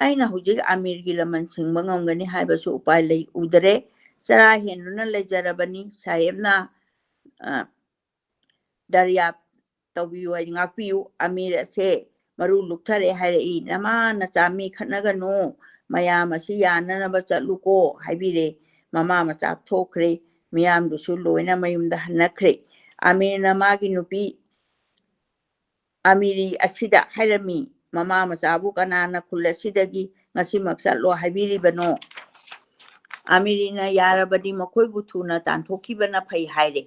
ꯑꯩꯅ ꯍꯧꯖꯤꯛ ꯑꯃꯤꯔꯒꯤ ꯂꯃꯟ ꯁꯤꯡꯕ ꯉꯝꯒꯅꯤ ꯍꯥꯏꯕꯁꯨ ꯎꯄꯥꯏ ꯂꯩ, ꯎꯗꯔꯦ꯫ ꯆꯔꯥ ꯍꯦꯟꯗꯨꯅ ꯂꯩꯖꯔꯕꯅꯤ꯫ ꯁꯥꯍꯦꯕꯅ, ꯑ, ꯗꯔꯌꯥ ꯇꯧꯕꯤꯌꯨ ꯍꯥꯏꯗꯤ ꯉꯥꯛꯄꯤꯌꯨ꯫ ꯑꯃꯤꯔ ꯑꯁꯦ ꯃꯔꯨ ꯂꯨꯛꯊꯔꯦ ꯍꯥꯏꯔꯛꯏ꯫ ꯅꯃꯥ ꯅꯆꯥ ꯃꯤ ꯈꯠꯅꯒꯅꯨ, ꯃꯌꯥꯝ ꯑꯁꯤ ꯌꯥꯅꯅꯕ ꯆꯠꯂꯨꯀꯣ" ꯍꯥꯏꯕꯤꯔꯦ꯫ ꯃꯃꯥ ꯃꯆꯥ ꯊꯣꯛꯈ꯭ꯔꯦ꯫ ꯃꯤꯌꯥꯝꯗꯨꯁꯨ ꯂꯣꯏꯅ ꯃꯌꯨꯝꯗ ꯍꯟꯅꯈ꯭ꯔꯦ꯫ ꯑꯃꯤꯔꯅ ꯃꯥꯒꯤ ꯅꯨꯄꯤ ꯑꯃꯤꯔꯤ ꯑꯁꯤꯗ ꯍꯥꯏꯔꯝꯃꯤ, "ꯃꯃꯥ ꯃꯆꯥꯕꯨ ꯀꯅꯥꯅ ꯈꯨꯜ ꯑꯁꯤꯗꯒꯤ ꯉꯁꯤꯃꯛ ꯆꯠꯂꯣ ꯍꯥꯏꯕꯤꯔꯤꯕꯅꯣ?" ꯑꯃꯤꯔꯤꯅ ꯌꯥꯔꯕꯗꯤ ꯃꯈꯣꯏꯕꯨ ꯊꯨꯅ ꯇꯥꯟꯊꯣꯛꯈꯤꯕꯅ ꯐꯩ ꯍꯥꯏꯔꯦ꯫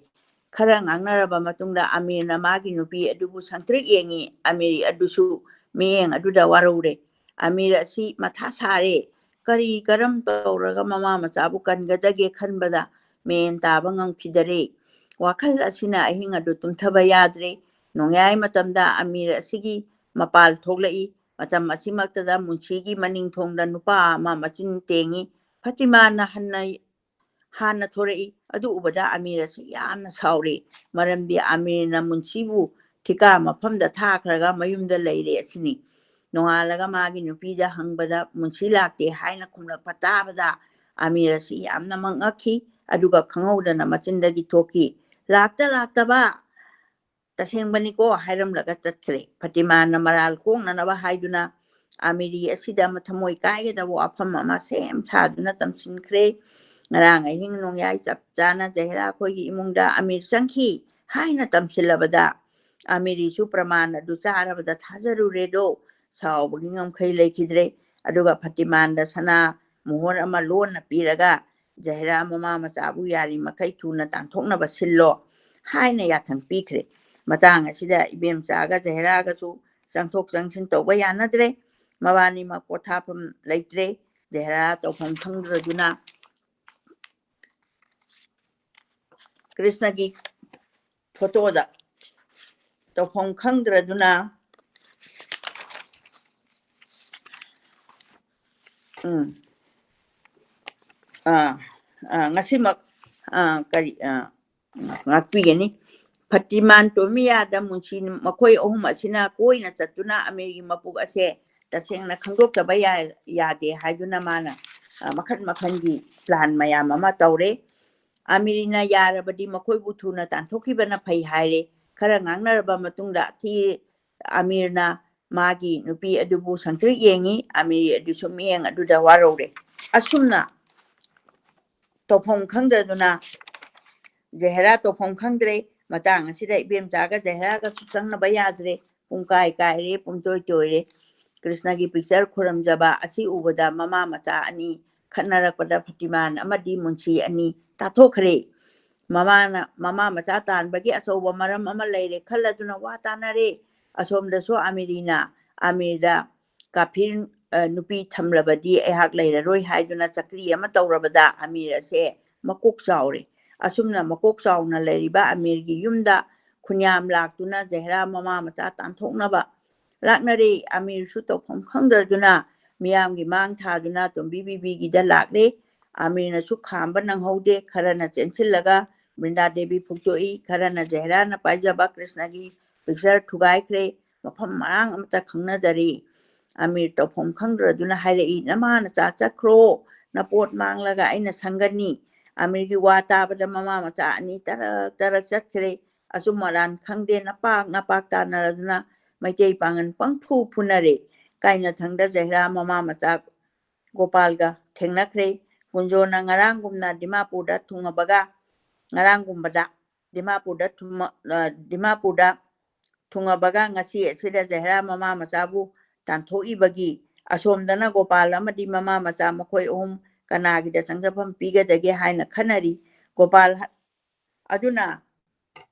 ꯈꯔ ꯉꯥꯡꯅꯔꯕ ꯃꯇꯨꯡꯗ ꯑꯃꯤꯔꯅ ꯃꯥꯒꯤ ꯅꯨꯄꯤ ꯑꯗꯨꯕꯨ ꯁꯪꯇ꯭ꯔꯤꯛ ꯌꯦꯡꯉꯤ꯫ ꯑꯃꯤꯔꯤ ꯑꯗꯨꯁꯨ ꯃꯤꯠꯌꯦꯡ ꯑꯗꯨꯗ ꯋꯥꯔꯧꯔꯦ꯫ ꯑꯃꯤꯔ ꯑꯁꯤ ꯃꯊꯥ ꯁꯥꯔꯦ꯫ ꯀꯔꯤ ꯀꯔꯝ ꯇꯧꯔꯒ ꯃꯃꯥ ꯃꯆꯥꯕꯨ ꯀꯟꯒꯗꯒꯦ ꯈꯟꯕꯗ ꯃꯦꯟ ꯇꯥꯕ ꯉꯝꯈꯤꯗꯔꯦ꯫ ꯋꯥꯈꯜ ꯑꯁꯤꯅ ꯑꯍꯤꯡ ꯑꯗꯨ ꯇꯨꯝꯊꯕ ꯌꯥꯗ꯭ꯔꯦ꯫ ꯅꯣꯡꯌꯥꯏ ꯃꯇꯝꯗ ꯑꯃꯤꯔ ꯑꯁꯤꯒꯤ ꯃꯄꯥꯜ ꯊꯣꯛꯂꯛꯏ꯫ ꯃꯇꯝ ꯑꯁꯤꯃꯛꯇꯗ ꯃꯨꯟꯁꯤꯒꯤ ꯃꯅꯤꯡ ꯊꯣꯡꯗ ꯅꯨꯄꯥ ꯑꯃ ꯃꯆꯤꯟ ꯇꯦꯡꯉꯤ꯫ ꯐꯇꯤꯃꯥꯅ ꯍꯟꯅ, ꯍꯥꯟꯅ ꯊꯣꯔꯛꯏ꯫ ꯑꯗꯨ ꯎꯕꯗ ꯑꯃꯤꯔ ꯑꯁꯤ ꯌꯥꯝꯅ ꯁꯥꯎꯔꯤ꯫ ꯃꯔꯝꯗꯤ ꯑꯃꯤꯔꯅ ꯃꯨꯟꯁꯤꯕꯨ ꯊꯤꯀꯥ ꯃꯐꯝꯗ ꯊꯥꯈ꯭ꯔꯒ ꯃꯌꯨꯝꯗ ꯂꯩꯔꯦ ꯑꯁꯤꯅꯤ꯫ ꯅꯣꯡꯉꯥꯜꯂꯒ ꯃꯥꯒꯤ ꯅꯨꯄꯤꯗ ꯍꯪꯕꯗ ꯃꯨꯟꯁꯤ ꯂꯥꯛꯇꯦ ꯍꯥꯏꯅ ꯈꯨꯝꯂꯛꯄ ꯇꯥꯕꯗ ꯑꯃꯤꯔ ꯑꯁꯤ ꯌꯥꯝꯅ ꯃꯪꯉꯛꯈꯤ꯫ ꯑꯗꯨꯒ ꯈꯪꯍꯧꯗꯅ ꯃꯆꯤꯟꯗꯒꯤ ꯊꯣꯛꯈꯤ, "ꯂꯥꯛꯇ ꯂꯥꯛꯇꯕ ꯇꯁꯦꯡꯕꯅꯤꯀꯣ" ꯍꯥꯏꯔꯝꯂꯒ ꯆꯠꯈ꯭ꯔꯦ꯫ ꯐꯇꯤꯃꯥꯅ ꯃꯔꯥꯜ ꯀꯣꯛꯅꯅꯕ ꯍꯥꯏꯗꯨꯅ ꯑꯃꯤꯔꯤ ꯑꯁꯤꯗ ꯃꯊꯃꯣꯏ ꯀꯥꯏꯒꯗꯕ ꯋꯥꯐꯝ ꯑꯃ ꯁꯦꯝ ꯁꯥꯗꯨꯅ ꯇꯝꯁꯤꯟꯈ꯭ꯔꯦ꯫ ꯉꯔꯥꯡ ꯑꯍꯤꯡ ꯅꯣꯡꯌꯥꯏ ꯆꯞ ꯆꯥꯅ ꯖꯍꯦꯔꯥ ꯑꯩꯈꯣꯏꯒꯤ ꯏꯃꯨꯡꯗ ꯑꯃꯤꯔ ꯆꯪꯈꯤ ꯍꯥꯏꯅ ꯇꯝꯁꯤꯜꯂꯕꯗ ꯑꯃꯤꯔꯤꯁꯨ ꯄ꯭ꯔꯃꯥꯟ ꯑꯗꯨ ꯆꯥꯔꯕꯗ ꯊꯥꯖꯔꯨꯔꯦꯗꯣ꯫ ꯁꯥꯎꯕꯒꯤ ꯉꯝꯈꯩ ꯂꯩꯈꯤꯗ꯭ꯔꯦ꯫ ꯑꯗꯨꯒ ꯐꯇꯤꯃꯥꯟꯗ ꯁꯅꯥ ꯃꯣꯍꯣꯔ ꯑꯃ ꯂꯣꯟꯅ ꯄꯤꯔꯒ, "ꯖꯍꯦꯔꯥ ꯃꯃꯥ ꯃꯆꯥꯕꯨ ꯌꯥꯔꯤꯃꯈꯩ ꯊꯨꯅ ꯇꯥꯟꯊꯣꯛꯅꯕ ꯁꯤꯜꯂꯣ" ꯍꯥꯏꯅ ꯌꯥꯊꯪ ꯄꯤꯈ꯭ꯔꯦ꯫ ꯃꯇꯥꯡ ꯑꯁꯤꯗ ꯏꯕꯦꯝꯆꯥꯒ ꯖꯍꯦꯔꯥꯒꯁꯨ ꯆꯪꯊꯣꯛ ꯆꯪꯁꯤꯟ ꯇꯧꯕ ꯌꯥꯅꯗ꯭ꯔꯦ꯫ ꯃꯕꯥꯅꯤꯃꯛ ꯄꯣꯊꯥꯐꯝ ꯂꯩꯇ꯭ꯔꯦ꯫ ꯖꯍꯦꯔꯥ ꯇꯧꯐꯝ ꯈꯪꯗ꯭ꯔꯗꯨꯅ ꯀ꯭ꯔꯤꯁꯅꯒꯤ ꯐꯣꯇꯣꯗ ꯇꯧꯐꯝ ꯈꯪꯗ꯭ꯔꯗꯨꯅ, ꯎꯝ, ꯑꯥ, ꯑꯥ, ꯉꯁꯤꯃꯛ, ꯑꯥ, ꯀꯔꯤ, ꯑꯥ, ꯉꯥꯛꯄꯤꯒꯅꯤ꯫ ꯐꯇꯤꯃꯥꯟ ꯇꯣꯃꯤꯌꯥꯗ ꯃꯨꯟꯁꯤ ꯃꯈꯣꯏ ꯑꯍꯨꯝ ꯑꯁꯤꯅ ꯀꯣꯏꯅ ꯆꯠꯇꯨꯅ ꯑꯃꯤꯔꯒꯤ ꯃꯕꯨꯛ ꯑꯁꯦ ꯇꯁꯦꯡꯅ ꯈꯪꯗꯣꯛꯇꯕ ꯌꯥ-, ꯌꯥꯗꯦ ꯍꯥꯏꯗꯨꯅ ꯃꯥꯅ, ꯑ, ꯃꯈꯜ ꯃꯈꯜꯒꯤ plan ꯃꯌꯥꯝ ꯑꯃ ꯇꯧꯔꯦ꯫ ꯑꯃꯤꯔꯤꯅ ꯌꯥꯔꯕꯗꯤ ꯃꯈꯣꯏꯕꯨ ꯊꯨꯅ ꯇꯥꯟꯊꯣꯛꯈꯤꯕꯅ ꯐꯩ ꯍꯥꯏꯔꯦ꯫ ꯈꯔ ꯉꯥꯡꯅꯔꯕ ꯃꯇꯨꯡꯗ ꯑꯊꯤ-, ꯑꯃꯤꯔꯅ ꯃꯥꯒꯤ ꯅꯨꯄꯤ ꯑꯗꯨꯕꯨ ꯁꯪꯇ꯭ꯔꯤꯛ ꯌꯦꯡꯉꯤ꯫ ꯑꯃꯤꯔꯤ ꯑꯗꯨꯁꯨ ꯃꯤꯠꯌꯦꯡ ꯑꯗꯨꯗ ꯋꯥꯔꯧꯔꯦ꯫ ꯑꯁꯨꯝꯅ ꯇꯧꯐꯝ ꯈꯪꯗꯗꯨꯅ ꯖꯍꯦꯔꯥ ꯇꯧꯐꯝ ꯈꯪꯗ꯭ꯔꯦ꯫ ꯃꯇꯥꯡ ꯑꯁꯤꯗ ꯏꯕꯦꯝꯆꯥꯒ ꯖꯍꯦꯔꯥꯒꯁꯨ ꯆꯪꯅꯕ ꯌꯥꯗ꯭ꯔꯦ꯫ ꯄꯨꯡꯀꯥꯏ ꯀꯥꯏꯔꯦ, ꯄꯨꯡꯇꯣꯏ ꯇꯣꯏꯔꯦ꯫ ꯀ꯭ꯔꯤꯁꯅꯒꯤ picture ꯈꯨꯔꯨꯝꯖꯕ ꯑꯁꯤ ꯎꯕꯗ ꯃꯃꯥ ꯃꯆꯥ ꯑꯅꯤ ꯈꯠꯅꯔꯛꯄꯗ ꯐꯇꯤꯃꯥꯟ ꯑꯃꯗꯤ ꯃꯨꯟꯁꯤ ꯑꯅꯤ ꯇꯥꯊꯣꯛꯈ꯭ꯔꯦ꯫ ꯃꯃꯥꯅ, ꯃꯃꯥ ꯃꯆꯥ ꯇꯥꯟꯕꯒꯤ ꯑꯆꯧꯕ ꯃꯔꯝ ꯑꯃ ꯂꯩꯔꯦ ꯈꯜꯂꯗꯨꯅ ꯋꯥ ꯇꯥꯅꯔꯦ꯫ ꯑꯁꯣꯝꯗꯁꯨ ꯑꯃꯤꯔꯤꯅ, ꯑꯃꯤꯔꯗ, "ꯀꯥꯐꯤꯔ, ꯑ, ꯅꯨꯄꯤ ꯊꯝꯂꯕꯗꯤ ꯑꯩꯍꯥꯛ ꯂꯩꯔꯔꯣꯏ" ꯍꯥꯏꯗꯨꯅ ꯆꯀ꯭ꯔꯤ ꯑꯃ ꯇꯧꯔꯕꯗ ꯑꯃꯤꯔ ꯑꯁꯦ ꯃꯀꯣꯛ ꯆꯥꯎꯔꯦ꯫ ꯑꯁꯨꯝꯅ ꯃꯀꯣꯛ ꯆꯥꯎꯅ ꯂꯩꯔꯤꯕ ꯑꯃꯤꯔꯒꯤ ꯌꯨꯝꯗ ꯈꯨꯟꯌꯥꯝ ꯂꯥꯛꯇꯨꯅ ꯖꯍꯦꯔꯥ ꯃꯃꯥ ꯃꯆꯥ ꯇꯥꯟꯊꯣꯛꯅꯕ ꯂꯥꯛꯅꯔꯦ꯫ ꯑꯃꯤꯔꯁꯨ ꯇꯧꯐꯝ ꯈꯪꯗꯗꯨꯅ ꯃꯤꯌꯥꯝꯒꯤ ꯃꯥꯡ ꯊꯥꯗꯨꯅ ꯇꯣꯝꯕꯤ ꯕꯤꯕꯤꯒꯤꯗ ꯂꯥꯛꯂꯦ꯫ ꯑꯃꯤꯔꯅꯁꯨ ꯈꯥꯝꯕ ꯅꯪꯍꯧꯗꯦ, ꯈꯔꯅ ꯆꯦꯟꯁꯤꯜꯂꯒ ꯕ꯭ꯔꯤꯟꯗꯥ ꯗꯦꯕꯤ ꯐꯨꯛꯇꯣꯛꯏ, ꯈꯔꯅ ꯖꯍꯦꯔꯥꯅ ꯄꯥꯏꯖꯕ ꯀ꯭ꯔꯤꯁꯅꯒꯤ ꯄꯤꯛꯆꯔ ꯊꯨꯒꯥꯏꯈ꯭ꯔꯦ꯫ ꯃꯐꯝ ꯃꯔꯥꯡ ꯑꯃꯠꯇ ꯈꯪꯅꯗꯔꯤ꯫ ꯑꯃꯤꯔ ꯇꯧꯐꯝ ꯈꯪꯗ꯭ꯔꯗꯨꯅ ꯍꯥꯏꯔꯛꯏ, "ꯅꯃꯥ ꯅꯆꯥ ꯆꯠꯈ꯭ꯔꯣ, ꯅꯄꯣꯠ ꯃꯥꯡꯂꯒ ꯑꯩꯅ ꯁꯪꯒꯅꯤ꯫" ꯑꯃꯤꯔꯒꯤ ꯋꯥ ꯇꯥꯕꯗ ꯃꯃꯥ ꯃꯆꯥ ꯑꯅꯤ ꯇꯔꯛ ꯇꯔꯛ ꯆꯠꯈ꯭ꯔꯦ꯫ ꯑꯆꯨꯝ ꯑꯔꯥꯟ ꯈꯪꯗꯦ, ꯅꯄꯥꯛ ꯅꯄꯥꯛ ꯇꯥꯟꯅꯔꯗꯨꯅ ꯃꯩꯇꯩ ꯄꯥꯡꯒꯜ ꯄꯪꯐꯨ ꯐꯨꯅꯔꯦ꯫ ꯀꯥꯏꯅꯊꯪꯗ ꯖꯍꯦꯔꯥ ꯃꯃꯥ ꯃꯆꯥ ꯒꯣꯄꯥꯜꯒ ꯊꯦꯡꯅꯈ꯭ꯔꯦ꯫ ꯀꯨꯟꯖꯣꯅ ꯉꯔꯥꯡꯒꯨꯝꯅ ꯗꯤꯃꯥꯄꯨꯔꯗ ꯊꯨꯡꯉꯕꯒ, ꯉꯔꯥꯡꯒꯨꯝꯕꯗ ꯗꯤꯃꯥꯄꯨꯔꯗ ꯊꯨꯝꯃ-, ꯑ, ꯗꯤꯃꯥꯄꯨꯔꯗ ꯊꯨꯡꯉꯕꯒ ꯉꯁꯤ ꯑꯁꯤꯗ ꯖꯍꯦꯔꯥ ꯃꯃꯥ ꯃꯆꯥꯕꯨ ꯇꯥꯟꯊꯣꯛꯏꯕꯒꯤ ꯑꯁꯣꯝꯗꯅ ꯒꯣꯄꯥꯜ ꯑꯃꯗꯤ ꯃꯃꯥ ꯃꯆꯥ ꯃꯈꯣꯏ ꯑꯍꯨꯝ ꯀꯅꯥꯒꯤꯗ ꯆꯪꯖꯐꯝ ꯄꯤꯒꯗꯒꯦ ꯍꯥꯏꯅ ꯈꯟꯅꯔꯤ꯫ ꯒꯣꯄꯥꯜ ꯍ-, ꯑꯗꯨꯅ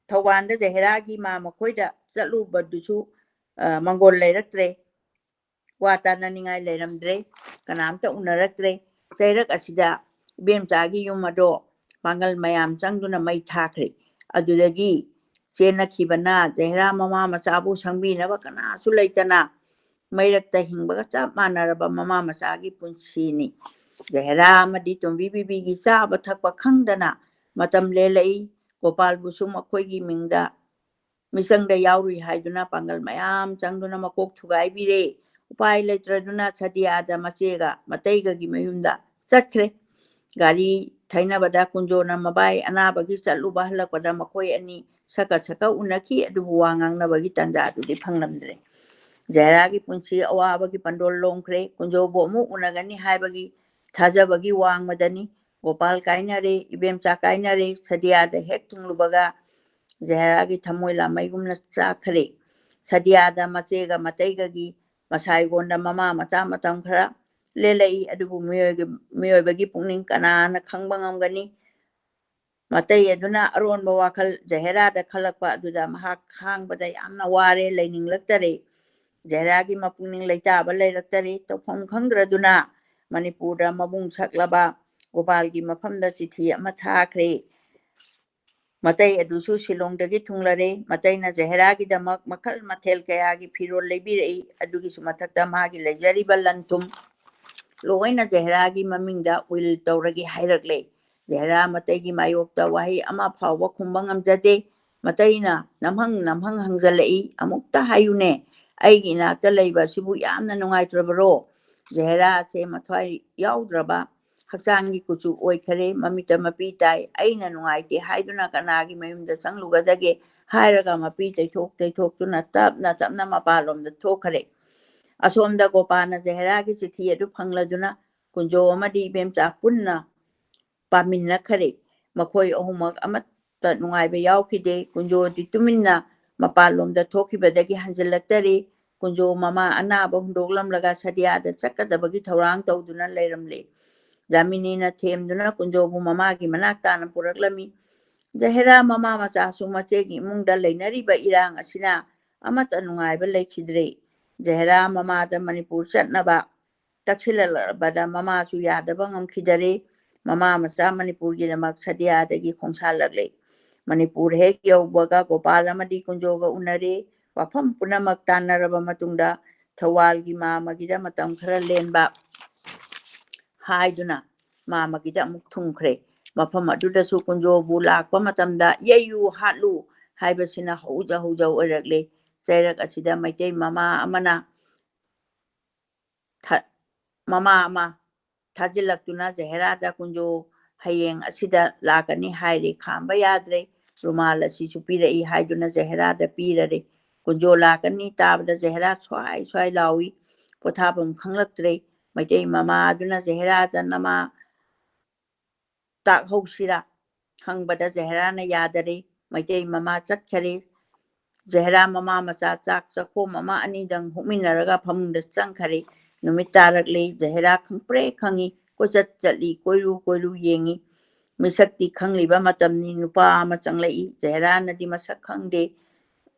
ꯊꯧꯕꯥꯜꯗ ꯖꯍꯦꯔꯥꯒꯤ ꯃꯥ ꯃꯈꯣꯏꯗ ꯆꯠꯂꯨꯕꯗꯨꯁꯨ, ꯑ, ꯃꯪꯒꯣꯜ ꯂꯩꯔꯛꯇ꯭ꯔꯦ꯫ ꯋꯥ ꯇꯥꯅꯅꯤꯡꯉꯥꯏ ꯂꯩꯔꯝꯗ꯭ꯔꯦ꯫ ꯀꯅꯥꯝꯇ ꯎꯅꯔꯛꯇ꯭ꯔꯦ꯫ ꯆꯩꯔꯛ ꯑꯁꯤꯗ ꯏꯕꯦꯝꯆꯥꯒꯤ ꯌꯨꯝ ꯑꯗꯣ ꯄꯥꯡꯒꯜ ꯃꯌꯥꯝ ꯆꯪꯗꯨꯅ ꯃꯩ ꯊꯥꯈ꯭ꯔꯦ꯫ ꯑꯗꯨꯗꯒꯤ ꯆꯦꯟꯅꯈꯤꯕꯅ ꯖꯍꯦꯔꯥ ꯃꯃꯥ ꯃꯆꯥꯕꯨ ꯁꯪꯕꯤꯅꯕ ꯀꯅꯥꯁꯨ ꯂꯩꯇꯅ ꯃꯩꯔꯛꯇ ꯍꯤꯡꯕꯒ ꯆꯞ ꯃꯥꯟꯅꯔꯕ ꯃꯃꯥ ꯃꯆꯥꯒꯤ ꯄꯨꯟꯁꯤꯅꯤ꯫ ꯖꯍꯦꯔꯥ ꯑꯃꯗꯤ ꯇꯣꯝꯕꯤ ꯕꯤꯕꯤꯒꯤ ꯆꯥꯕ ꯊꯛꯄ ꯈꯪꯗꯅ ꯃꯇꯝ ꯂꯦꯜꯂꯛꯏ꯫ ꯒꯣꯄꯥꯜꯕꯨꯁꯨ ꯃꯈꯣꯏꯒꯤ ꯃꯤꯡꯗ ꯃꯤꯆꯪꯗ ꯌꯥꯎꯔꯨꯏ ꯍꯥꯏꯗꯨꯅ ꯄꯥꯡꯒꯜ ꯃꯌꯥꯝ ꯆꯪꯗꯨꯅ ꯃꯀꯣꯛ ꯊꯨꯒꯥꯏꯕꯤꯔꯦ꯫ ꯎꯄꯥꯏ ꯂꯩꯇ꯭ꯔꯗꯨꯅ ꯁꯗꯤꯌꯥꯗ ꯃꯆꯦꯒ ꯃꯇꯩꯒꯒꯤ ꯃꯌꯨꯝꯗ ꯆꯠꯈ꯭ꯔꯦ꯫ ꯒꯥꯔꯤ ꯊꯩꯅꯕꯗ ꯀꯨꯟꯖꯣꯅ ꯃꯕꯥꯏ ꯑꯅꯥꯕꯒꯤ ꯆꯠꯂꯨꯕ ꯍꯜꯂꯛꯄꯗ ꯃꯈꯣꯏ ꯑꯅꯤ ꯁꯛꯀ ꯁꯛꯀ ꯎꯅꯈꯤ, ꯑꯗꯨꯕꯨ ꯋꯥ ꯉꯥꯡꯅꯕꯒꯤ ꯇꯥꯟꯖꯥꯗꯨꯗꯤ ꯐꯪꯂꯝꯗ꯭ꯔꯦ꯫ ꯖꯍꯦꯔꯥꯒꯤ ꯄꯨꯟꯁꯤ ꯑꯋꯥꯕꯒꯤ ꯄꯟꯗꯣꯜ ꯂꯣꯝꯈ꯭ꯔꯦ꯫ ꯀꯨꯟꯖꯣꯕꯨ ꯑꯃꯨꯛ ꯎꯅꯒꯅꯤ ꯍꯥꯏꯕꯒꯤ ꯊꯥꯖꯕꯒꯤ ꯋꯥꯡꯃꯗꯅꯤ꯫ ꯒꯣꯄꯥꯜ ꯀꯥꯏꯅꯔꯦ, ꯏꯕꯦꯝꯆꯥ ꯀꯥꯏꯅꯔꯦ꯫ ꯁꯗꯤꯌꯥꯗ ꯍꯦꯛ ꯊꯨꯡꯂꯨꯕꯒ ꯖꯍꯦꯔꯥꯒꯤ ꯊꯃꯣꯏ ꯂꯥꯃꯩꯒꯨꯝꯅ ꯆꯥꯛꯈ꯭ꯔꯦ꯫ ꯁꯗꯤꯌꯥꯗ ꯃꯆꯦꯒ ꯃꯇꯩꯒꯒꯤ ꯃꯁꯥꯏꯒꯣꯟꯗ ꯃꯃꯥ ꯃꯆꯥ ꯃꯇꯝ ꯈꯔ ꯂꯦꯜꯂꯛꯏ, ꯑꯗꯨꯕꯨ ꯃꯤꯑꯣꯏꯒꯤ-, ꯃꯤꯑꯣꯏꯕꯒꯤ ꯄꯨꯛꯅꯤꯡ ꯀꯅꯥꯅ ꯈꯪꯕ ꯉꯝꯒꯅꯤ? ꯃꯇꯩ ꯑꯗꯨꯅ ꯑꯔꯣꯟꯕ ꯋꯥꯈꯜ ꯖꯍꯦꯔꯥꯗ ꯈꯜꯂꯛꯄ ꯑꯗꯨꯗ ꯃꯍꯥꯛ ꯈꯥꯡꯕꯗ ꯌꯥꯝꯅ ꯋꯥꯔꯦ, ꯂꯩꯅꯤꯡꯂꯛꯇꯔꯦ꯫ ꯖꯍꯦꯔꯥꯒꯤ ꯃꯄꯨꯛꯅꯤꯡ ꯂꯩꯇꯥꯕ ꯂꯩꯔꯛꯇꯔꯦ꯫ ꯇꯧꯐꯝ ꯈꯪꯗ꯭ꯔꯗꯨꯅ ꯃꯅꯤꯄꯨꯔꯗ ꯃꯕꯨꯡ ꯁꯛꯂꯕ ꯒꯣꯄꯥꯜꯒꯤ ꯃꯐꯝꯗ ꯆꯤꯊꯤ ꯑꯃ ꯊꯥꯈ꯭ꯔꯦ꯫ ꯃꯇꯩ ꯑꯗꯨꯁꯨ ꯁꯤꯂꯣꯡꯗꯒꯤ ꯊꯨꯡꯂꯔꯦ꯫ ꯃꯇꯩꯅ ꯖꯍꯦꯔꯥꯒꯤꯗꯃꯛ ꯃꯈꯜ ꯃꯊꯦꯜ ꯀꯌꯥꯒꯤ ꯐꯤꯔꯣꯜ ꯂꯩꯕꯤꯔꯛꯏ꯫ ꯑꯗꯨꯒꯤꯁꯨ ꯃꯊꯛꯇ ꯃꯥꯒꯤ ꯂꯩꯖꯔꯤꯕ ꯂꯟ ꯊꯨꯝ ꯂꯣꯏꯅ ꯖꯍꯦꯔꯥꯒꯤ ꯃꯃꯤꯡꯗ will ꯇꯧꯔꯒꯦ ꯍꯥꯏꯔꯛꯂꯦ꯫ ꯖꯍꯦꯔꯥ ꯃꯇꯩꯒꯤ ꯃꯥꯌꯣꯛꯇ ꯋꯥꯍꯩ ꯑꯃ ꯐꯥꯎꯕ ꯈꯨꯝꯕ ꯉꯝꯖꯗꯦ꯫ ꯃꯇꯩꯅ ꯅꯝꯍꯪ ꯅꯝꯍꯪ ꯍꯪꯖꯜꯂꯛꯏ, "ꯑꯃꯨꯛꯇ ꯍꯥꯏꯌꯨꯅꯦ, ꯑꯩꯒꯤ ꯏꯅꯥꯛꯇ ꯂꯩꯕ ꯑꯁꯤꯕꯨ ꯌꯥꯝꯅ ꯅꯨꯡꯉꯥꯏꯇ꯭ꯔꯕꯔꯣ?" ꯖꯍꯦꯔꯥꯁꯦ ꯃꯊ꯭ꯋꯥꯏ ꯌꯥꯎꯗ꯭ꯔꯕ ꯍꯛꯆꯥꯡꯒꯤ ꯀꯨꯆꯨ ꯑꯣꯏꯈꯔꯦ꯫ ꯃꯃꯤꯠꯇ ꯃꯄꯤ ꯇꯥꯏ꯫ "ꯑꯩꯅ ꯅꯨꯡꯉꯥꯏꯇꯦ ꯍꯥꯏꯗꯨꯅ ꯀꯅꯥꯒꯤ ꯃꯌꯨꯝꯗ ꯆꯪꯂꯨꯒꯗꯒꯦ?" ꯍꯥꯏꯔꯒ ꯃꯄꯤ ꯇꯩꯊꯣꯛ ꯇꯩꯊꯣꯛꯇꯨꯅ ꯇꯞꯅ ꯇꯞꯅ ꯃꯄꯥꯟꯂꯣꯝꯗ ꯊꯣꯛꯈꯔꯦ꯫ ꯑꯁꯣꯝꯗ ꯒꯣꯄꯥꯅ ꯖꯍꯦꯔꯥꯒꯤ ꯆꯤꯊꯤ ꯑꯗꯨ ꯐꯪꯂꯗꯨꯅ ꯀꯨꯟꯖꯣ ꯑꯃꯗꯤ ꯏꯕꯦꯝꯆꯥ ꯄꯨꯟꯅ ꯄꯥꯃꯤꯟꯅꯈꯔꯦ꯫ ꯃꯈꯣꯏ ꯑꯍꯨꯝꯃꯛ ꯑꯃꯠꯇ ꯅꯨꯡꯉꯥꯏꯕ ꯌꯥꯎꯈꯤꯗꯦ꯫ ꯀꯨꯟꯖꯣꯗꯤ ꯇꯨꯃꯤꯟꯅ ꯃꯄꯥꯟꯂꯣꯝꯗ ꯊꯣꯛꯈꯤꯕꯗꯒꯤ ꯍꯟꯖꯤꯜꯂꯛꯇꯔꯦ꯫ ꯀꯨꯟꯖꯣ ꯃꯃꯥ ꯑꯅꯥꯕ ꯍꯨꯟꯗꯣꯛꯂꯝꯂꯒ ꯁꯗꯤꯌꯥꯗ ꯆꯠꯀꯗꯕꯒꯤ ꯊꯧꯔꯥꯡ ꯇꯧꯗꯨꯅ ꯂꯩꯔꯝꯂꯦ꯫ ꯌꯥꯃꯤꯅꯤꯅ ꯊꯦꯝꯗꯨꯅ ꯀꯨꯟꯖꯣꯕꯨ ꯃꯃꯥꯒꯤ ꯃꯅꯥꯛ ꯇꯥꯅ ꯄꯨꯔꯛꯂꯝꯃꯤ꯫ ꯖꯍꯦꯔꯥ ꯃꯃꯥ ꯃꯆꯥꯁꯨ ꯃꯆꯦꯒꯤ ꯏꯃꯨꯡꯗ ꯂꯩꯅꯔꯤꯕ ꯏꯔꯥꯡ ꯑꯁꯤꯅ ꯑꯃꯠꯇ ꯅꯨꯡꯉꯥꯏꯕ ꯂꯩꯈꯤꯗ꯭ꯔꯦ꯫ ꯖꯍꯦꯔꯥ ꯃꯃꯥꯗ ꯃꯅꯤꯄꯨꯔ ꯆꯠꯅꯕ ꯇꯛꯁꯤꯜꯂꯛꯂꯕꯗ ꯃꯃꯥꯁꯨ ꯌꯥꯗꯕ ꯉꯝꯈꯤꯗꯔꯦ꯫ ꯃꯃꯥ ꯃꯆꯥ ꯃꯅꯤꯄꯨꯔꯒꯤꯗꯃꯛ ꯁꯗꯤꯌꯥꯗꯒꯤ ꯈꯣꯡꯁꯥꯜꯂꯛꯂꯦ꯫ ꯃꯅꯤꯄꯨꯔ ꯍꯦꯛ ꯌꯧꯕꯒ ꯒꯣꯄꯥꯜ ꯑꯃꯗꯤ ꯀꯨꯟꯖꯣꯒ ꯎꯅꯔꯦ꯫ ꯋꯥꯐꯝ ꯄꯨꯝꯅꯃꯛ ꯇꯥꯟꯅꯔꯕ ꯃꯇꯨꯡꯗ ꯊꯧꯕꯥꯜꯒꯤ ꯃꯥꯃꯒꯤꯗ ꯃꯇꯝ ꯈꯔ ꯂꯦꯟꯕ ꯍꯥꯏꯗꯨꯅ ꯃꯥꯃꯒꯤꯗ ꯑꯃꯨꯛ ꯊꯨꯡꯈ꯭ꯔꯦ꯫ ꯃꯐꯝ ꯑꯗꯨꯗꯁꯨ ꯀꯨꯟꯖꯣꯕꯨ ꯂꯥꯛꯄ ꯃꯇꯝꯗ "ꯌꯩꯌꯨ ꯍꯥꯠꯂꯨ" ꯍꯥꯏꯕꯁꯤꯅ ꯍꯧꯖ ꯍꯧꯖ ꯑꯣꯏꯔꯛꯂꯦ꯫ ꯆꯩꯔꯛ ꯑꯁꯤꯗ ꯃꯩꯇꯩ ꯃꯃꯥ ꯑꯃꯅ ꯊ-, ꯃꯃꯥ ꯑꯃ ꯊꯥꯖꯤꯜꯂꯛꯇꯨꯅ ꯖꯍꯦꯔꯥꯗ "ꯀꯨꯟꯖꯣ ꯍꯌꯦꯡ ꯑꯁꯤꯗ ꯂꯥꯛꯀꯅꯤ" ꯍꯥꯏꯔꯦ꯫ ꯈꯥꯝꯕ ꯌꯥꯗ꯭ꯔꯦ꯫ ꯔꯨꯃꯥꯜ ꯑꯁꯤꯁꯨ ꯄꯤꯔꯛꯏ ꯍꯥꯏꯗꯨꯅ ꯖꯍꯦꯔꯥꯗ ꯄꯤꯔꯔꯦ꯫ "ꯀꯨꯟꯖꯣ ꯂꯥꯛꯀꯅꯤ" ꯇꯥꯕꯗ ꯖꯍꯦꯔꯥ ꯁ꯭ꯋꯥꯏ ꯁ꯭ꯋꯥꯏ ꯂꯥꯎꯏ꯫ ꯄꯣꯊꯥꯐꯝ ꯈꯪꯂꯛꯇ꯭ꯔꯦ꯫ ꯃꯩꯇꯩ ꯃꯃꯥ ꯑꯗꯨꯅ ꯖꯍꯦꯔꯥꯗ "ꯅꯃꯥ ꯇꯥꯛꯍꯧꯁꯤꯔꯥ?" ꯍꯪꯕꯗ ꯖꯍꯦꯔꯥꯅ ꯌꯥꯗꯔꯦ꯫ ꯃꯩꯇꯩ ꯃꯃꯥ ꯆꯠꯈꯔꯦ꯫ ꯖꯍꯦꯔꯥ ꯃꯃꯥ ꯃꯆꯥ ꯆꯥꯛ ꯆꯥꯛꯈꯣꯝ ꯑꯃ ꯑꯅꯤꯗꯪ ꯍꯨꯛꯃꯤꯟꯅꯔꯒ ꯐꯃꯨꯡꯗ ꯆꯪꯈꯔꯦ꯫ ꯅꯨꯃꯤꯠ ꯇꯥꯔꯛꯂꯦ꯫ ꯖꯍꯦꯔꯥ ꯈꯪꯄ꯭ꯔꯦꯛ ꯈꯪꯏ꯫ ꯀꯣꯏꯆꯠ ꯆꯠꯂꯤ, ꯀꯣꯏꯔꯨ ꯀꯣꯏꯔꯨ ꯌꯦꯡꯏ꯫ ꯃꯤꯁꯛꯇꯤ ꯈꯪꯂꯤꯕ ꯃꯇꯝꯅꯤ꯫ ꯅꯨꯄꯥ ꯑꯃ ꯆꯪꯂꯛꯏ꯫ ꯖꯍꯦꯔꯥꯅꯗꯤ ꯃꯁꯛ ꯈꯪꯗꯦ꯫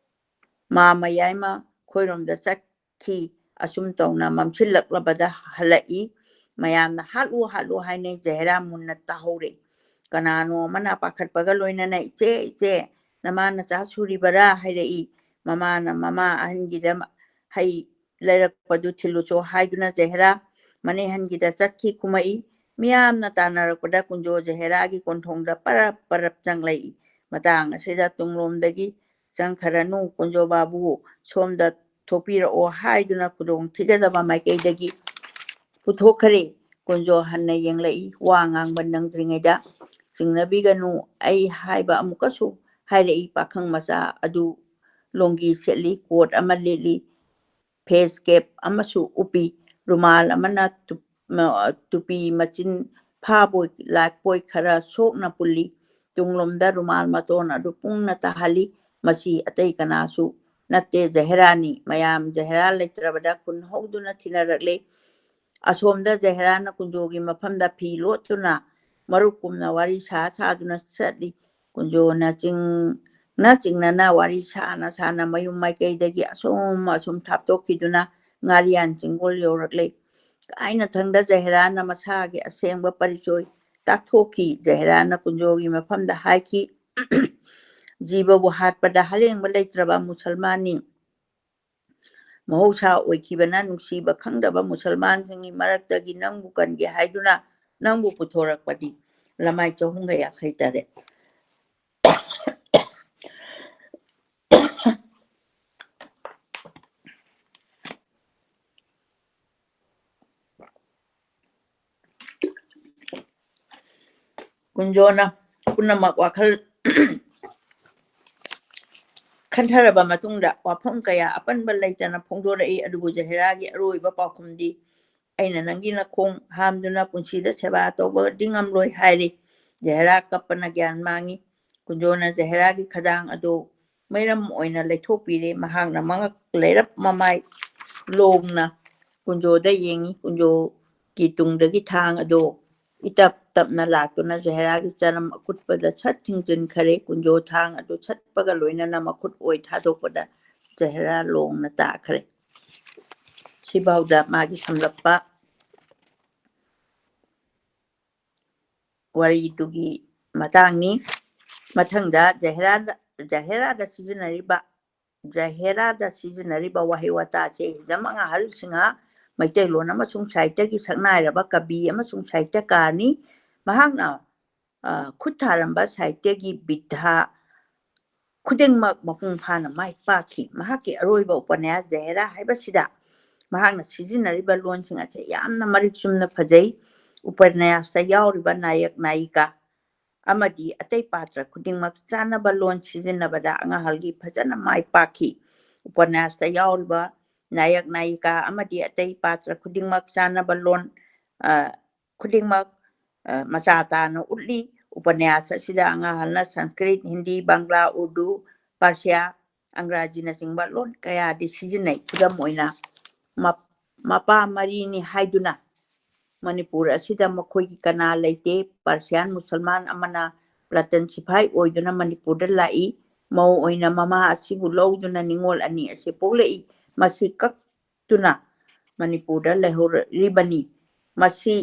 "ꯃꯥ ꯃꯌꯥꯏꯃ ꯈꯣꯏꯔꯣꯝꯗ ꯆꯠꯈꯤ" ꯑꯁꯨꯝ ꯇꯧꯅ ꯃꯝꯁꯤꯜꯂꯛꯂꯕꯗ ꯍꯜꯂꯛꯏ꯫ ꯃꯌꯥꯝꯅ "ꯍꯥꯠꯂꯨ, ꯍꯥꯠꯂꯨ" ꯍꯥꯏꯅꯩ꯫ ꯖꯍꯦꯔꯥ ꯃꯨꯟꯅ ꯇꯥꯍꯧꯔꯦ꯫ ꯀꯅꯥꯅꯣ ꯑꯃꯅ ꯄꯥꯈꯠꯄꯒ ꯂꯣꯏꯅꯅ, "ꯏꯆꯦ, ꯏꯆꯦ, ꯅꯃꯥ ꯅꯆꯥ ꯁꯨꯔꯤꯕꯔꯥ?" ꯍꯥꯏꯔꯛꯏ꯫ ꯃꯃꯥꯅ ꯃꯃꯥ ꯑꯍꯟꯒꯤꯗ ꯍꯩ ꯂꯩꯔꯛꯄꯗꯨ ꯊꯤꯜꯂꯨꯆꯣ ꯍꯥꯏꯗꯨꯅ ꯖꯍꯦꯔꯥ ꯃꯅꯦꯍꯟꯒꯤꯗ ꯆꯠꯈꯤ ꯈꯨꯝꯃꯛꯏ꯫ ꯃꯤꯌꯥꯝꯅ ꯇꯥꯟꯅꯔꯛꯄꯗ ꯀꯨꯟꯖꯣ ꯖꯍꯦꯔꯥꯒꯤ ꯀꯣꯟꯊꯣꯡꯗ ꯄꯔꯞ ꯄꯔꯞ ꯆꯪꯂꯛꯏ꯫ ꯃꯇꯥꯡ ꯑꯁꯤꯗ ꯇꯨꯡꯂꯣꯝꯗꯒꯤ ꯆꯪꯈ꯭ꯔꯅꯨ, ꯀꯨꯟꯖꯣ ꯕꯥꯕꯨ ꯁꯣꯝꯗ ꯊꯣꯛꯄꯤꯔꯛꯑꯣ ꯍꯥꯏꯗꯨꯅ ꯈꯨꯗꯣꯡ ꯊꯤꯒꯗꯕ ꯃꯥꯏꯀꯩꯗꯒꯤ ꯄꯨꯊꯣꯛꯈ꯭ꯔꯦ꯫ ꯀꯨꯟꯖꯣ ꯍꯟꯅ ꯌꯦꯡꯂꯛꯏ꯫ ꯋꯥ ꯉꯥꯡꯕ ꯅꯪꯗ꯭ꯔꯤꯉꯩꯗ ꯆꯤꯡꯅꯕꯤꯒꯅꯨ, ꯑꯩ ꯍꯥꯏꯕ ꯑꯃꯨꯛꯀꯁꯨ ꯍꯥꯏꯔꯛꯏ꯫ ꯄꯥꯈꯪ ꯃꯆꯥ ꯑꯗꯨ ꯂꯣꯡꯒꯤ ꯁꯦꯠꯂꯤ, ꯀꯣꯠ ꯑꯃ ꯂꯤꯠꯂꯤ, ꯐꯦꯁ ꯀꯦꯞ ꯑꯃꯁꯨ ꯎꯞꯄꯤ꯫ ꯔꯨꯃꯥꯜ ꯑꯃꯅ ꯇꯨꯞ-, ꯃ-, ꯇꯨꯄꯤ ꯃꯆꯤꯟ ꯐꯥꯕꯣꯏ ꯂꯥꯛꯄꯣꯏ ꯈꯔ ꯁꯣꯛꯅ ꯄꯨꯜꯂꯤ꯫ ꯇꯨꯡꯂꯣꯝꯗ ꯔꯨꯃꯥꯜ ꯃꯇꯣꯟ ꯑꯗꯨ ꯄꯨꯡꯅ ꯇꯥꯍꯜꯂꯤ꯫ ꯃꯁꯤ ꯑꯇꯩ ꯀꯅꯥꯁꯨ ꯅꯠꯇꯦ, ꯖꯍꯦꯔꯥꯅꯤ꯫ ꯃꯌꯥꯝ ꯖꯍꯦꯔꯥ ꯂꯩꯇ꯭ꯔꯕꯗ ꯈꯨꯟ ꯍꯧꯗꯨꯅ ꯊꯤꯅꯔꯛꯂꯦ꯫ ꯑꯁꯣꯝꯗ ꯖꯍꯦꯔꯥꯅ ꯀꯨꯟꯖꯣꯒꯤ ꯃꯐꯝꯗ ꯐꯤ ꯂꯣꯠꯇꯨꯅ ꯃꯔꯨꯞꯀꯨꯝꯅ ꯋꯥꯔꯤ ꯁꯥ ꯁꯥꯗꯨꯅ ꯆꯠꯂꯤ꯫ ꯀꯨꯟꯖꯣꯅ ꯆꯤꯡꯅ ꯆꯤꯡꯅꯅ ꯋꯥꯔꯤ ꯁꯥꯅ ꯁꯥꯅ ꯃꯌꯨꯝ ꯃꯥꯏꯀꯩꯗꯒꯤ ꯑꯁꯨꯝ ꯑꯁꯨꯝ ꯊꯥꯞꯇꯣꯛꯈꯤꯗꯨꯅ ꯉꯥꯔꯤꯌꯥꯟ ꯆꯤꯡꯒꯣꯜ ꯌꯧꯔꯛꯂꯦ꯫ ꯀꯥꯏꯅꯊꯪꯗ ꯖꯍꯦꯔꯥꯅ ꯃꯁꯥꯒꯤ ꯑꯁꯦꯡꯕ ꯄꯔꯤꯆꯣꯏ ꯇꯥꯛꯊꯣꯛꯈꯤ꯫ ꯖꯍꯦꯔꯥꯅ ꯀꯨꯟꯖꯣꯒꯤ ꯃꯐꯝꯗ ꯍꯥꯏꯈꯤ, "ꯖꯤꯕꯕꯨ ꯍꯥꯠꯄꯗ ꯍꯂꯦꯡꯕ ꯂꯩꯇ꯭ꯔꯕ ꯃꯨꯁꯜꯃꯥꯟꯅꯤ꯫ ꯃꯍꯧꯁꯥ ꯑꯣꯏꯈꯤꯕꯅ ꯅꯨꯡꯁꯤꯕ ꯈꯪꯗꯕ ꯃꯨꯁꯜꯃꯥꯟꯁꯤꯡꯒꯤ ꯃꯔꯛꯇꯒꯤ ꯅꯪꯕꯨ ꯀꯟꯒꯦ ꯍꯥꯏꯗꯨꯅ ꯅꯪꯕꯨ ꯄꯨꯊꯣꯔꯛꯄꯅꯤ꯫" ꯂꯃꯥꯏ ꯆꯍꯨꯝꯒ ꯌꯥꯡꯈꯩ ꯇꯔꯦꯠ꯫ ꯀꯨꯟꯖꯣꯅ ꯄꯨꯝꯅꯃꯛ ꯋꯥꯈꯜ ꯈꯟꯊꯔꯕ ꯃꯇꯨꯡꯗ ꯋꯥꯐꯝ ꯀꯌꯥ ꯑꯄꯟꯕ ꯂꯩꯇꯅ ꯐꯣꯡꯗꯣꯔꯛꯏ꯫ ꯑꯗꯨꯕꯨ ꯖꯍꯦꯔꯥꯒꯤ ꯑꯔꯣꯏꯕ ꯄꯥꯎꯈꯨꯝꯗꯤ, "ꯑꯩꯅ ꯅꯪꯒꯤ ꯅꯈꯣꯡ ꯍꯥꯝꯗꯨꯅ ꯄꯨꯟꯁꯤꯗ ꯁꯦꯕꯥ ꯇꯧꯕꯗꯤ ꯉꯝꯂꯣꯏ" ꯍꯥꯏꯔꯤ꯫ ꯖꯍꯦꯔꯥ ꯀꯞꯄꯅ ꯒ꯭ꯌꯥꯟ ꯃꯥꯡꯉꯤ꯫ ꯀꯨꯟꯖꯣꯅ ꯖꯍꯦꯔꯥꯒꯤ ꯈꯗꯥꯡ ꯑꯗꯨ ꯃꯩꯔꯝ ꯑꯣꯏꯅ ꯂꯩꯊꯣꯛꯄꯤꯔꯦ꯫ ꯃꯍꯥꯛꯅ ꯃꯉꯛ ꯂꯩꯔꯞ ꯃꯃꯥꯏ ꯂꯣꯡꯅ ꯀꯨꯟꯖꯣꯗ ꯌꯦꯡꯉꯤ꯫ ꯀꯨꯟꯖꯣꯒꯤ ꯇꯨꯡꯗꯒꯤ ꯊꯥꯡ ꯑꯗꯨ ꯏꯇꯞ ꯇꯞꯅ ꯂꯥꯛꯇꯨꯅ ꯖꯍꯦꯔꯥꯒꯤ ꯆꯔꯝ ꯑꯀꯨꯠꯄꯗ ꯁꯠ ꯊꯤꯡꯖꯤꯟꯈꯔꯦ꯫ ꯀꯨꯟꯖꯣ ꯊꯥꯡ ꯑꯗꯨ ꯁꯠꯄꯒ ꯂꯣꯏꯅꯅ ꯃꯈꯨꯠ ꯑꯣꯏ ꯊꯥꯗꯣꯛꯄꯗ ꯖꯍꯦꯔꯥ ꯂꯣꯡꯅ ꯇꯥꯈ꯭ꯔꯦ꯫ ꯁꯤꯐꯥꯎꯗ ꯃꯥꯒꯤ ꯁꯝꯂꯞꯄ ꯋꯥꯔꯤꯗꯨꯒꯤ ꯃꯇꯥꯡꯅꯤ꯫ ꯃꯊꯪꯗ ꯖꯍꯦꯔꯥꯗ, ꯖꯍꯦꯔꯥꯗ ꯁꯤꯖꯤꯟꯅꯔꯤꯕ, ꯖꯍꯦꯔꯥꯗ ꯁꯤꯖꯤꯟꯅꯔꯤꯕ ꯋꯥꯍꯩ ꯋꯥꯇꯥꯁꯦ ꯍꯤꯖꯝ ꯑꯉꯥꯍꯜ ꯁꯤꯡꯍ ꯃꯩꯇꯩꯂꯣꯟ ꯑꯃꯁꯨꯡ ꯁꯥꯍꯤꯇ꯭ꯌꯒꯤ ꯁꯛꯅꯥꯏꯔꯕ ꯀꯕꯤ ꯑꯃꯁꯨꯡ ꯁꯥꯍꯤꯇ꯭ꯌꯀꯥꯔꯅꯤ꯫ ꯃꯍꯥꯛꯅ, ꯑ, ꯈꯨꯠ ꯊꯥꯔꯝꯕ ꯁꯥꯍꯤꯇ꯭ꯌꯒꯤ ꯕꯤꯙꯥ ꯈꯨꯗꯤꯡꯃꯛ ꯃꯄꯨꯡ ꯐꯥꯅ ꯃꯥꯏ ꯄꯥꯛꯈꯤ꯫ ꯃꯍꯥꯛꯀꯤ ꯑꯔꯣꯏꯕ ꯎꯄꯅ꯭ꯌꯥꯁ ꯖꯍꯦꯔꯥ ꯍꯥꯏꯕꯁꯤꯗ ꯃꯍꯥꯛꯅ ꯁꯤꯖꯤꯟꯅꯔꯤꯕ ꯂꯣꯟꯁꯤꯡ ꯑꯁꯦ ꯌꯥꯝꯅ ꯃꯔꯤꯛ ꯆꯨꯝꯅ ꯐꯖꯩ꯫ ꯎꯄꯅ꯭ꯌꯥꯁꯇ ꯌꯥꯎꯔꯤꯕ ꯅꯥꯌꯛ ꯅꯥꯌꯤꯀꯥ ꯑꯃꯗꯤ ꯑꯇꯩ ꯄꯥꯇ꯭ꯔ ꯈꯨꯗꯤꯡꯃꯛ ꯆꯥꯟꯅꯕ ꯂꯣꯟ ꯁꯤꯖꯤꯟꯅꯕꯗ ꯑꯉꯥꯍꯜꯒꯤ ꯐꯖꯅ ꯃꯥꯏ ꯄꯥꯛꯈꯤ꯫ ꯎꯄꯅ꯭ꯌꯥꯁꯇ ꯌꯥꯎꯔꯤꯕ ꯅꯥꯌꯛ ꯅꯥꯌꯤꯀꯥ ꯑꯃꯗꯤ ꯑꯇꯩ ꯄꯥꯇ꯭ꯔ ꯈꯨꯗꯤꯡꯃꯛ ꯆꯥꯟꯅꯕ ꯂꯣꯟ, ꯑ, ꯈꯨꯗꯤꯡꯃꯛ, ꯑ, ꯃꯆꯥ ꯇꯥꯅ ꯎꯠꯂꯤ꯫ ꯎꯄꯅ꯭ꯌꯥꯁ ꯑꯁꯤꯗ ꯑꯉꯥꯍꯜꯅ ꯁꯪꯁꯀ꯭ꯔꯤꯠ, ꯍꯤꯟꯗꯤ, ꯕꯪꯒ꯭ꯂꯥ, ꯎꯔꯗꯨ, ꯄꯔꯁꯤꯌꯥ, ꯑꯪꯒ꯭ꯔꯥꯖꯤꯅꯆꯤꯡꯕ ꯂꯣꯟ ꯀꯌꯥꯗꯤ ꯁꯤꯖꯤꯟꯅꯩ꯫ ꯈꯨꯗꯝ ꯑꯣꯏꯅ, ꯃꯞ-, ꯃꯄꯥ ꯃꯔꯤꯅꯤ ꯍꯥꯏꯗꯨꯅ ꯃꯅꯤꯄꯨꯔ ꯑꯁꯤꯗ ꯃꯈꯣꯏꯒꯤ ꯀꯅꯥ ꯂꯩꯇꯦ꯫ ꯄꯔꯁꯤꯌꯥꯟ ꯃꯨꯁꯜꯃꯥꯟ ꯑꯃꯅ ꯄ꯭ꯂꯇꯟ ꯁꯤꯐꯥꯏ ꯑꯣꯏꯗꯨꯅ ꯃꯅꯤꯄꯨꯔꯗ ꯂꯥꯛꯏ꯫ ꯃꯧ ꯑꯣꯏꯅ ꯃꯃꯥ ꯑꯁꯤꯕꯨ ꯂꯧꯗꯨꯅ ꯅꯤꯉꯣꯜ ꯑꯅꯤ ꯑꯁꯤ ꯄꯣꯛꯂꯛꯏ꯫ ꯃꯁꯤ ꯀꯛꯇꯨꯅ ꯃꯅꯤꯄꯨꯔꯗ ꯂꯩꯍꯧꯔꯤꯕꯅꯤ꯫ ꯃꯁꯤ,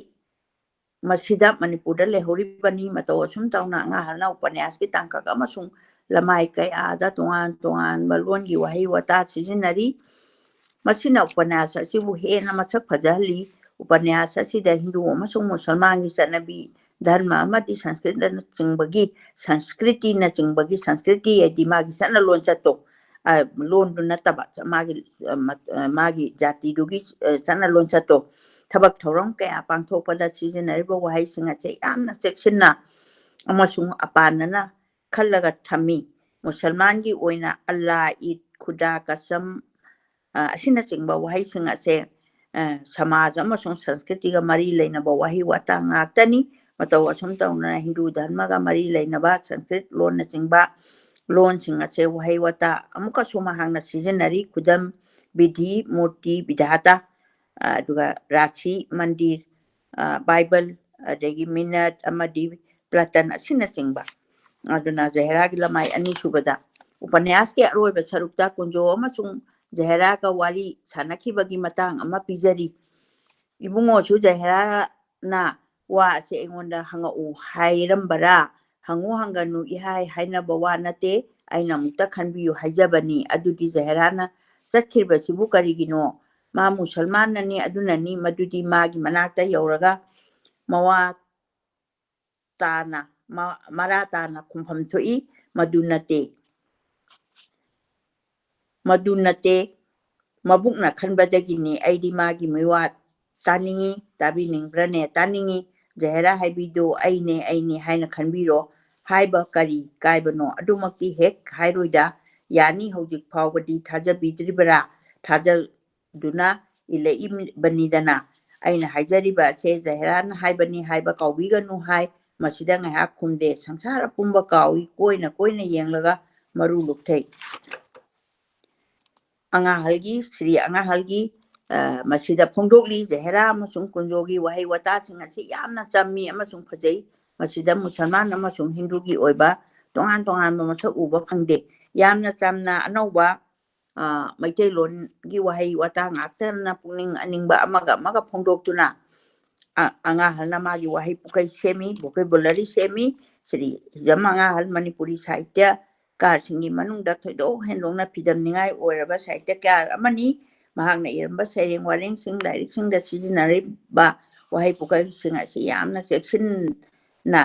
ꯃꯁꯤꯗ ꯃꯅꯤꯄꯨꯔꯗ ꯂꯩꯍꯧꯔꯤꯕꯅꯤ꯫ ꯃꯇꯧ ꯑꯁꯨꯝ ꯇꯧꯅ ꯑꯉꯥꯍꯜꯅ ꯎꯄꯅ꯭ꯌꯥꯁꯀꯤ ꯇꯥꯡꯀꯛ ꯑꯃꯁꯨꯡ ꯂꯃꯥꯏ ꯀꯌꯥꯗ ꯇꯣꯉꯥꯟ ꯇꯣꯉꯥꯟꯕ ꯂꯣꯟꯒꯤ ꯋꯥꯍꯩ ꯋꯥꯇꯥ ꯁꯤꯖꯤꯟꯅꯔꯤ꯫ ꯃꯁꯤꯅ ꯎꯄꯅ꯭ꯌꯥꯁ ꯑꯁꯤꯕꯨ ꯍꯦꯟꯅ ꯃꯁꯛ ꯐꯖꯍꯜꯂꯤ꯫ ꯎꯄꯅ꯭ꯌꯥꯁ ꯑꯁꯤꯗ ꯍꯤꯟꯗꯨ ꯑꯃꯁꯨꯡ ꯃꯨꯁꯜꯃꯥꯟꯒꯤ ꯆꯠꯅꯕꯤ, ꯙꯔꯃ ꯑꯃꯗꯤ ꯁꯪꯁꯀ꯭ꯔꯤꯠꯅꯆꯤꯡꯕꯒꯤ, ꯁꯪꯁꯀ꯭ꯔꯤꯇꯤꯅꯆꯤꯡꯕꯒꯤ, ꯁꯪꯁꯀ꯭ꯔꯤꯇꯤ ꯍꯥꯏꯗꯤ ꯃꯥꯒꯤ ꯆꯠꯅ ꯂꯣꯟꯆꯠꯇꯣ, ꯑ, ꯂꯣꯟꯗꯨ ꯅꯠꯇꯕ, ꯃꯥꯒꯤ, ꯑ, ꯃ-, ꯑ, ꯃꯥꯒꯤ ꯖꯥꯇꯤꯗꯨꯒꯤ, ꯑ, ꯆꯠꯅ ꯂꯣꯟꯆꯠꯇꯣ, ꯊꯕꯛ ꯊꯧꯔꯝ ꯀꯌꯥ ꯄꯥꯡꯊꯣꯛꯄꯗ ꯁꯤꯖꯤꯟꯅꯔꯤꯕ ꯋꯥꯍꯩꯁꯤꯡ ꯑꯁꯦ ꯌꯥꯝꯅ ꯆꯦꯛꯁꯤꯟꯅ ꯑꯃꯁꯨꯡ ꯑꯄꯥꯟꯅꯅ ꯈꯜꯂꯒ ꯊꯝꯃꯤ꯫ ꯃꯨꯁꯜꯃꯥꯟꯒꯤ ꯑꯣꯏꯅ ꯑꯜꯂꯥ, ꯏꯗ, ꯈꯨꯗꯥ, ꯀꯁꯝ, ꯑ, ꯑꯁꯤꯅꯆꯤꯡꯕ ꯋꯥꯍꯩꯁꯤꯡ ꯑꯁꯦ, ꯑ, ꯁꯃꯥꯖ ꯑꯃꯁꯨꯡ ꯁꯪꯁꯀ꯭ꯔꯤꯇꯤꯒ ꯃꯔꯤ ꯂꯩꯅꯕ ꯋꯥꯍꯩ ꯋꯥꯇꯥ ꯉꯥꯛꯇꯅꯤ꯫ ꯃꯇꯧ ꯑꯁꯨꯝ ꯇꯧꯗꯅ ꯍꯤꯟꯗꯨ ꯙꯔꯃꯒ ꯃꯔꯤ ꯂꯩꯅꯕ ꯁꯪꯁꯀ꯭ꯔꯤꯠ ꯂꯣꯟꯅꯆꯤꯡꯕ ꯂꯣꯟꯁꯤꯡ ꯑꯁꯦ ꯋꯥꯍꯩ ꯋꯥꯇꯥ ꯑꯃꯨꯛꯀꯁꯨ ꯃꯍꯥꯛꯅ ꯁꯤꯖꯤꯟꯅꯔꯤ꯫ ꯈꯨꯗꯝ, ꯕꯤꯙꯤ, ꯃꯨꯔꯇꯤ, ꯕꯤꯙꯥꯇꯥ, ꯑ, ꯑꯗꯨꯒ ꯔꯥꯁꯤ, ꯃꯟꯗꯤꯔ, ꯑ, ꯕꯥꯏꯕꯜ, ꯑꯗꯒꯤ ꯃꯤꯅꯠ ꯑꯃꯗꯤ ꯄ꯭ꯂꯇꯟ ꯑꯁꯤꯅꯆꯤꯡꯕ꯫ ꯑꯗꯨꯅ ꯖꯍꯦꯔꯥꯒꯤ ꯂꯃꯥꯏ ꯑꯅꯤꯁꯨꯕꯗ ꯎꯄꯅ꯭ꯌꯥꯁꯀꯤ ꯑꯔꯣꯏꯕ ꯁꯔꯨꯛꯇ ꯀꯨꯟꯖꯣ ꯑꯃꯁꯨꯡ ꯖꯍꯦꯔꯥꯒ ꯋꯥꯔꯤ ꯁꯥꯟꯅꯈꯤꯕꯒꯤ ꯃꯇꯥꯡ ꯑꯃ ꯄꯤꯖꯔꯤ꯫ ꯏꯕꯨꯡꯉꯣꯁꯨ ꯖꯍꯦꯔꯥꯅ ꯋꯥ ꯑꯁꯦ ꯑꯩꯉꯣꯟꯗ ꯍꯪꯉꯛꯎ ꯍꯥꯏꯔꯝꯕꯔꯥ? ꯍꯪꯉꯨ ꯍꯪꯒꯅꯨ ꯏꯍꯥꯏ ꯍꯥꯏꯅꯕ ꯋꯥ ꯅꯠꯇꯦ꯫ ꯑꯩꯅ ꯑꯃꯨꯛꯇ ꯈꯟꯕꯤꯌꯨ ꯍꯥꯏꯖꯕꯅꯤ꯫ ꯑꯗꯨꯗꯤ ꯖꯍꯦꯔꯥꯅ ꯆꯠꯈ꯭ꯔꯤꯕꯁꯤꯕꯨ ꯀꯔꯤꯒꯤꯅꯣ? ꯃꯥ ꯃꯨꯁꯜꯃꯥꯟꯅꯅꯤ, ꯑꯗꯨꯅꯅꯤ꯫ ꯃꯗꯨꯗꯤ ꯃꯥꯒꯤ ꯃꯅꯥꯛꯇ ꯌꯧꯔꯒ ꯃꯋꯥ ꯇꯥꯅ, ꯃ-, ꯃꯔꯥ ꯇꯥꯅ ꯈꯨꯝꯐꯝ ꯊꯣꯛꯏ꯫ ꯃꯗꯨ ꯅꯠꯇꯦ꯫ ꯃꯗꯨ ꯅꯠꯇꯦ꯫ ꯃꯕꯨꯛꯅ ꯈꯟꯕꯗꯒꯤꯅꯤ꯫ ꯑꯩꯗꯤ ꯃꯥꯒꯤ ꯃꯤꯋꯥ ꯇꯥꯅꯤꯡꯉꯤ꯫ ꯇꯥꯕꯤꯅꯤꯡꯕ꯭ꯔꯅꯦ? ꯇꯥꯅꯤꯡꯉꯤ꯫ ꯖꯍꯦꯔꯥ ꯍꯥꯏꯕꯤꯗꯣ ꯑꯩꯅꯦ, ꯑꯩꯅꯦ ꯍꯥꯏꯅ ꯈꯟꯕꯤꯔꯣ꯫ ꯍꯥꯏꯕ ꯀꯔꯤ ꯀꯥꯏꯕꯅꯣ? ꯑꯗꯨꯃꯛꯇꯤ ꯍꯦꯛ ꯍꯥꯏꯔꯣꯏꯗ꯫ ꯌꯥꯅꯤ, ꯍꯧꯖꯤꯛ ꯐꯥꯎꯕꯗꯤ ꯊꯥꯖꯕꯤꯗ꯭ꯔꯤꯕꯔꯥ? ꯊꯥꯖꯗꯨꯅ ꯏꯜꯂꯛꯏꯕꯅꯤꯗꯅ꯫ ꯑꯩꯅ ꯍꯥꯏꯖꯔꯤꯕ ꯑꯁꯦ ꯖꯍꯦꯔꯥꯅ ꯍꯥꯏꯕꯅꯤ ꯍꯥꯏꯕ ꯀꯥꯎꯕꯤꯒꯅꯨ ꯍꯥꯏ꯫ ꯃꯁꯤꯗ ꯉꯥꯏꯍꯥꯛ ꯈꯨꯝꯗꯦ꯫ ꯁꯪꯁꯥꯔ ꯄꯨꯝꯕ ꯀꯥꯎꯏ꯫ ꯀꯣꯏꯅ ꯀꯣꯏꯅ ꯌꯦꯡꯂꯒ ꯃꯔꯨ ꯂꯨꯛꯊꯩ꯫ ꯑꯉꯥꯍꯜꯒꯤ, ꯁ꯭ꯔꯤ ꯑꯉꯥꯍꯜꯒꯤ, ꯑ, ꯃꯁꯤꯗ ꯐꯣꯡꯗꯣꯛꯂꯤ꯫ ꯖꯍꯦꯔꯥ ꯑꯃꯁꯨꯡ ꯀꯨꯟꯖꯣꯒꯤ ꯋꯥꯍꯩ ꯋꯥꯇꯥꯁꯤꯡ ꯑꯁꯤ ꯌꯥꯝꯅ ꯆꯝꯃꯤ ꯑꯃꯁꯨꯡ ꯐꯖꯩ꯫ ꯃꯁꯤꯗ ꯃꯨꯁꯜꯃꯥꯟ ꯑꯃꯁꯨꯡ ꯍꯤꯟꯗꯨꯒꯤ ꯑꯣꯏꯕ ꯇꯣꯉꯥꯟ ꯇꯣꯉꯥꯟꯕ ꯃꯁꯛ ꯎꯕ ꯐꯪꯗꯦ꯫ ꯌꯥꯝꯅ ꯆꯝꯅ ꯑꯅꯧꯕ, ꯑ, ꯃꯩꯇꯩꯂꯣꯟꯒꯤ ꯋꯥꯍꯩ ꯋꯥꯇꯥ ꯉꯥꯛꯇꯅ ꯄꯨꯛꯅꯤꯡ ꯑꯅꯤꯡꯕ ꯑꯃꯒ ꯑꯃꯒ ꯐꯣꯡꯗꯣꯛꯇꯨꯅ, ꯑ-, ꯑꯉꯥꯍꯜꯅ ꯃꯥꯒꯤ ꯋꯥꯍꯩ ꯄꯨꯀꯩ ꯁꯦꯝꯃꯤ, vocabulary ꯁꯦꯝꯃꯤ꯫ ꯁ꯭ꯔꯤ ꯍꯤꯖꯝ ꯑꯉꯥꯍꯜ ꯃꯅꯤꯄꯨꯔꯤ ꯁꯥꯍꯤꯇ꯭ꯌ ꯀꯥꯔꯁꯤꯡꯒꯤ ꯃꯅꯨꯡꯗ ꯊꯣꯏꯗꯣꯛ ꯍꯦꯟꯗꯣꯛꯅ ꯐꯤꯗꯝꯅꯤꯡꯉꯥꯏ ꯑꯣꯏꯔꯕ ꯁꯥꯍꯤꯇ꯭ꯌꯀꯥꯔ ꯑꯃꯅꯤ꯫ ꯃꯍꯥꯛꯅ ꯏꯔꯝꯕ ꯁꯩꯔꯦꯡ ꯋꯥꯔꯦꯡꯁꯤꯡ, ꯂꯥꯏꯔꯤꯛꯁꯤꯡꯗ ꯁꯤꯖꯤꯟꯅꯔꯤꯕ ꯋꯥꯍꯩ ꯄꯨꯀꯩꯁꯤꯡ ꯑꯁꯤ ꯌꯥꯝꯅ ꯆꯦꯛꯁꯤꯟꯅ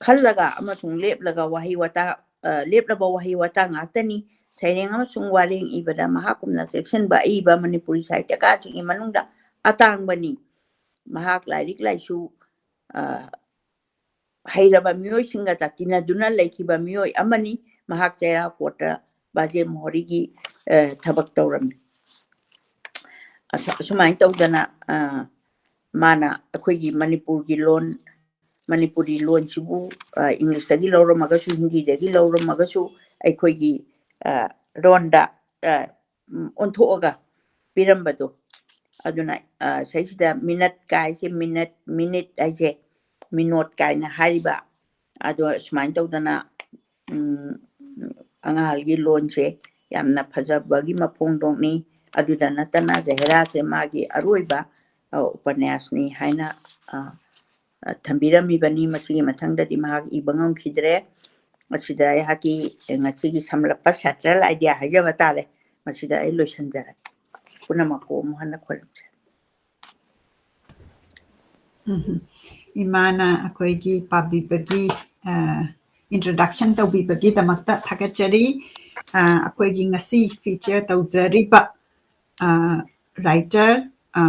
ꯈꯜꯂꯒ ꯑꯃꯁꯨꯡ ꯂꯦꯞꯂꯒ ꯋꯥꯍꯩ ꯋꯥꯇꯥ, ꯑ, ꯂꯦꯞꯂꯕ ꯋꯥꯍꯩ ꯋꯥꯇꯥ ꯉꯥꯛꯇꯅꯤ꯫ ꯁꯩꯔꯦꯡ ꯑꯃꯁꯨꯡ ꯋꯥꯔꯦꯡ ꯏꯕꯗ ꯃꯍꯥꯛꯀꯨꯝꯅ ꯆꯦꯛꯁꯤꯟꯕ ꯑꯏꯕ ꯃꯅꯤꯄꯨꯔꯤ ꯁꯥꯍꯤꯇ꯭ꯌꯀꯥꯔꯁꯤꯡꯒꯤ ꯃꯅꯨꯡꯗ ꯑꯇꯥꯡꯕꯅꯤ꯫ ꯃꯍꯥꯛ ꯂꯥꯏꯔꯤꯛ ꯂꯥꯏꯁꯨ, ꯑ, ꯍꯩꯔꯕ ꯃꯤꯑꯣꯏꯁꯤꯡꯒ ꯇꯥꯇꯤꯟꯅꯗꯨꯅ ꯂꯩꯈꯤꯕ ꯃꯤꯑꯣꯏ ꯑꯃꯅꯤ꯫ ꯃꯍꯥꯛ ꯆꯩꯔꯥꯎ ꯀꯣꯔꯠꯇ ꯕꯥꯖꯦ ꯃꯣꯍꯣꯔꯤꯒꯤ, ꯑ, ꯊꯕꯛ ꯇꯧꯔꯝꯃꯤ꯫ ꯑꯁ-, ꯑꯁꯨꯃꯥꯏꯅ ꯇꯧꯗꯅ, ꯑ, ꯃꯥꯅ ꯑꯩꯈꯣꯏꯒꯤ ꯃꯅꯤꯄꯨꯔꯒꯤ ꯂꯣꯟ, ꯃꯅꯤꯄꯨꯔꯤ ꯂꯣꯟꯁꯤꯕꯨ, ꯑ, ꯏꯪꯂꯤꯁꯇꯒꯤ ꯂꯧꯔꯝꯃꯒꯁꯨ, ꯍꯤꯟꯗꯤꯗꯒꯤ ꯂꯧꯔꯝꯃꯒꯁꯨ, ꯑꯩꯈꯣꯏꯒꯤ, ꯑ, ꯂꯣꯟꯗ, ꯑ, ꯎꯝ, ꯑꯣꯟꯊꯣꯛꯑꯒ ꯄꯤꯔꯝꯕꯗꯣ꯫ ꯑꯗꯨꯅ, ꯑ, ꯁꯩꯁꯤꯗ ꯃꯤꯅꯠ ꯀꯥꯏꯁꯦ, ꯃꯤꯅꯠ, ꯃꯤꯅꯤꯠ ꯍꯥꯏꯁꯦ ꯃꯤꯅꯣꯠ ꯀꯥꯏꯅ ꯍꯥꯏꯔꯤꯕ꯫ ꯑꯗꯣ ꯁꯨꯃꯥꯏꯅ ꯇꯧꯗꯅ, ꯎꯝ, ꯑꯉꯥꯡꯒꯤ ꯂꯣꯟꯁꯦ ꯌꯥꯝꯅ ꯐꯖꯕꯒꯤ ꯃꯐꯣꯡꯗꯣꯡꯅꯤ꯫ ꯑꯗꯨꯗ ꯅꯠꯇꯅ ꯖꯍꯦꯔꯥꯁꯦ ꯃꯥꯒꯤ ꯑꯔꯣꯏꯕ, ꯑ, ꯎꯄꯟꯌꯥꯁꯅꯤ ꯍꯥꯏꯅ, ꯑ, ꯑ, ꯊꯝꯕꯤꯔꯝꯃꯤꯕꯅꯤ꯫ ꯃꯁꯤꯒꯤ ꯃꯊꯪꯗꯗꯤ ꯃꯍꯥꯛ ꯏꯕ ꯉꯝꯈꯤꯗ꯭ꯔꯦ꯫ ꯃꯁꯤꯗ ꯑꯩꯍꯥꯛꯀꯤ, ꯑ, ꯉꯁꯤꯒꯤ ꯁꯝꯂꯞꯄ central idea ꯍꯥꯏꯖꯕ ꯇꯥꯔꯦ꯫ ꯃꯁꯤꯗ ꯑꯩ ꯂꯣꯏꯁꯤꯟꯖꯔꯒꯦ꯫ ꯄꯨꯝꯅꯃꯛꯄꯨ ꯑꯃꯨꯛ ꯍꯟꯅ ꯈꯣꯏꯔꯝꯖꯔꯤ꯫ ꯎꯝ꯫ ꯏꯃꯥꯅ ꯑꯩꯈꯣꯏꯒꯤ ꯄꯥꯕꯤꯕꯒꯤ, ꯑ, introduction ꯇꯧꯕꯤꯕꯒꯤꯗꯃꯛꯇ ꯊꯥꯒꯠꯆꯔꯤ꯫ ꯑ, ꯑꯩꯈꯣꯏꯒꯤ ꯉꯁꯤ feature ꯇꯧꯖꯔꯤꯕ, ꯑ, writer, ꯑ,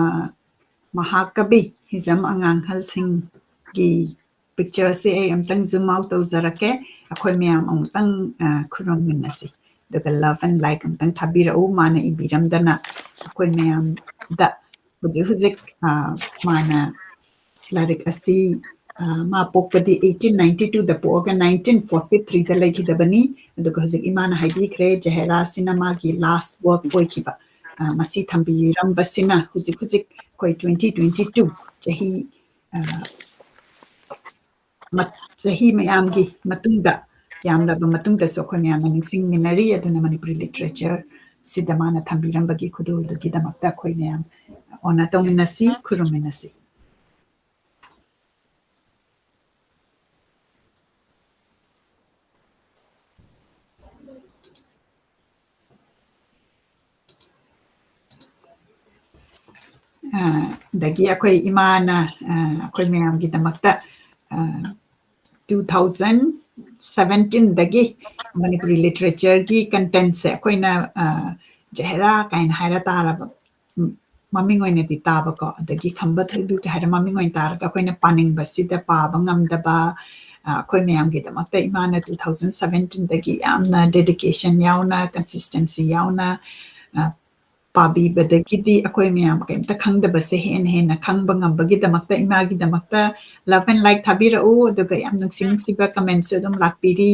ꯃꯍꯥꯀꯕꯤ ꯍꯤꯖꯝ ꯑꯉꯥꯡꯍꯜꯁꯤꯡꯒꯤ picture ꯑꯁꯦ ꯑꯩ ꯑꯃꯨꯛꯇꯪ zoom out ꯇꯧꯖꯔꯛꯀꯦ꯫ ꯑꯩꯈꯣꯏ ꯃꯌꯥꯝ ꯑꯃꯨꯛꯇꯪ, ꯑ, ꯈꯨꯔꯨꯝꯃꯤꯟꯅꯁꯤ꯫ ꯑꯗꯨꯒ love and like ꯑꯃꯨꯛꯇꯪ ꯊꯥꯕꯤꯔꯛꯎ꯫ ꯃꯥꯅ ꯏꯕꯤꯔꯝꯗꯅ ꯑꯩꯈꯣꯏ ꯃꯌꯥꯝꯗ ꯍꯧꯖꯤꯛ ꯍꯧꯖꯤꯛ, ꯑ, ꯃꯥꯅ ꯂꯥꯏꯔꯤꯛ ꯑꯁꯤ, ꯑ, ꯃꯥ ꯄꯣꯛꯄꯗꯤ eighteen ninety two ꯗ ꯄꯣꯛꯑꯒ nineteen forty three ꯗ ꯂꯩꯈꯤꯗꯕꯅꯤ꯫ ꯑꯗꯨꯒ ꯍꯧꯖꯤꯛ ꯏꯃꯥꯅ ꯍꯥꯏꯕꯤꯈ꯭ꯔꯦ, ꯖꯍꯦꯔꯥꯁꯤꯅ ꯃꯥꯒꯤ last work ꯑꯣꯏꯈꯤꯕ꯫ ꯑ, ꯃꯁꯤ ꯊꯝꯕꯤꯔꯝꯕꯁꯤꯅ ꯍꯧꯖꯤꯛ ꯍꯧꯖꯤꯛ ꯑꯩꯈꯣꯏ twenty twenty two ꯆꯍꯤ, ꯑ, ꯃ-, ꯆꯍꯤ ꯃꯌꯥꯝꯒꯤ ꯃꯇꯨꯡꯗ, ꯌꯥꯝꯂꯕ ꯃꯇꯨꯡꯗꯁꯨ ꯑꯩꯈꯣꯏ ꯃꯌꯥꯝꯅ ꯅꯤꯡꯁꯤꯡꯃꯤꯟꯅꯔꯤ꯫ ꯑꯗꯨꯅ ꯃꯅꯤꯄꯨꯔꯤ literature ꯁꯤꯗ ꯃꯥꯅ ꯊꯝꯕꯤꯔꯝꯕꯒꯤ ꯈꯨꯗꯣꯜꯗꯨꯒꯤꯗꯃꯛꯇ ꯑꯩꯈꯣꯏ ꯃꯌꯥꯝ honor ꯇꯧꯃꯤꯟꯅꯁꯤ, ꯈꯨꯔꯨꯝꯃꯤꯟꯅꯁꯤ꯫ ꯑ, ꯑꯗꯒꯤ ꯑꯩꯈꯣꯏ ꯏꯃꯥꯅ, ꯑ, ꯑꯩꯈꯣꯏ ꯃꯌꯥꯝꯒꯤꯗꯃꯛꯇ, ꯑ, two thousand seventeen ꯗꯒꯤ ꯃꯅꯤꯄꯨꯔꯤ literature ꯒꯤ content ꯁꯦ ꯑꯩꯈꯣꯏꯅ, ꯑ, ꯖꯍꯦꯔꯥ ꯀꯥꯏꯅ ꯍꯥꯏꯔ ꯇꯥꯔꯕ, ꯎꯝ, ꯃꯃꯤꯡ ꯑꯣꯏꯅꯗꯤ ꯇꯥꯕꯀꯣ, ꯑꯗꯒꯤ ꯈꯝꯕ ꯊꯣꯏꯕꯤꯒ ꯍꯥꯏꯔ ꯃꯃꯤꯡ ꯑꯣꯏꯅ ꯇꯥꯔꯒ ꯑꯩꯈꯣꯏꯅ ꯄꯥꯅꯤꯡꯕꯁꯤꯗ ꯄꯥꯕ ꯉꯝꯗꯕ, ꯑ, ꯑꯩꯈꯣꯏ ꯃꯌꯥꯝꯒꯤꯗꯃꯛꯇ ꯏꯃꯥꯅ two thousand seventeen ꯗꯒꯤ ꯌꯥꯝꯅ dedication ꯌꯥꯎꯅ, consistency ꯌꯥꯎꯅ, ꯑ, ꯄꯥꯕꯤꯕꯗꯒꯤꯗꯤ ꯑꯩꯈꯣꯏ ꯃꯌꯥꯝ ꯀꯩꯝꯇ ꯈꯪꯗꯕꯁꯦ ꯍꯦꯟꯅ ꯍꯦꯟꯅ ꯈꯪꯕ ꯉꯝꯕꯒꯤꯗꯃꯛꯇ ꯏꯃꯥꯒꯤꯗꯃꯛꯇ love and like ꯊꯥꯕꯤꯔꯛꯎ꯫ ꯑꯗꯨꯒ ꯌꯥꯝ ꯅꯨꯡꯁꯤ ꯅꯨꯡꯁꯤꯕ comment ꯁꯨ ꯑꯗꯨꯝ ꯂꯥꯛꯄꯤꯔꯤ꯫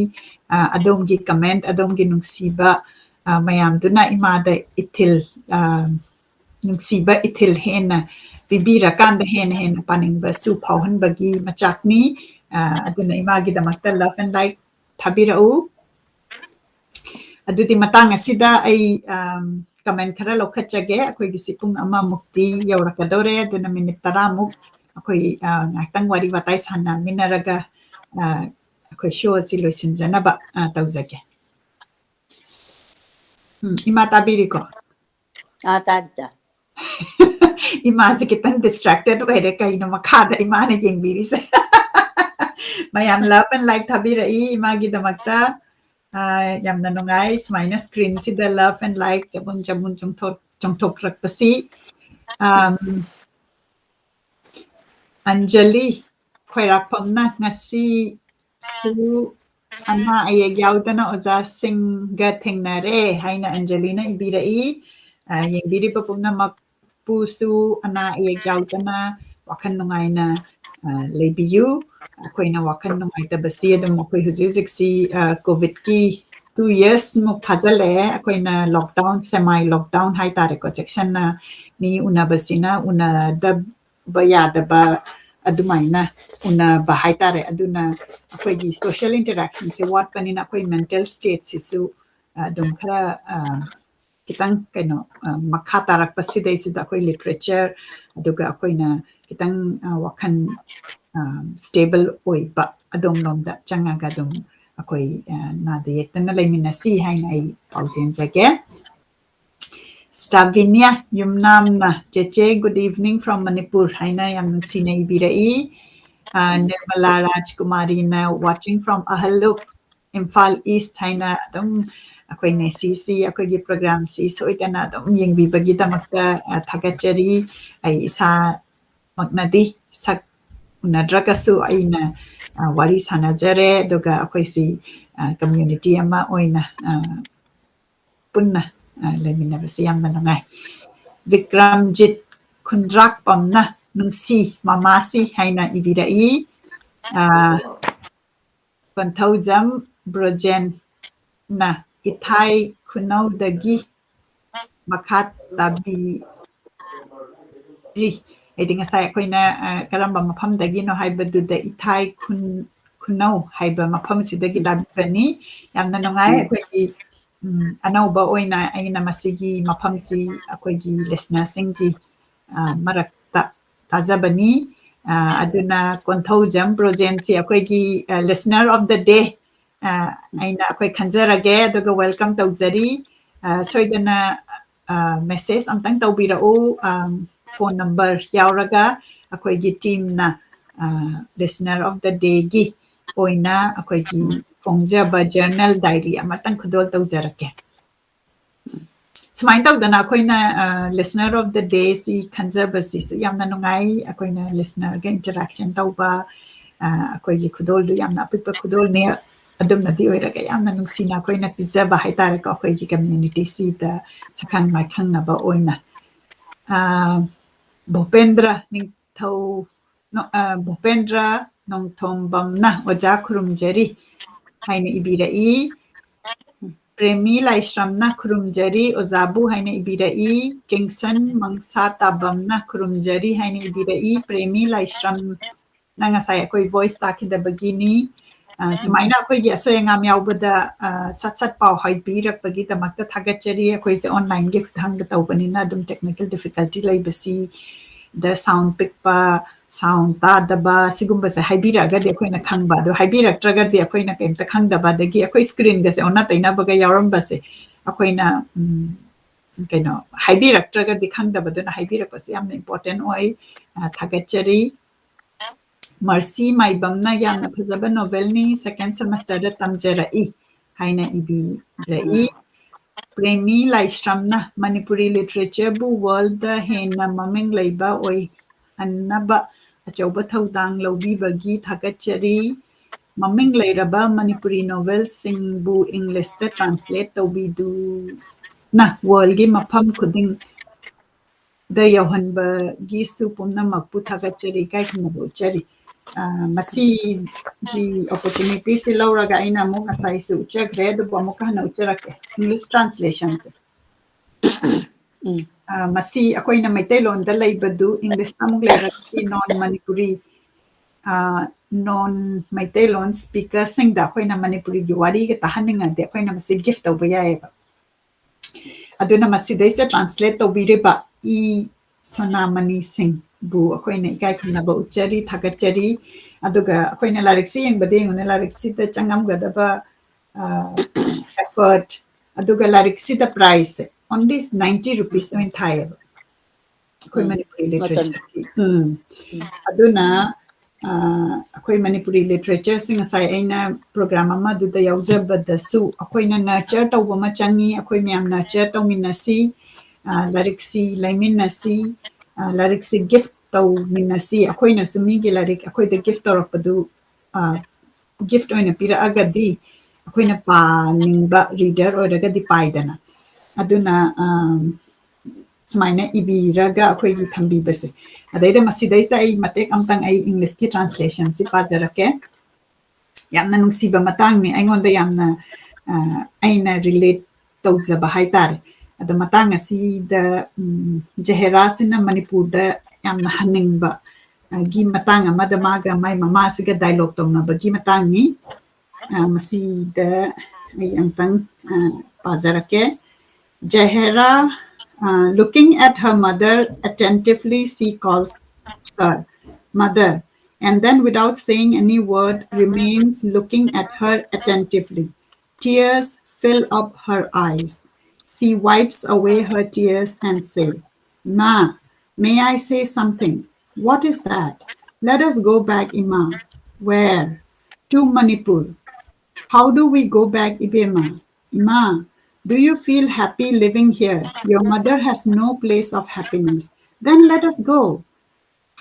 ꯑ, ꯑꯗꯣꯝꯒꯤ comment, ꯑꯗꯣꯝꯒꯤ ꯅꯨꯡꯁꯤꯕ, ꯑ, ꯃꯌꯥꯝꯗꯨꯅ ꯏꯃꯥꯗ ꯏꯊꯤꯜ, ꯑ, ꯅꯨꯡꯁꯤꯕ ꯏꯊꯤꯜ ꯍꯦꯟꯅ ꯄꯤꯕꯤꯔꯀꯥꯟꯗ ꯍꯦꯟꯅ ꯍꯦꯟꯅ ꯄꯥꯅꯤꯡꯕꯁꯨ ꯐꯥꯎꯍꯟꯕꯒꯤ ꯃꯆꯥꯛꯅꯤ꯫ ꯑ, ꯑꯗꯨꯅ ꯏꯃꯥꯒꯤꯗꯃꯛꯇ love and like ꯊꯥꯕꯤꯔꯛꯎ꯫ ꯑꯗꯨꯗꯤ ꯃꯇꯥꯡ ꯑꯁꯤꯗ ꯑꯩ, ꯑꯝ, comment ꯈꯔ ꯂꯧꯈꯠꯆꯒꯦ꯫ ꯑꯩꯈꯣꯏꯒꯤꯁꯤ ꯄꯨꯡ ꯑꯃꯃꯨꯛꯇꯤ ꯌꯧꯔꯛꯀꯗꯧꯔꯦ, ꯑꯗꯨꯅ minute ꯇꯔꯥꯃꯨꯛ ꯑꯩꯈꯣꯏ, ꯑ, ꯉꯥꯏꯍꯥꯛꯇꯪ ꯋꯥꯔꯤ ꯋꯥꯇꯥꯏ ꯁꯥꯟꯅꯃꯤꯟꯅꯔꯒ, ꯑ, ꯑꯩꯈꯣꯏ show ꯑꯁꯤ ꯂꯣꯏꯁꯤꯟꯖꯅꯕ, ꯑ, ꯇꯧꯖꯒꯦ꯫ ꯎꯝ, ꯏꯃꯥ ꯇꯥꯕꯤꯔꯤꯀꯣ? ꯑꯥ, ꯇꯥꯗ꯫ ꯏꯃꯥꯁꯦ ꯈꯤꯇꯪ distracted ꯑꯣꯏꯔꯦ, ꯀꯩꯅꯣ ꯃꯈꯥꯗ ꯏꯃꯥꯅ ꯌꯦꯡꯕꯤꯔꯤꯁꯦ? ꯃꯌꯥꯝ love and like ꯊꯥꯕꯤꯔꯛꯏ ꯏꯃꯥꯒꯤꯗꯃꯛꯇ꯫ ꯑ, ꯌꯥꯝꯅ ꯅꯨꯡꯉꯥꯏ ꯁꯨꯃꯥꯏꯅ screenꯁꯤꯗ love and like ꯆꯕꯨꯟ ꯆꯕꯨꯟ ꯆꯣꯡꯊꯣꯛ-, ꯆꯣꯡꯊꯣꯛꯂꯛꯄꯁꯤ꯫ ꯑꯝ, ꯑꯟꯖꯂꯤ ꯈ꯭ꯋꯥꯏꯔꯥꯛꯄꯝꯅ ꯉꯁꯤꯁꯨ ꯑꯅꯥ ꯑꯌꯦꯛ ꯌꯥꯎꯗꯅ ꯑꯣꯖꯥꯁꯤꯡꯒ ꯊꯦꯡꯅꯔꯦ ꯍꯥꯏꯅ ꯑꯟꯖꯂꯤꯅ ꯏꯕꯤꯔꯛꯏ꯫ ꯑ, ꯌꯦꯡꯕꯤꯔꯤꯕ ꯄꯨꯝꯅꯃꯛꯄꯨꯁꯨ ꯑꯅꯥ ꯑꯌꯦꯛ ꯌꯥꯎꯗꯅ ꯋꯥꯈꯜ ꯅꯨꯡꯉꯥꯏꯅ, ꯑ, ꯂꯩꯕꯤꯌꯨ꯫ ꯑꯩꯈꯣꯏꯅ ꯋꯥꯈꯜ ꯅꯨꯡꯉꯥꯏꯇꯕꯁꯤ ꯑꯗꯨꯝ ꯑꯩꯈꯣꯏ ꯍꯧꯖꯤꯛ ꯍꯧꯖꯤꯛꯁꯤ, ꯑ, COVIDꯀꯤ two years ꯃꯨꯛ ꯐꯥꯖꯤꯜꯂꯛꯑꯦ꯫ ꯑꯩꯈꯣꯏꯅ lockdown, semi lockdown ꯍꯥꯏꯇꯥꯔꯦꯀꯣ, ꯆꯦꯛꯁꯤꯟꯅ ꯃꯤ ꯎꯅꯕꯁꯤꯅ ꯎꯅꯗꯕ ꯌꯥꯗꯕ ꯑꯗꯨꯃꯥꯏꯅ ꯎꯅꯕ ꯍꯥꯏꯇꯥꯔꯦ꯫ ꯑꯗꯨꯅ ꯑꯩꯈꯣꯏꯒꯤ social interactionꯁꯦ ꯋꯥꯠꯄꯅꯤꯅ ꯑꯩꯈꯣꯏ mental stateꯁꯤꯁꯨ ꯑꯗꯨꯝ ꯈꯔ, ꯑ, ꯈꯤꯇꯪ ꯀꯩꯅꯣ, ꯑ, ꯃꯈꯥ ꯇꯥꯔꯛꯄ ꯁꯤꯗꯩꯁꯤꯗ ꯑꯩꯈꯣꯏ literature, ꯑꯗꯨꯒ ꯑꯩꯈꯣꯏꯅ ꯈꯤꯇꯪ, ꯑ, ꯋꯥꯈꯜ, ꯑ, stable ꯑꯣꯏꯕ ꯑꯗꯣꯝꯂꯣꯝꯗ ꯆꯪꯉꯒ ꯑꯗꯨꯝ ꯑꯩꯈꯣꯏ, ꯑ, ꯅꯥꯗ ꯌꯦꯛꯇꯅ ꯂꯩꯃꯤꯟꯅꯁꯤ ꯍꯥꯏꯅ ꯑꯩ ꯄꯥꯎꯖꯦꯟꯖꯒꯦ꯫ ꯁ꯭ꯇꯥꯚꯤꯅꯤꯌꯥ ꯌꯨꯝꯅꯥꯝꯅ, "ꯆꯦꯆꯦ, good evening from Manipur" ꯍꯥꯏꯅ ꯌꯥꯝ ꯅꯨꯡꯁꯤꯅ ꯏꯕꯤꯔꯛꯏ꯫ ꯑ, Nirmala ꯔꯥꯖꯀꯨꯃꯥꯔꯤꯅ, "Watching from Ahaluk, Imphal East" ꯍꯥꯏꯅ ꯑꯗꯨꯝ ꯑꯩꯈꯣꯏ ꯅꯦꯁꯤꯁꯤ, ꯑꯩꯈꯣꯏꯒꯤ programꯁꯤ ꯁꯣꯏꯗꯅ ꯑꯗꯨꯝ ꯌꯦꯡꯕꯤꯕꯒꯤꯗꯃꯛꯇ, ꯑ, ꯊꯥꯒꯠꯆꯔꯤ꯫ ꯑꯩ ꯏꯁꯥꯃꯛꯅꯗꯤ ꯁꯛ ꯎꯅꯗ꯭ꯔꯒꯁꯨ ꯑꯩꯅ, ꯑ, ꯋꯥꯔꯤ ꯁꯥꯟꯅꯖꯔꯦ, ꯑꯗꯨꯒ ꯑꯩꯈꯣꯏꯁꯤ, ꯑ, community ꯑꯃ ꯑꯣꯏꯅ, ꯑ, ꯄꯨꯟꯅ, ꯑ, ꯂꯩꯃꯤꯟꯅꯕꯁꯤ ꯌꯥꯝꯅ ꯅꯨꯡꯉꯥꯏ꯫ ꯕꯤꯀ꯭ꯔꯝꯖꯤꯠ ꯈꯨꯟꯗ꯭ꯔꯥꯛꯄꯝꯅ, "ꯅꯨꯡꯁꯤ ꯃꯃꯥꯁꯤ" ꯍꯥꯏꯅ ꯏꯕꯤꯔꯛꯏ꯫ ꯑ, ꯀꯣꯟꯊꯧꯖꯝ ꯕ꯭ꯔꯣꯖꯦꯟꯅ, "ꯏꯊꯥꯏ ꯈꯨꯅꯧꯗꯒꯤ ꯃꯈꯥ ꯇꯥꯕꯤꯔꯤ"꯫ ꯑꯩꯗꯤ ꯉꯁꯥꯏ ꯑꯩꯈꯣꯏꯅ, ꯑ, ꯀꯔꯝꯕ ꯃꯐꯝꯗꯒꯤꯅꯣ ꯍꯥꯏꯕꯗꯨꯗ ꯏꯊꯥꯏ ꯈꯨꯟ-, ꯈꯨꯅꯧ ꯍꯥꯏꯕ ꯃꯐꯝꯁꯤꯗꯒꯤ ꯂꯥꯛꯄꯅꯤ꯫ ꯌꯥꯝꯅ ꯅꯨꯡꯉꯥꯏ꯫ ꯑꯩꯈꯣꯏꯒꯤ, ꯎꯝ, ꯑꯅꯧꯕ ꯑꯣꯏꯅ ꯑꯩꯅ ꯃꯁꯤꯒꯤ ꯃꯐꯝꯁꯤ ꯑꯩꯈꯣꯏꯒꯤ listenerꯁꯤꯡꯒꯤ, ꯑ, ꯃꯔꯛꯇ ꯇꯥꯖꯕꯅꯤ꯫ ꯑ, ꯑꯗꯨꯅ ꯀꯣꯟꯊꯧꯖꯝ ꯕ꯭ꯔꯣꯖꯦꯟꯁꯤ ꯑꯩꯈꯣꯏꯒꯤ, ꯑ, listener of the day, ꯑ, ꯑꯩꯅ ꯑꯩꯈꯣꯏ ꯈꯟꯖꯔꯒꯦ, ꯑꯗꯨꯒ welcome ꯇꯧꯖꯔꯤ꯫ ꯑ, ꯁꯣꯏꯗꯅ, ꯑ, message ꯑꯝꯇꯪ ꯇꯧꯕꯤꯔꯛꯎ, ꯑ, phone number ꯌꯥꯎꯔꯒ ꯑꯩꯈꯣꯏꯒꯤ teamꯅ, ꯑ, listener of the dayꯒꯤ ꯑꯣꯏꯅ ꯑꯩꯈꯣꯏꯒꯤ ꯐꯣꯡꯖꯕ journal diary ꯑꯃꯇꯪ ꯈꯨꯗꯣꯜ ꯇꯧꯖꯔꯛꯀꯦ꯫ ꯁꯨꯃꯥꯏꯅ ꯇꯧꯗꯅ ꯑꯩꯈꯣꯏꯅ, ꯑ, listener of the dayꯁꯤ ꯈꯟꯖꯕꯁꯤꯁꯨ ꯌꯥꯝꯅ ꯅꯨꯡꯉꯥꯏ꯫ ꯑꯩꯈꯣꯏꯅ listenerꯒ interaction ꯇꯧꯕ, ꯑ, ꯑꯩꯈꯣꯏꯒꯤ ꯈꯨꯗꯣꯜꯗꯨ ꯌꯥꯝꯅ ꯑꯄꯤꯛꯄ ꯈꯨꯗꯣꯜꯅꯦ꯫ ꯑꯗꯨꯝꯅꯗꯤ ꯑꯣꯏꯔꯒ ꯌꯥꯝꯅ ꯅꯨꯡꯁꯤꯅ ꯑꯩꯈꯣꯏꯅ ꯄꯤꯖꯕ ꯍꯥꯏꯇꯥꯔꯦꯀꯣ, ꯑꯩꯈꯣꯏꯒꯤ communityꯁꯤꯗ ꯁꯛꯈꯪ ꯃꯥꯏꯈꯪꯅꯕ ꯑꯣꯏꯅ꯫ ꯑ, ꯚꯨꯄꯦꯟꯗ꯭ꯔ ꯅꯤꯡꯊꯧ, ꯅꯣ-, ꯑ, ꯚꯨꯄꯦꯟꯗ꯭ꯔ ꯅꯣꯡꯊꯣꯝꯕꯝꯅ ꯑꯣꯖꯥ ꯈꯨꯔꯨꯝꯖꯔꯤ ꯍꯥꯏꯅ ꯏꯕꯤꯔꯛꯏ꯫ ꯄ꯭ꯔꯦꯃꯤ ꯂꯥꯏꯁ꯭ꯔꯝꯅ ꯈꯨꯔꯨꯝꯖꯔꯤ ꯑꯣꯖꯥꯕꯨ ꯍꯥꯏꯅ ꯏꯕꯤꯔꯛꯏ꯫ ꯀꯦꯡꯁꯟ ꯃꯪꯁꯥ ꯇꯥꯕꯝꯅ ꯈꯨꯔꯨꯝꯖꯔꯤ ꯍꯥꯏꯅ ꯏꯕꯤꯔꯛꯏ꯫ ꯄ꯭ꯔꯦꯃꯤ ꯂꯥꯏꯁ꯭ꯔꯝꯅ ꯉꯁꯥꯏ ꯑꯩꯈꯣꯏ voice ꯇꯥꯈꯤꯗꯕꯒꯤꯅꯤ꯫ ꯑ, ꯁꯨꯃꯥꯏꯅ ꯑꯩꯈꯣꯏꯒꯤ ꯑꯁꯣꯏ ꯑꯉꯥꯝ ꯌꯥꯎꯕꯗ, ꯑ, ꯁꯠ ꯁꯠ ꯄꯥꯎ ꯍꯥꯏꯕꯤꯔꯛꯄꯒꯤꯗꯃꯛꯇ ꯊꯥꯒꯠꯆꯔꯤ꯫ ꯑꯩꯈꯣꯏꯁꯦ onlineꯒꯤ ꯈꯨꯠꯊꯥꯡꯗ ꯇꯧꯕꯅꯤꯅ ꯑꯗꯨꯝ technical difficulty ꯂꯩꯕꯁꯤꯗ sound ꯄꯤꯛꯄ, sound ꯇꯥꯗꯕ ꯁꯤꯒꯨꯝꯕꯁꯦ ꯍꯥꯏꯕꯤꯔꯛꯑꯒꯗꯤ ꯑꯩꯈꯣꯏꯅ ꯈꯪꯕ, ꯑꯗꯣ ꯍꯥꯏꯕꯤꯔꯛꯇ꯭ꯔꯒꯗꯤ ꯑꯩꯈꯣꯏꯅ ꯀꯩꯝꯇ ꯈꯪꯗꯕ, ꯑꯗꯒꯤ ꯑꯩꯈꯣꯏ screenꯒꯁꯦ ꯑꯣꯟꯅ ꯇꯩꯅꯕꯒ ꯌꯥꯎꯔꯝꯕꯁꯦ ꯑꯩꯈꯣꯏꯅ, ꯎꯝ, ꯀꯩꯅꯣ, ꯍꯥꯏꯕꯤꯔꯛꯇ꯭ꯔꯒꯗꯤ ꯈꯪꯗꯕꯗꯨꯅ ꯍꯥꯏꯕꯤꯔꯛꯄꯁꯦ ꯌꯥꯝꯅ important ꯑꯣꯏ꯫ ꯑ, ꯊꯥꯒꯠꯆꯔꯤ꯫ ꯃꯔꯁꯤ ꯃꯥꯏꯕꯝꯅ ꯌꯥꯝꯅ ꯐꯖꯕ novelꯅꯤ, second semesterꯗ ꯇꯝꯖꯔꯛꯏ ꯍꯥꯏꯅ ꯏꯕꯤꯔꯛꯏ꯫ ꯄ꯭ꯔꯦꯃꯤ ꯂꯥꯏꯁ꯭ꯔꯝꯅ ꯃꯅꯤꯄꯨꯔꯤ literatureꯕꯨ worldꯗ ꯍꯦꯟꯅ ꯃꯃꯤꯡ ꯂꯩꯕ ꯑꯣꯏꯍꯟꯅꯕ ꯑꯆꯧꯕ ꯊꯧꯗꯥꯡ ꯂꯧꯕꯤꯕꯒꯤ ꯊꯥꯒꯠꯆꯔꯤ꯫ ꯃꯃꯤꯡ ꯂꯩꯔꯕ ꯃꯅꯤꯄꯨꯔꯤ novelꯁꯤꯡꯕꯨ Englishꯇ translate ꯇꯧꯕꯤꯗꯨꯅ worldꯒꯤ ꯃꯐꯝ ꯈꯨꯗꯤꯡꯗ ꯌꯧꯍꯟꯕꯒꯤꯁꯨ ꯄꯨꯝꯅꯃꯛꯄꯨ ꯊꯥꯒꯠꯆꯔꯤ, ꯏꯀꯥꯏ ꯈꯨꯝꯅꯕ ꯎꯠꯆꯔꯤ꯫ ꯑ, ꯃꯁꯤꯒꯤ opportunityꯁꯤ ꯂꯧꯔꯒ ꯑꯩꯅ ꯑꯃꯨꯛ ꯉꯁꯥꯏꯁꯨ ꯎꯠꯆꯈ꯭ꯔꯦ, ꯑꯗꯨꯕꯨ ꯑꯃꯨꯛꯀ ꯍꯟꯅ ꯎꯠꯆꯔꯛꯀꯦ꯫ English translationꯁꯦ꯫ ꯎꯝ꯫ ꯑ, ꯃꯁꯤ ꯑꯩꯈꯣꯏꯅ ꯃꯩꯇꯩꯂꯣꯟꯗ ꯂꯩꯕꯗꯨ Englishꯇ ꯑꯃꯨꯛ ꯂꯩꯔꯒꯗꯤ non Manipuri, ꯑ, non ꯃꯩꯇꯩꯂꯣꯟ speakerꯁꯤꯡꯗ ꯑꯩꯈꯣꯏꯅ ꯃꯅꯤꯄꯨꯔꯤꯒꯤ ꯋꯥꯔꯤꯒ ꯇꯥꯍꯟꯅꯤꯡꯉꯗꯤ ꯑꯩꯈꯣꯏꯅ ꯃꯁꯤ gift ꯇꯧꯕ ꯌꯥꯏꯑꯕ꯫ ꯑꯗꯨꯅ ꯃꯁꯤꯗꯩꯁꯤꯗ translate ꯇꯧꯕꯤꯔꯤꯕ ꯏ ꯁꯣꯅꯥꯃꯅꯤ ꯁꯤꯡ, ꯕꯨ ꯑꯩꯈꯣꯏꯅ ꯏꯀꯥꯏ ꯈꯨꯝꯅꯕ ꯎꯠꯆꯔꯤ, ꯊꯥꯒꯠꯆꯔꯤ꯫ ꯑꯗꯨꯒ ꯑꯩꯈꯣꯏꯅ ꯂꯥꯏꯔꯤꯛꯁꯤ ꯌꯦꯡꯕꯗ ꯌꯦꯡꯉꯨꯅꯦ, ꯂꯥꯏꯔꯤꯛꯁꯤꯗ ꯆꯪꯉꯝꯒꯗꯕ effort, ꯑꯗꯨꯒ ꯂꯥꯏꯔꯤꯛꯁꯤꯗ price ꯁꯦ only ninety rupees ꯑꯣꯏꯅ ꯊꯥꯏꯌꯦꯕ ꯑꯩꯈꯣꯏ ꯃꯅꯤꯄꯨꯔꯤ literature ꯒꯤ꯫ ꯎꯝ꯫ ꯑꯗꯨꯅ ꯑꯩꯈꯣꯏ ꯃꯅꯤꯄꯨꯔꯤ literature ꯁꯤ ꯉꯁꯥꯏ ꯑꯩꯅ program ꯑꯃꯗꯨꯗ ꯌꯥꯎꯖꯕꯗꯁꯨ ꯑꯩꯈꯣꯏꯅ nurture ꯇꯧꯕ ꯑꯃ ꯆꯪꯉꯤ꯫ ꯑꯩꯈꯣꯏ ꯃꯌꯥꯝ nurture ꯇꯧꯃꯤꯟꯅꯁꯤ, ꯂꯥꯏꯔꯤꯛꯁꯤ ꯂꯩꯃꯤꯟꯅꯁꯤ, ꯂꯥꯏꯔꯤꯛꯁꯤ gift ꯇꯧꯃꯤꯟꯅꯁꯤ꯫ ꯑꯩꯈꯣꯏꯅꯁꯨ ꯃꯤꯒꯤ ꯂꯥꯏꯔꯤꯛ ꯑꯩꯈꯣꯏꯗ gift ꯇꯧꯔꯛꯄꯗꯨ gift ꯑꯣꯏꯅ ꯄꯤꯔꯛꯑꯒꯗꯤ ꯑꯩꯈꯣꯏꯅ ꯄꯥꯅꯤꯡꯕ reader ꯑꯣꯏꯔꯒꯗꯤ ꯄꯥꯏꯗꯅ꯫ ꯑꯗꯨꯅ ꯁꯨꯃꯥꯏꯅ ꯏꯕꯤꯔꯒ ꯑꯩꯈꯣꯏꯒꯤ ꯊꯝꯕꯤꯕꯁꯦ꯫ ꯑꯗꯩꯗ ꯃꯁꯤꯗꯩꯁꯤꯗ ꯑꯩ ꯃꯇꯦꯛ ꯑꯃꯇꯪ ꯑꯩ English ꯀꯤ translation ꯁꯤ ꯄꯥꯖꯔꯛꯀꯦ꯫ ꯌꯥꯝꯅ ꯅꯨꯡꯁꯤꯕ ꯃꯇꯥꯡꯅꯤ, ꯑꯩꯉꯣꯟꯗ ꯌꯥꯝꯅ ꯑꯩꯅ relate ꯇꯧꯖꯕ ꯍꯥꯏꯇꯥꯔꯦ꯫ ꯑꯗꯣ ꯃꯇꯥꯡ ꯑꯁꯤꯗ ꯖꯍꯦꯔꯥꯁꯤꯅ ꯃꯅꯤꯄꯨꯔꯗ ꯌꯥꯝꯅ ꯍꯟꯅꯤꯡꯕ ꯒꯤ ꯃꯇꯥꯡ ꯑꯃꯗ ꯃꯥꯒ ꯃꯥꯏ ꯃꯃꯥꯁꯤꯒ dialogue ꯇꯧꯅꯕꯒꯤ ꯃꯇꯥꯡꯅꯤ꯫ ꯃꯁꯤꯗ ꯑꯩ ꯑꯝꯇꯪ ꯄꯥꯖꯔꯛꯀꯦ꯫ Jahera, looking at her mother attentively, she calls her, "Mother," and then, without saying any word, remains looking at her attentively. Tears fill up her eyes. She wipes away her tears and say, "Ma, may I say something?" "What is that?" "Let us go back, Ima." "Where?" "To Manipur." "How do we go back, Ibema?" "Ima, do you feel happy living here? Your mother has no place of happiness." "Then let us go."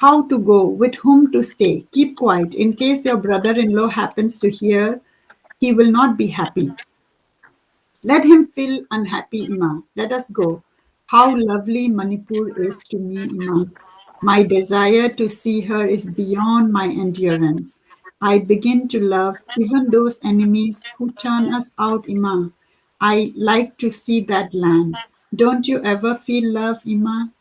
"How to go? With whom to stay? Keep quiet. In case your brother-in-law happens to hear, he will not be happy. Let him feel unhappy, Ima. Let us go. How lovely Manipur is to me, Ima. My desire to see her is beyond my endurance. I begin to love even those enemies who turn us out, Ima. I like to see that land. Don't you ever feel love, Ima?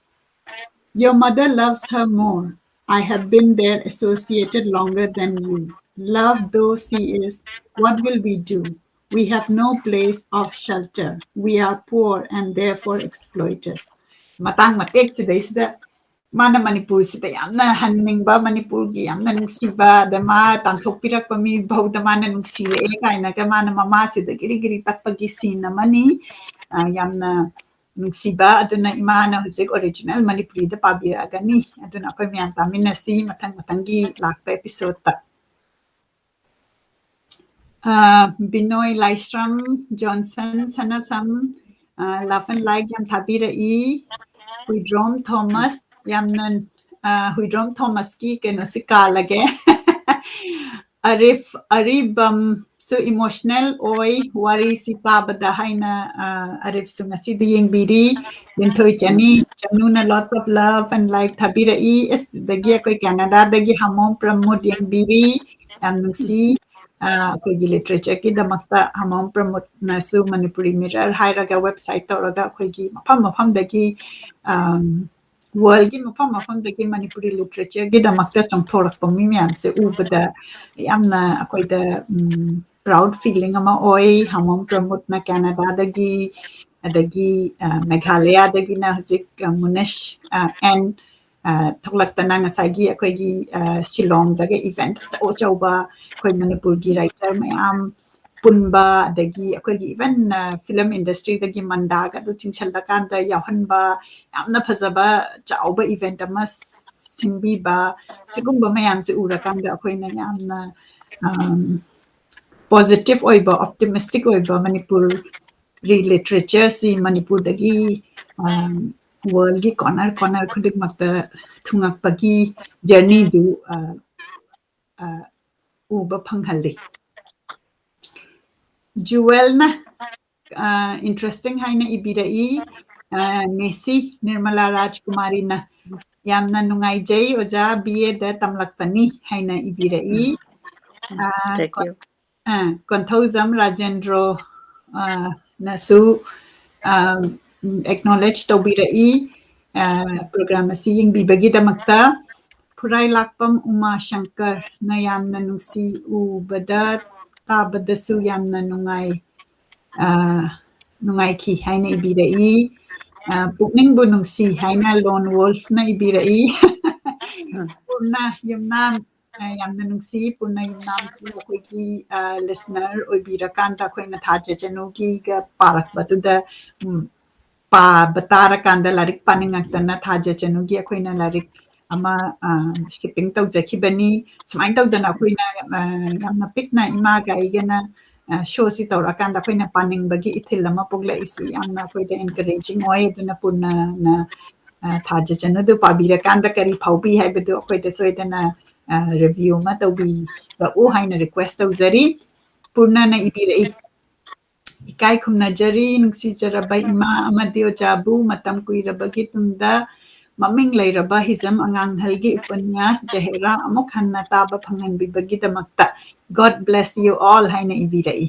Your mother loves her more. I have been there associated longer than you. Loved though she is, what will we do? We have no place of shelter. We are poor and therefore exploited. ꯃꯇꯥꯡ ꯃꯇꯦꯛ ꯁꯤꯗꯩꯁꯤꯗ ꯃꯥꯅ ꯃꯅꯤꯄꯨꯔꯁꯤꯗ ꯌꯥꯝꯅ ꯍꯟꯅꯤꯡꯕ, ꯃꯅꯤꯄꯨꯔꯒꯤ ꯌꯥꯝꯅ ꯅꯨꯡꯁꯤꯕ, ꯑꯗ ꯃꯥ ꯇꯥꯟꯊꯣꯛꯄꯤꯔꯛꯄ ꯃꯤ ꯐꯥꯎꯗ ꯃꯥꯅ ꯅꯨꯡꯁꯤꯔꯛꯑꯦ ꯀꯥꯏꯅꯒ ꯃꯥꯅ ꯃꯃꯥꯁꯤꯗ ꯒꯤꯔꯤ ꯒꯤꯔꯤ ꯇꯛꯄꯒꯤ scene ꯑꯃꯅꯤ꯫ ꯑ, ꯌꯥꯝꯅ ꯅꯨꯡꯁꯤꯕ꯫ ꯑꯗꯨꯅ ꯏꯃꯥꯅ ꯍꯧꯖꯤꯛ original ꯃꯅꯤꯄꯨꯔꯤꯗ ꯄꯥꯕꯤꯔꯛꯑꯒꯅꯤ꯫ ꯑꯗꯨꯅ ꯑꯩꯈꯣꯏ ꯃꯌꯥꯝ ꯇꯥꯃꯤꯟꯅꯁꯤ ꯃꯊꯪ ꯃꯊꯪꯒꯤ ꯂꯥꯛꯄ episodeꯇ꯫ ꯑ, ꯕꯤꯅꯣꯏ ꯂꯥꯏꯁ꯭ꯔꯝ, ꯖꯣꯟꯁꯟ ꯁꯅꯥꯁꯝ, ꯑ, love and like ꯌꯥꯝ ꯊꯥꯕꯤꯔꯛꯏ꯫ ꯍꯨꯏꯗ꯭ꯔꯣꯝ ꯊꯣꯃꯁ, ꯌꯥꯝꯅ, ꯑ, ꯍꯨꯏꯗ꯭ꯔꯣꯝ ꯊꯣꯃꯁꯀꯤ ꯀꯩꯅꯣꯁꯤ ꯀꯥꯜꯂꯒꯦ꯫ ꯑꯔꯤꯐ, ꯑꯔꯤꯕꯝꯁꯨ emotional ꯑꯣꯏ, ꯋꯥꯔꯤꯁꯤ ꯇꯥꯕꯗ ꯍꯥꯏꯅ, ꯑ, ꯑꯔꯤꯐꯁꯨ ꯉꯁꯤꯗꯤ ꯌꯦꯡꯕꯤꯔꯤ꯫ ꯂꯤꯟꯊꯣꯏ ꯆꯅꯤ, ꯆꯅꯨꯅ lots of love and like ꯊꯥꯕꯤꯔꯛꯏ꯫ ꯑꯁ, ꯑꯗꯒꯤ ꯑꯩꯈꯣꯏ ꯀꯦꯅꯥꯗꯥꯗꯒꯤ ꯍꯥꯃꯣꯝ ꯄ꯭ꯔꯃꯣꯗ ꯌꯦꯡꯕꯤꯔꯤ꯫ ꯌꯥꯝ ꯅꯨꯡꯁꯤ꯫ ꯑ, ꯑꯩꯈꯣꯏꯒꯤ literatureꯒꯤꯗꯃꯛꯇ ꯍꯥꯃꯣꯝ ꯄ꯭ꯔꯃꯣꯗꯅꯁꯨ ꯃꯅꯤꯄꯨꯔꯤ ꯃꯤꯔꯔ ꯍꯥꯏꯔꯒ website ꯇꯧꯔꯒ ꯑꯩꯈꯣꯏꯒꯤ ꯃꯐꯝ ꯃꯐꯝꯗꯒꯤ, ꯑꯝ, worldꯒꯤ ꯃꯐꯝ ꯃꯐꯝꯗꯒꯤ ꯃꯅꯤꯄꯨꯔꯤ literatureꯒꯤꯗꯃꯛꯇ ꯆꯣꯡꯊꯣꯔꯛꯄ ꯃꯤ ꯃꯌꯥꯝꯁꯦ ꯎꯕꯗ ꯌꯥꯝꯅ ꯑꯩꯈꯣꯏꯗ, ꯎꯝ, proud feeling ꯑꯃ ꯑꯣꯏ꯫ ꯍꯥꯃꯣꯝ ꯄ꯭ꯔꯃꯣꯗꯅ ꯀꯦꯅꯥꯗꯥꯗꯒꯤ, ꯑꯗꯒꯤ, ꯑ, ꯃꯦꯘꯥꯂꯌꯥꯗꯒꯤꯅ ꯍꯧꯖꯤꯛ, ꯑ, ꯃꯨꯅꯦꯁ, ꯑ, ꯑꯦꯟ, ꯑ, ꯊꯣꯛꯂꯛꯇꯅ ꯉꯁꯥꯏꯒꯤ ꯑꯩꯈꯣꯏꯒꯤ, ꯑ, ꯁꯤꯂꯣꯡꯗꯒ event ꯑꯆꯧ ꯑꯆꯧꯕ ꯑꯩꯈꯣꯏ ꯃꯅꯤꯄꯨꯔꯒꯤ writer ꯃꯌꯥꯝ ꯄꯨꯟꯕ, ꯑꯗꯒꯤ ꯑꯩꯈꯣꯏꯒꯤ even, ꯑ, film industryꯗꯒꯤ ꯃꯟꯗꯥꯒ ꯑꯗꯨ ꯆꯤꯡꯁꯤꯜꯂꯀꯥꯟꯗ ꯌꯥꯎꯍꯟꯕ, ꯌꯥꯝꯅ ꯐꯖꯕ ꯆꯥꯎꯕ event ꯑꯃ ꯁꯤꯟꯕꯤꯕ, ꯁꯤꯒꯨꯝꯕ ꯃꯌꯥꯝꯁꯦ ꯎꯔꯀꯥꯟꯗ ꯑꯩꯈꯣꯏꯅ ꯌꯥꯝꯅ, ꯑꯝ, positive ꯑꯣꯏꯕ, optimistic ꯑꯣꯏꯕ ꯃꯅꯤꯄꯨꯔꯤ literatureꯁꯤ ꯃꯅꯤꯄꯨꯔꯗꯒꯤ, ꯑꯝ, worldꯒꯤ corner corner ꯈꯨꯗꯤꯡꯃꯛꯇ ꯊꯨꯡꯉꯛꯄꯒꯤ journeyꯗꯨ, ꯑ, ꯑ, ꯎꯕ ꯐꯪꯍꯜꯂꯤ꯫ ꯖꯨꯋꯦꯜꯅ, ꯑ, interesting ꯍꯥꯏꯅ ꯏꯕꯤꯔꯛꯏ꯫ ꯑ, ꯃꯦꯁꯤ ꯅꯤꯔꯃꯂꯥ ꯔꯥꯖꯀꯨꯃꯥꯔꯤꯅ ꯌꯥꯝꯅ ꯅꯨꯡꯉꯥꯏꯖꯩ ꯑꯣꯖꯥ, B Aꯗ ꯇꯝꯂꯛꯄꯅꯤ ꯍꯥꯏꯅ ꯏꯕꯤꯔꯛꯏ꯫ ꯑ, Thank you. ꯑ, ꯀꯣꯟꯊꯧꯖꯝ ꯔꯥꯖꯦꯟꯗ꯭ꯔꯣ, ꯑ, ꯅꯁꯨ, ꯑ, ꯎꯝ, acknowledge ꯇꯧꯕꯤꯔꯛꯏ, ꯑ, program ꯑꯁꯤ ꯌꯦꯡꯕꯤꯕꯒꯤꯗꯃꯛꯇ꯫ ꯈꯨꯔꯥꯏ ꯂꯥꯛꯄꯝ ꯎꯃꯥ ꯁꯪꯀꯔꯅ ꯌꯥꯝꯅ ꯅꯨꯡꯁꯤ, ꯎꯕꯗ ꯇꯥꯕꯗꯁꯨ ꯌꯥꯝꯅ ꯅꯨꯡꯉꯥꯏ, ꯑ, ꯅꯨꯡꯉꯥꯏꯈꯤ ꯍꯥꯏꯅ ꯏꯕꯤꯔꯛꯏ꯫ ꯑ, ꯄꯨꯛꯅꯤꯡꯕꯨ ꯅꯨꯡꯁꯤ ꯍꯥꯏꯅ ꯂꯣꯟ ꯋꯣꯜꯐꯅ ꯏꯕꯤꯔꯛꯏ꯫ ꯄꯨꯔꯅ ꯌꯨꯝꯅꯥꯝ, ꯑ, ꯌꯥꯝꯅ ꯅꯨꯡꯁꯤ꯫ ꯄꯨꯔꯅ ꯌꯨꯝꯅꯥꯝꯁꯤ ꯑꯩꯈꯣꯏꯒꯤ, ꯑ, listener ꯑꯣꯏꯕꯤꯔꯀꯥꯟꯗ ꯑꯩꯈꯣꯏꯅ ꯊꯥꯖ ꯆꯅꯨꯒꯤꯒ ꯄꯥꯔꯛꯄꯗꯨꯗ, ꯎꯝ, ꯄꯥꯕ ꯇꯥꯔꯀꯥꯟꯗ ꯂꯥꯏꯔꯤꯛ ꯄꯥꯅꯤꯡꯉꯛꯇꯅ ꯊꯥꯖ ꯆꯅꯨꯒꯤ ꯑꯩꯈꯣꯏꯅ ꯂꯥꯏꯔꯤꯛ ꯑꯃ, ꯑ, shipping ꯇꯧꯖꯈꯤꯕꯅꯤ꯫ ꯁꯨꯃꯥꯏꯅ ꯇꯧꯗꯅ ꯑꯩꯈꯣꯏꯅ, ꯑ, ꯌꯥꯝꯅ ꯄꯤꯛꯅ ꯏꯃꯥꯒ ꯑꯩꯒꯅ, ꯑ, showꯁꯤ ꯇꯧꯔꯛꯑꯀꯥꯟꯗ ꯑꯩꯈꯣꯏꯅ ꯄꯥꯅꯤꯡꯕꯒꯤ ꯏꯊꯤꯜ ꯑꯃ ꯄꯣꯛꯂꯛꯏꯁꯤ ꯌꯥꯝꯅ ꯑꯩꯈꯣꯏꯗ encouraging ꯑꯣꯏ꯫ ꯑꯗꯨꯅ ꯄꯨꯔꯅꯅ, ꯑ, ꯊꯥꯖ ꯆꯅꯨꯗꯨ ꯄꯥꯕꯤꯔꯀꯥꯟꯗ ꯀꯔꯤ ꯐꯥꯎꯕꯤ ꯍꯥꯏꯕꯗꯨ ꯑꯩꯈꯣꯏꯗ ꯁꯣꯏꯗꯅ, ꯑ, review ꯑꯃ ꯇꯧꯕꯤꯔꯛꯎ ꯍꯥꯏꯅ request ꯇꯧꯖꯔꯤ꯫ ꯄꯨꯔꯅꯅ ꯏꯕꯤꯔꯛꯏ꯫ ꯏꯀꯥꯏ ꯈꯨꯝꯅꯖꯔꯤ, ꯅꯨꯡꯁꯤꯖꯔꯕ ꯏꯃꯥ ꯑꯃꯗꯤ ꯑꯣꯖꯥꯕꯨ꯫ ꯃꯇꯝ ꯀꯨꯏꯔꯕꯒꯤ ꯇꯨꯡꯗ ꯃꯃꯤꯡ ꯂꯩꯔꯕ ꯍꯤꯖꯝ ꯑꯉꯥꯡꯍꯜꯒꯤ ꯎꯄꯅ꯭ꯌꯥꯁ ꯖꯍꯦꯔꯥ ꯑꯃꯨꯛ ꯍꯟꯅ ꯇꯥꯕ ꯐꯪꯍꯟꯕꯤꯕꯒꯤꯗꯃꯛꯇ꯫ God bless you all ꯍꯥꯏꯅ ꯏꯕꯤꯔꯛꯏ꯫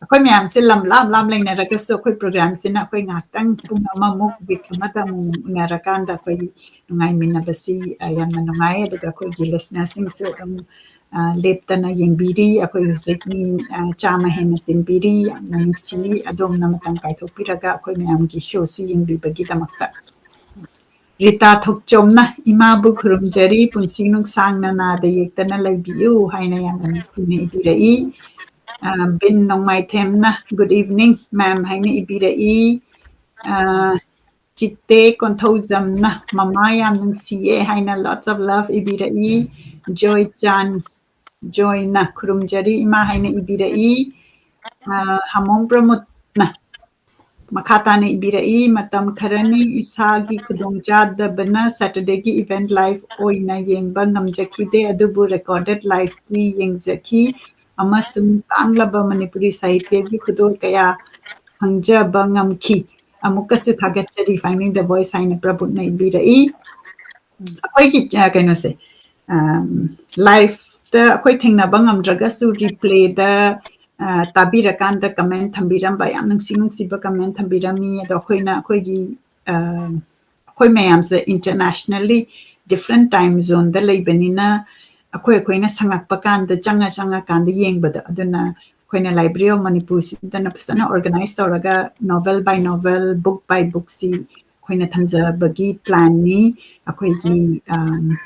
ꯑꯩꯈꯣꯏ ꯃꯌꯥꯝꯁꯦ ꯂꯝ ꯂꯥꯞ ꯂꯥꯞ ꯂꯩꯅꯔꯒꯁꯨ ꯑꯩꯈꯣꯏ programꯁꯤꯅ ꯑꯩꯈꯣꯏ ꯉꯥꯏꯍꯥꯛꯇꯪ ꯄꯨꯡ ꯑꯃꯃꯨꯛ week ꯑꯃꯗ ꯑꯃꯨꯛ ꯎꯅꯔꯀꯥꯟꯗ ꯑꯩꯈꯣꯏ ꯅꯨꯡꯉꯥꯏꯃꯤꯟꯅꯕꯁꯤ, ꯑ, ꯌꯥꯝꯅ ꯅꯨꯡꯉꯥꯏ꯫ ꯑꯗꯨꯒ ꯑꯩꯈꯣꯏꯒꯤ listenerꯁꯤꯡꯁꯨ ꯑꯗꯨꯝ, ꯑ, ꯂꯦꯞꯇꯅ ꯌꯦꯡꯕꯤꯔꯤ꯫ ꯑꯩꯈꯣꯏ ꯍꯧꯖꯤꯛ ꯃꯤ, ꯑ, ꯆꯥꯝꯃ ꯍꯦꯟꯅ ꯇꯤꯟꯕꯤꯔꯤ꯫ ꯌꯥꯝꯅ ꯅꯨꯡꯁꯤ꯫ ꯑꯗꯣꯝꯅ ꯃꯇꯝ ꯀꯥꯏꯊꯣꯛꯄꯤꯔꯒ ꯑꯩꯈꯣꯏ ꯃꯌꯥꯝꯒꯤ showꯁꯤ ꯌꯦꯡꯕꯤꯕꯒꯤꯗꯃꯛꯇ꯫ ꯔꯤꯇꯥ ꯊꯣꯛꯆꯣꯝꯅ ꯏꯃꯥꯕꯨ ꯈꯨꯔꯨꯝꯖꯔꯤ, ꯄꯨꯟꯁꯤ ꯅꯨꯡꯁꯥꯡꯅ ꯅꯥꯗ ꯌꯦꯛꯇꯅ ꯂꯩꯕꯤꯌꯨ ꯍꯥꯏꯅ ꯌꯥꯝꯅ ꯅꯨꯡꯁꯤꯅ ꯏꯕꯤꯔꯛꯏ꯫ ꯑ, ꯕꯤꯟ ꯅꯣꯡꯃꯥꯏꯊꯦꯝꯅ good evening ma'am ꯍꯥꯏꯅ ꯏꯕꯤꯔꯛꯏ꯫ ꯑ, ꯆꯤꯠꯇꯦ ꯀꯣꯟꯊꯧꯖꯝꯅ ꯃꯃꯥ ꯌꯥꯝ ꯅꯨꯡꯁꯤꯌꯦ ꯍꯥꯏꯅ lots of love ꯏꯕꯤꯔꯛꯏ꯫ ꯖꯣꯏ ꯆꯥꯟ, ꯖꯣꯏꯅ ꯈꯨꯔꯨꯝꯖꯔꯤ ꯏꯃꯥ ꯍꯥꯏꯅ ꯏꯕꯤꯔꯛꯏ꯫ ꯑ, ꯍꯥꯃꯣꯝ ꯄ꯭ꯔꯃꯣꯗꯅ ꯃꯈꯥ ꯇꯥꯅ ꯏꯕꯤꯔꯛꯏ, "ꯃꯇꯝ ꯈꯔꯅꯤ ꯏꯁꯥꯒꯤ ꯈꯨꯗꯣꯡꯆꯥꯗꯕꯅ Saturdayꯒꯤ event live ꯑꯣꯏꯅ ꯌꯦꯡꯕ ꯉꯝꯖꯈꯤꯗꯦ, ꯑꯗꯨꯕꯨ recorded liveꯇꯤ ꯌꯦꯡꯖꯈꯤ ꯑꯃꯁꯨꯡ ꯇꯥꯡꯂꯕ ꯃꯅꯤꯄꯨꯔꯤ ꯁꯥꯍꯤꯇ꯭ꯌꯒꯤ ꯈꯨꯗꯣꯜ ꯀꯌꯥ ꯈꯪꯖꯕ ꯉꯝꯈꯤ꯫ ꯑꯃꯨꯛꯀꯁꯨ ꯊꯥꯒꯠꯆꯔꯤ, Finding the Voice" ꯍꯥꯏꯅ ꯄ꯭ꯔꯕꯨꯠꯅ ꯏꯕꯤꯔꯛꯏ꯫ ꯑꯩꯈꯣꯏꯒꯤ, ꯑ, ꯀꯩꯅꯣꯁꯦ, ꯑꯝ, liveꯇ ꯑꯩꯈꯣꯏ ꯊꯦꯡꯅꯕ ꯉꯝꯗ꯭ꯔꯒꯁꯨ replayꯗ, ꯑ, ꯇꯥꯕꯤꯔꯀꯥꯟꯗ comment ꯊꯝꯕꯤꯔꯝꯕ, ꯌꯥꯝ ꯅꯨꯡꯁꯤ ꯅꯨꯡꯁꯤꯕ comment ꯊꯝꯕꯤꯔꯝꯃꯤ꯫ ꯑꯗꯣ ꯑꯩꯈꯣꯏꯅ ꯑꯩꯈꯣꯏꯒꯤ, ꯑ, ꯑꯩꯈꯣꯏ ꯃꯌꯥꯝꯁꯦ internationally different time zoneꯗ ꯂꯩꯕꯅꯤꯅ ꯑꯩꯈꯣꯏ ꯑꯩꯈꯣꯏꯅ ꯁꯪꯉꯛꯄ ꯀꯥꯟꯗ ꯆꯪꯉ ꯆꯪꯉꯀꯥꯟꯗ ꯌꯦꯡꯕꯗꯣ, ꯑꯗꯨꯅ ꯑꯩꯈꯣꯏꯅ Library of Manipur ꯁꯤꯗꯅ ꯐꯖꯅ organize ꯇꯧꯔꯒ novel by novel, book by book ꯁꯤ ꯑꯩꯈꯣꯏꯅ ꯊꯝꯖꯕꯒꯤ plan ꯅꯤ꯫ ꯑꯩꯈꯣꯏꯒꯤ, ꯑꯝ,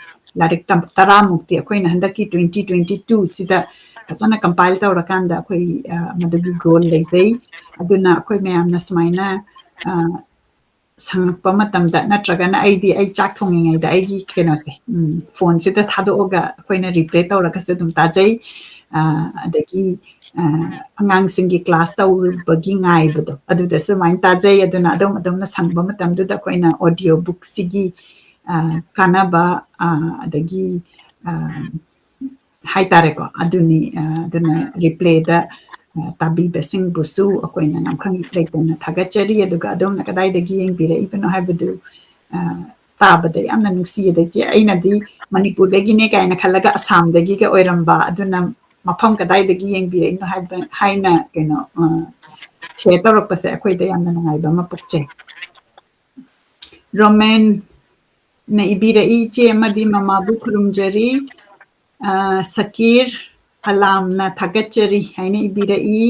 ꯂꯥꯏꯔꯤꯛ ꯇꯝ-, ꯇꯔꯥꯃꯨꯛꯇꯤ ꯑꯩꯈꯣꯏꯅ ꯍꯟꯗꯛꯀꯤ twenty twenty-two ꯁꯤꯗ ꯐꯖꯅ compile ꯇꯧꯔꯀꯥꯟꯗ ꯑꯩꯈꯣꯏ, ꯑ, ꯃꯗꯨꯒꯤ goal ꯂꯩꯖꯩ꯫ ꯑꯗꯨꯅ ꯑꯩꯈꯣꯏ ꯃꯌꯥꯝꯅ ꯁꯨꯃꯥꯏꯅ, ꯑ, ꯁꯪꯉꯛꯄ ꯃꯇꯝꯗ, ꯅꯠꯇ꯭ꯔꯒꯅ ꯑꯩꯗꯤ ꯑꯩ ꯆꯥꯛ ꯊꯣꯡꯉꯤꯉꯩꯗ ꯑꯩꯒꯤ ꯀꯩꯅꯣꯁꯦ, ꯎꯝ, phone ꯁꯤꯗ ꯊꯥꯗꯣꯛꯑꯒ ꯑꯩꯈꯣꯏꯅ replay ꯇꯧꯔꯒꯁꯨ ꯑꯗꯨꯝ ꯇꯥꯖꯩ꯫ ꯑ, ꯑꯗꯒꯤ, ꯑ, ꯑꯉꯥꯡꯁꯤꯡꯒꯤ class ꯇꯧꯕꯒꯤ ꯉꯥꯏꯕꯗꯣ, ꯑꯗꯨꯗꯁꯨ ꯑꯗꯨꯃꯥꯏꯅ ꯇꯥꯖꯩ꯫ ꯑꯗꯨꯅ ꯑꯗꯨꯝ, ꯑꯗꯨꯝꯅ ꯁꯪꯕ ꯃꯇꯝꯗꯨꯗ ꯑꯩꯈꯣꯏꯅ audio book ꯁꯤꯒꯤ, ꯑ, ꯀꯥꯟꯅꯕ, ꯑ, ꯑꯗꯒꯤ, ꯑ, ꯍꯥꯏꯇꯥꯔꯦꯀꯣ, ꯑꯗꯨꯅꯤ꯫ ꯑ, ꯑꯗꯨꯅ replayꯗ, ꯑ, ꯇꯥꯕꯤꯕꯁꯤꯡꯕꯨꯁꯨ ꯑꯩꯈꯣꯏꯅ ꯉꯝꯈꯩ ꯂꯩꯇꯅ ꯊꯥꯒꯠꯆꯔꯤ꯫ ꯑꯗꯨꯒ ꯑꯗꯣꯝꯅ ꯀꯗꯥꯏꯗꯒꯤ ꯌꯦꯡꯕꯤꯔꯛꯏꯕꯅꯣ ꯍꯥꯏꯕꯗꯨ, ꯑ, ꯇꯥꯕꯗ ꯌꯥꯝꯅ ꯅꯨꯡꯁꯤ꯫ ꯑꯗꯒꯤ ꯑꯩꯅꯗꯤ ꯃꯅꯤꯄꯨꯔꯗꯒꯤꯅꯦ ꯀꯥꯏꯅ ꯈꯜꯂꯒ ꯑꯁꯥꯝꯗꯒꯤꯒ ꯑꯣꯏꯔꯝꯕ, ꯑꯗꯨꯅ ꯃꯐꯝ ꯀꯗꯥꯏꯗꯒꯤ ꯌꯦꯡꯕꯤꯔꯛꯏꯅꯣ ꯍꯥꯏꯕ, ꯍꯥꯏꯅ ꯀꯩꯅꯣ, ꯑ, share ꯇꯧꯔꯛꯄꯁꯦ ꯑꯩꯈꯣꯏꯗ ꯌꯥꯝꯅ ꯅꯨꯡꯉꯥꯏꯕ ꯑꯃ ꯄꯣꯛꯆꯩ꯫ ꯔꯣꯃꯦꯟꯅ ꯏꯕꯤꯔꯛꯏ, "ꯏꯆꯦ ꯑꯃꯗꯤ ꯃꯃꯥꯕꯨ ꯈꯨꯔꯨꯝꯖꯔꯤ꯫ ꯑ, ꯁꯀꯤꯔ ꯑꯂꯥꯝꯅ ꯊꯥꯒꯠꯆꯔꯤ" ꯍꯥꯏꯅ ꯏꯕꯤꯔꯛꯏ꯫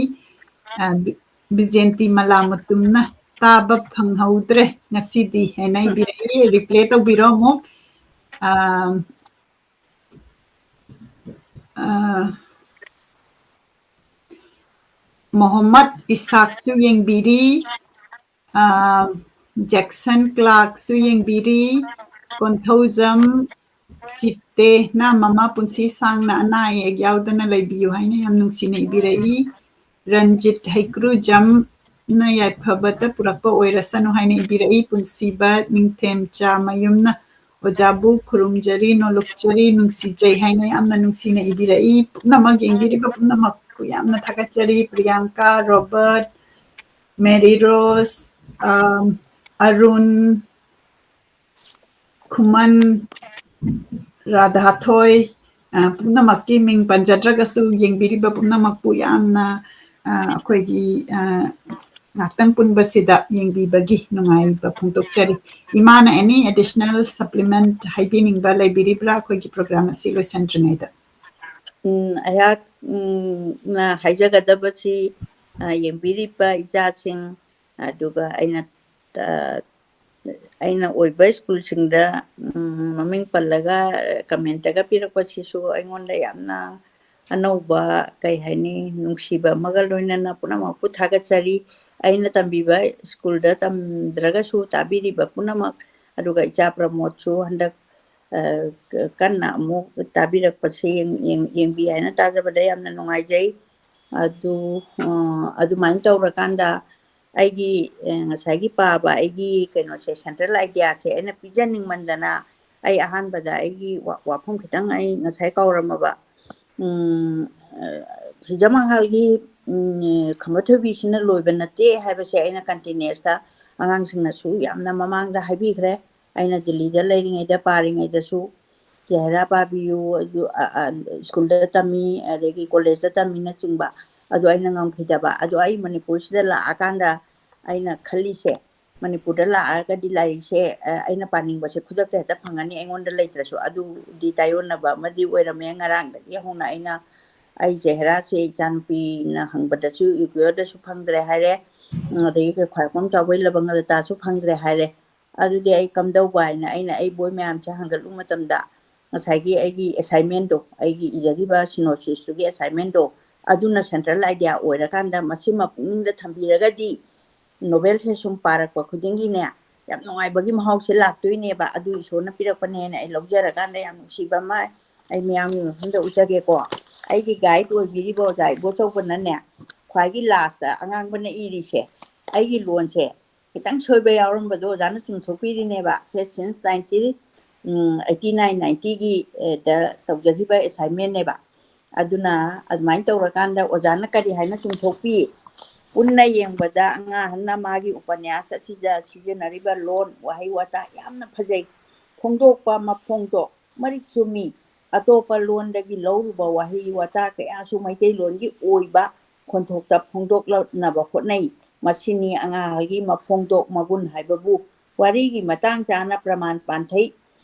ꯑ, ꯕꯤ-, ꯕꯤꯖꯦꯟꯇꯤ ꯃꯂꯥꯃꯨꯇꯨꯝꯅ "ꯇꯥꯕ ꯐꯪꯍꯧꯗ꯭ꯔꯦ ꯉꯁꯤꯗꯤ" ꯍꯥꯏꯅ ꯏꯕꯤꯔꯛꯏ꯫ Replay ꯇꯧꯕꯤꯔꯣ ꯑꯃꯨꯛ꯫ ꯑ, ꯑ, ꯃꯣꯍꯝꯃꯗ ꯏꯁꯥꯛꯁꯨ ꯌꯦꯡꯕꯤꯔꯤ꯫ ꯑ, ꯖꯦꯛꯁꯟ ꯀ꯭ꯂꯥꯔꯛꯁꯨ ꯌꯦꯡꯕꯤꯔꯤ꯫ ꯀꯣꯟꯊꯧꯖꯝ ꯆꯤꯠꯇꯦꯅ "ꯃꯃꯥ ꯄꯨꯟꯁꯤ ꯁꯥꯡꯅ ꯑꯅꯥ ꯑꯌꯦꯛ ꯌꯥꯎꯗꯅ ꯂꯩꯕꯤꯌꯨ" ꯍꯥꯏꯅ ꯌꯥꯝ ꯅꯨꯡꯁꯤꯅ ꯏꯕꯤꯔꯛꯏ꯫ ꯔꯟꯖꯤꯠ ꯍꯩꯀ꯭ꯔꯨꯖꯝꯅ "ꯌꯥꯏꯐꯕꯇ ꯄꯨꯔꯛꯄ ꯑꯣꯏꯔꯁꯅꯨ" ꯍꯥꯏꯅ ꯏꯕꯤꯔꯛꯏ꯫ ꯄꯨꯟꯁꯤꯕ ꯅꯤꯡꯊꯦꯝꯆꯥ ꯃꯌꯨꯝꯅ "ꯑꯣꯖꯥꯕꯨ ꯈꯨꯔꯨꯝꯖꯔꯤ, ꯅꯣꯂꯨꯛꯆꯔꯤ, ꯅꯨꯡꯁꯤꯖꯩ" ꯍꯥꯏꯅ ꯌꯥꯝꯅ ꯅꯨꯡꯁꯤꯅ ꯏꯕꯤꯔꯛꯏ꯫ ꯄꯨꯝꯅꯃꯛ ꯌꯦꯡꯕꯤꯔꯤꯕ ꯄꯨꯝꯅꯃꯛꯄꯨ ꯌꯥꯝꯅ ꯊꯥꯒꯠꯆꯔꯤ꯫ ꯄ꯭ꯔꯤꯌꯥꯡꯀꯥ, ꯔꯣꯕꯔꯠ, ꯃꯦꯔꯤ ꯔꯣꯁ, ꯑꯝ, ꯑꯔꯨꯟ, ꯈꯨꯃꯟ, ꯔꯥꯙꯥꯊꯣꯏ, ꯑ, ꯄꯨꯝꯅꯃꯛꯀꯤ ꯃꯤꯡ ꯄꯟꯖꯗ꯭ꯔꯒꯁꯨ ꯌꯦꯡꯕꯤꯔꯤꯕ ꯄꯨꯝꯅꯃꯛꯄꯨ ꯌꯥꯝꯅ, ꯑ, ꯑꯩꯈꯣꯏꯒꯤ, ꯑ, ꯉꯥꯛꯇꯪ ꯄꯨꯟꯕꯁꯤꯗ ꯌꯦꯡꯕꯤꯕꯒꯤ ꯅꯨꯡꯉꯥꯏꯕ ꯐꯣꯡꯗꯣꯛꯆꯔꯤ꯫ ꯏꯃꯥꯅ any additional supplement ꯍꯥꯏꯕꯤꯅꯤꯡꯕ ꯂꯩꯕꯤꯔꯤꯕ꯭ꯔꯥ ꯑꯩꯈꯣꯏꯒꯤ program ꯑꯁꯤ ꯂꯣꯏꯁꯤꯟꯗ꯭ꯔꯤꯉꯩꯗ? ꯎꯝ, ꯑꯩꯍꯥꯛꯅ ꯍꯥꯏꯖꯒꯗꯕꯁꯤ, ꯑ, ꯌꯦꯡꯕꯤꯔꯤꯕ ꯏꯆꯥꯁꯤꯡ, ꯑꯗꯨꯒ ꯑꯩꯅ, ꯑ, ꯑꯩꯅ ꯑꯣꯏꯕ ꯁ꯭ꯀꯨꯜꯁꯤꯡꯗ, ꯎꯝ, ꯃꯃꯤꯡ ꯄꯜꯂꯒ ꯀꯃꯦꯟꯇꯒ ꯄꯤꯔꯛꯄꯁꯤꯁꯨ ꯑꯩꯉꯣꯟꯗ ꯌꯥꯝꯅ ꯑꯅꯧꯕ, ꯀꯩ ꯍꯥꯏꯅꯤ, ꯅꯨꯡꯁꯤꯕ ꯑꯃꯒ ꯂꯣꯏꯅꯅ ꯄꯨꯝꯅꯃꯛꯄꯨ ꯊꯥꯒꯠꯆꯔꯤ꯫ ꯑꯩꯅ ꯇꯝꯕꯤꯕ ꯁ꯭ꯀꯨꯜꯗ ꯇꯝꯗ꯭ꯔꯒꯁꯨ ꯇꯥꯕꯤꯔꯤꯕ ꯄꯨꯝꯅꯃꯛ, ꯑꯗꯨꯒ ꯏꯆꯥ ꯄ꯭ꯔꯃꯣꯗꯁꯨ ꯍꯟꯗꯛ, ꯑ, ꯀꯟꯅ ꯑꯃꯨꯛ ꯇꯥꯕꯤꯔꯛꯄꯁꯦ ꯌꯦꯡ-, ꯌꯦꯡ-, ꯌꯦꯡꯕꯤ ꯍꯥꯏꯅ ꯇꯥꯖꯕꯗ ꯌꯥꯝꯅ ꯅꯨꯡꯉꯥꯏꯖꯩ꯫ ꯑꯗꯨ, ꯑ, ꯑꯗꯨꯃꯥꯏꯅ ꯇꯧꯔꯀꯥꯟꯗ ꯑꯩꯒꯤ, ꯑ, ꯉꯁꯥꯏꯒꯤ ꯄꯥꯕ ꯑꯩꯒꯤ ꯀꯩꯅꯣꯁꯦ, ꯁꯦꯟꯇ꯭ꯔꯦꯜ ꯑꯥꯏꯗꯤꯌꯥꯁꯦ ꯑꯩꯅ ꯄꯤꯖꯅꯤꯡꯃꯟꯗꯅ, ꯑꯩ ꯑꯍꯥꯟꯕꯗ ꯑꯩꯒꯤ ꯋꯥ-, ꯋꯥꯐꯝ ꯈꯤꯇꯪ ꯑꯩ ꯉꯁꯥꯏ ꯀꯥꯎꯔꯝꯃꯕ꯫ ꯎꯝ, ꯑ, ꯍꯤꯖꯝ ꯃꯍꯜꯒꯤ, ꯎꯝ, ꯈꯝꯕ ꯊꯣꯏꯕꯤꯁꯤꯅ ꯂꯣꯏꯕ ꯅꯠꯇꯦ ꯍꯥꯏꯕꯁꯦ ꯑꯩꯅ ꯀꯟꯇꯤꯅ꯭ꯌꯨꯁꯇ ꯑꯉꯥꯡꯁꯤꯡꯅꯁꯨ ꯌꯥꯝꯅ ꯃꯃꯥꯡꯗ ꯍꯥꯏꯕꯤꯈ꯭ꯔꯦ꯫ ꯑꯩꯅ ꯗꯤꯜꯂꯤꯗ ꯂꯩꯔꯤꯉꯩꯗ ꯄꯥꯔꯤꯉꯩꯗꯁꯨ, "ꯖꯍꯦꯔꯥ ꯄꯥꯕꯤꯌꯨ", ꯑꯗꯨ, ꯑ, ꯑ, ꯁ꯭ꯀꯨꯜꯗ ꯇꯝꯃꯤ, ꯑꯗꯒꯤ ꯀꯣꯂꯦꯖꯇ ꯇꯝꯃꯤꯅꯆꯤꯡꯕ꯫ ꯑꯗꯨ ꯑꯩꯅ ꯉꯝꯈꯤꯗꯕ꯫ ꯑꯗꯣ ꯑꯩ ꯃꯅꯤꯄꯨꯔꯁꯤꯗ ꯂꯥꯛꯑꯀꯥꯟꯗ ꯑꯩꯅ ꯈꯜꯂꯤꯁꯦ, ꯃꯅꯤꯄꯨꯔꯗ ꯂꯥꯛꯑꯒꯗꯤ ꯂꯥꯏꯔꯤꯛꯁꯦ, ꯑ, ꯑꯩꯅ ꯄꯥꯅꯤꯡꯕꯁꯦ ꯈꯨꯗꯛꯇ ꯍꯦꯛꯇ ꯐꯪꯉꯅꯤ, ꯑꯩꯉꯣꯟꯗ ꯂꯩꯇ꯭ꯔꯁꯨ꯫ ꯑꯗꯨꯗꯤ ꯇꯥꯏꯌꯣꯟꯅꯕ ꯑꯃꯗꯤ ꯑꯣꯏꯔꯝꯃꯦ꯫ ꯉꯔꯥꯡꯗꯒꯤ ꯍꯧꯅ ꯑꯩꯅ, ꯑꯩ ꯆꯦꯍꯔꯥꯁꯦ ꯏꯆꯥꯅꯨꯄꯤꯅ ꯍꯪꯕꯗꯁꯨ, ꯌꯨ ꯀ꯭ꯌꯨ ꯑꯥꯔꯗꯁꯨ ꯐꯪꯗ꯭ꯔꯦ ꯍꯥꯏꯔꯦ, ꯎꯝ, ꯑꯗꯒꯤ ꯈ꯭ꯋꯥꯏꯔꯥꯛꯄꯝ ꯆꯥꯎꯕꯩ ꯂꯕꯪꯒ ꯂꯇꯥꯁꯨ ꯐꯪꯗ꯭ꯔꯦ ꯍꯥꯏꯔꯦ꯫ ꯑꯗꯨꯗꯤ ꯑꯩ ꯀꯝꯗꯧꯕ ꯍꯥꯏꯅ ꯑꯩꯅ ꯑꯩ ꯕꯣꯏ ꯃꯌꯥꯝꯁꯦ ꯍꯥꯡꯒꯠꯂꯨ ꯃꯇꯝꯗ, ꯉꯁꯥꯏꯒꯤ ꯑꯩꯒꯤ ꯑꯦꯁꯥꯏꯟꯃꯦꯟꯗꯣ, ꯑꯩꯒꯤ ꯏꯖꯈꯤꯕ ꯁꯤꯅꯣꯁꯤꯁꯇꯨꯒꯤ ꯑꯦꯁꯥꯏꯟꯃꯦꯟꯗꯣ, ꯑꯗꯨꯅ ꯁꯦꯟꯇ꯭ꯔꯦꯜ ꯑꯥꯏꯗꯤꯌꯥ ꯑꯣꯏꯔꯀꯥꯟꯗ ꯃꯁꯤꯃ ꯄꯨꯛꯅꯤꯡꯗ ꯊꯝꯕꯤꯔꯒꯗꯤ, ꯅꯣꯕꯦꯜꯁꯦ ꯁꯨꯝ ꯄꯥꯔꯛꯄ ꯈꯨꯗꯤꯡꯒꯤꯅꯦ, ꯌꯥꯝ ꯅꯨꯡꯉꯥꯏꯕꯒꯤ ꯃꯍꯥꯎꯁꯦ ꯂꯥꯛꯇꯣꯏꯅꯦꯕ꯫ ꯑꯗꯨ ꯏꯁꯣꯔꯅ ꯄꯤꯔꯛꯄꯅꯦꯅ ꯑꯩ ꯂꯧꯖꯔꯀꯥꯟꯗ ꯌꯥꯝ ꯅꯨꯡꯁꯤꯕ ꯑꯃ ꯑꯩ ꯃꯌꯥꯝꯒꯤ ꯃꯐꯝꯗ ꯎꯠꯆꯒꯦꯀꯣ꯫ ꯑꯩꯒꯤ ꯒꯥꯏꯗ ꯑꯣꯏꯕꯤꯔꯤꯕ ꯑꯣꯖꯥ ꯏꯕꯣꯆꯧꯕꯅꯅꯦ, ꯈ꯭ꯋꯥꯏꯒꯤ ꯂꯥꯁꯇ ꯑꯉꯥꯡꯕꯅ ꯏꯔꯤꯁꯦ, ꯑꯩꯒꯤ ꯂꯣꯟꯁꯦ ꯈꯤꯇꯪ ꯁꯣꯏꯕ ꯌꯥꯎꯔꯝꯕꯗꯣ ꯑꯣꯖꯥꯅ ꯆꯨꯝꯊꯣꯛꯄꯤꯔꯤꯅꯦꯕ꯫ ꯁꯦ since nineteen, ꯎꯝ, eighty nine ninety ꯒꯤ, ꯑꯦ, ꯗ ꯇꯧꯖꯈꯤꯕ ꯑꯦꯁꯥꯏꯟꯃꯦꯟꯅꯦꯕ꯫ ꯑꯗꯨꯅ ꯑꯗꯨꯃꯥꯏꯅ ꯇꯧꯔꯀꯥꯟꯗ ꯑꯣꯖꯥꯅ ꯀꯔꯤ ꯍꯥꯏꯅ ꯆꯨꯝꯊꯣꯛꯄꯤ? ꯄꯨꯟꯅ ꯌꯦꯡꯕꯗ ꯑꯉꯥꯡ ꯑꯍꯟꯅ ꯃꯥꯒꯤ ꯎꯄꯅ꯭ꯌꯥꯁ ꯑꯁꯤꯗ ꯁꯤꯖꯤꯟꯅꯔꯤꯕ ꯂꯣꯟ, ꯋꯥꯍꯩ ꯋꯥꯇꯥ ꯌꯥꯝꯅ ꯐꯖꯩ꯫ ꯐꯣꯡꯗꯣꯛꯄ ꯃꯐꯣꯡꯗꯣꯛ, ꯃꯔꯤꯛ ꯆꯨꯝꯃꯤ꯫ ꯑꯇꯣꯞꯄ ꯂꯣꯟꯗꯒꯤ ꯂꯧꯔꯨꯕ ꯋꯥꯍꯩ ꯋꯥꯇꯥ ꯀꯌꯥꯁꯨ ꯃꯩꯇꯩꯂꯣꯟꯒꯤ ꯑꯣꯏꯕ ꯈꯣꯟꯊꯣꯛꯇ ꯐꯣꯡꯗꯣꯛꯂꯛꯅꯕ ꯍꯣꯠꯅꯩ꯫ ꯃꯁꯤꯅꯤ ꯑꯉꯥꯡꯒꯤ ꯃꯐꯣꯡꯗꯣꯛ ꯃꯒꯨꯟ ꯍꯥꯏꯕꯕꯨ꯫ ꯋꯥꯔꯤꯒꯤ ꯃꯇꯥꯡ ꯆꯥꯅ ꯄ꯭ꯔꯃꯥꯟ ꯄꯥꯟꯊꯩ